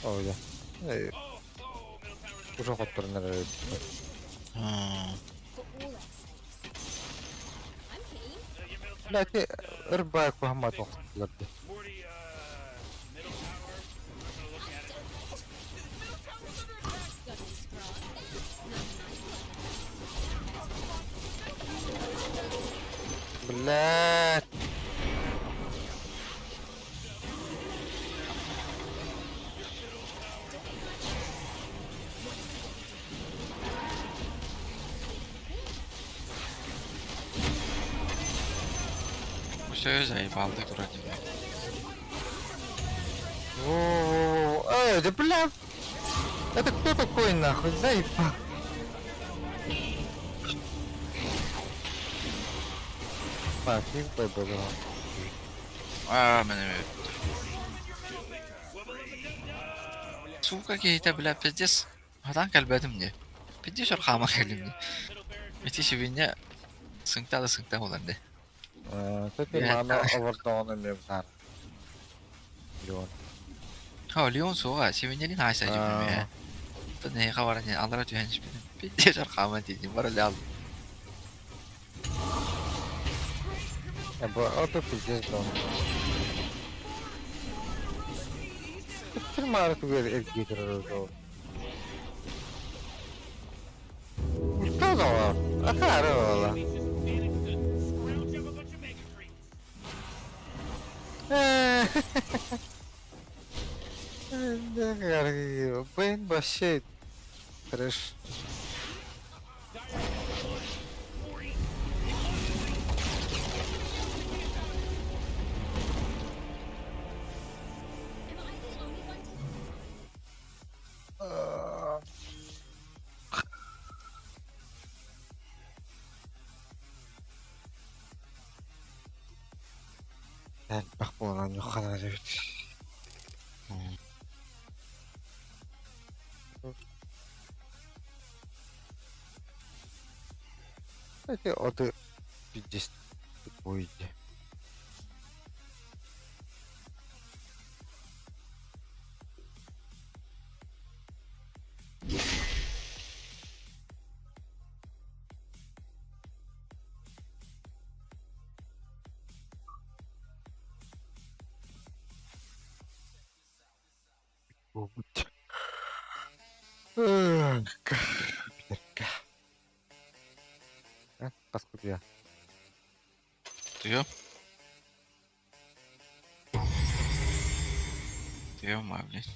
Ой, да. Уже хотторунар эбит. Бля, ити ырбаак куһаммат охтулар дии. Блядь. Все заебал ты вроде бы. Во-во-во. Эй, да бля! Это кто такой нахуй? Заебал. Так, не было. Аа, мен Сука киһитэ, бля, пиздец. Хатан кэлбэтим дии. Пиздец өр хаама кэллим дии. Ити сибинньэ сыҥта да сыҥта буолан дии. Кстати, маны олордоҕуна эмиэ баар. Леон. О, Леон суоҕа, сибинньэлин аайса дьүһүнүм ээ. Оттон эһиэхэ баран аллара түһэн испитим. Пиздец өр хааман тиийдим, бары лял. Бу ото пиздец дом. Ким маары тугу эргийэ турар ол? Кто доҕор? Акаары буола. Бэйн вообще трэш. Элбэх буолан ньухханар эбит. Эти оты пиздец тупой. Хас кутуйа? Туйу? Ё-моё, блядь.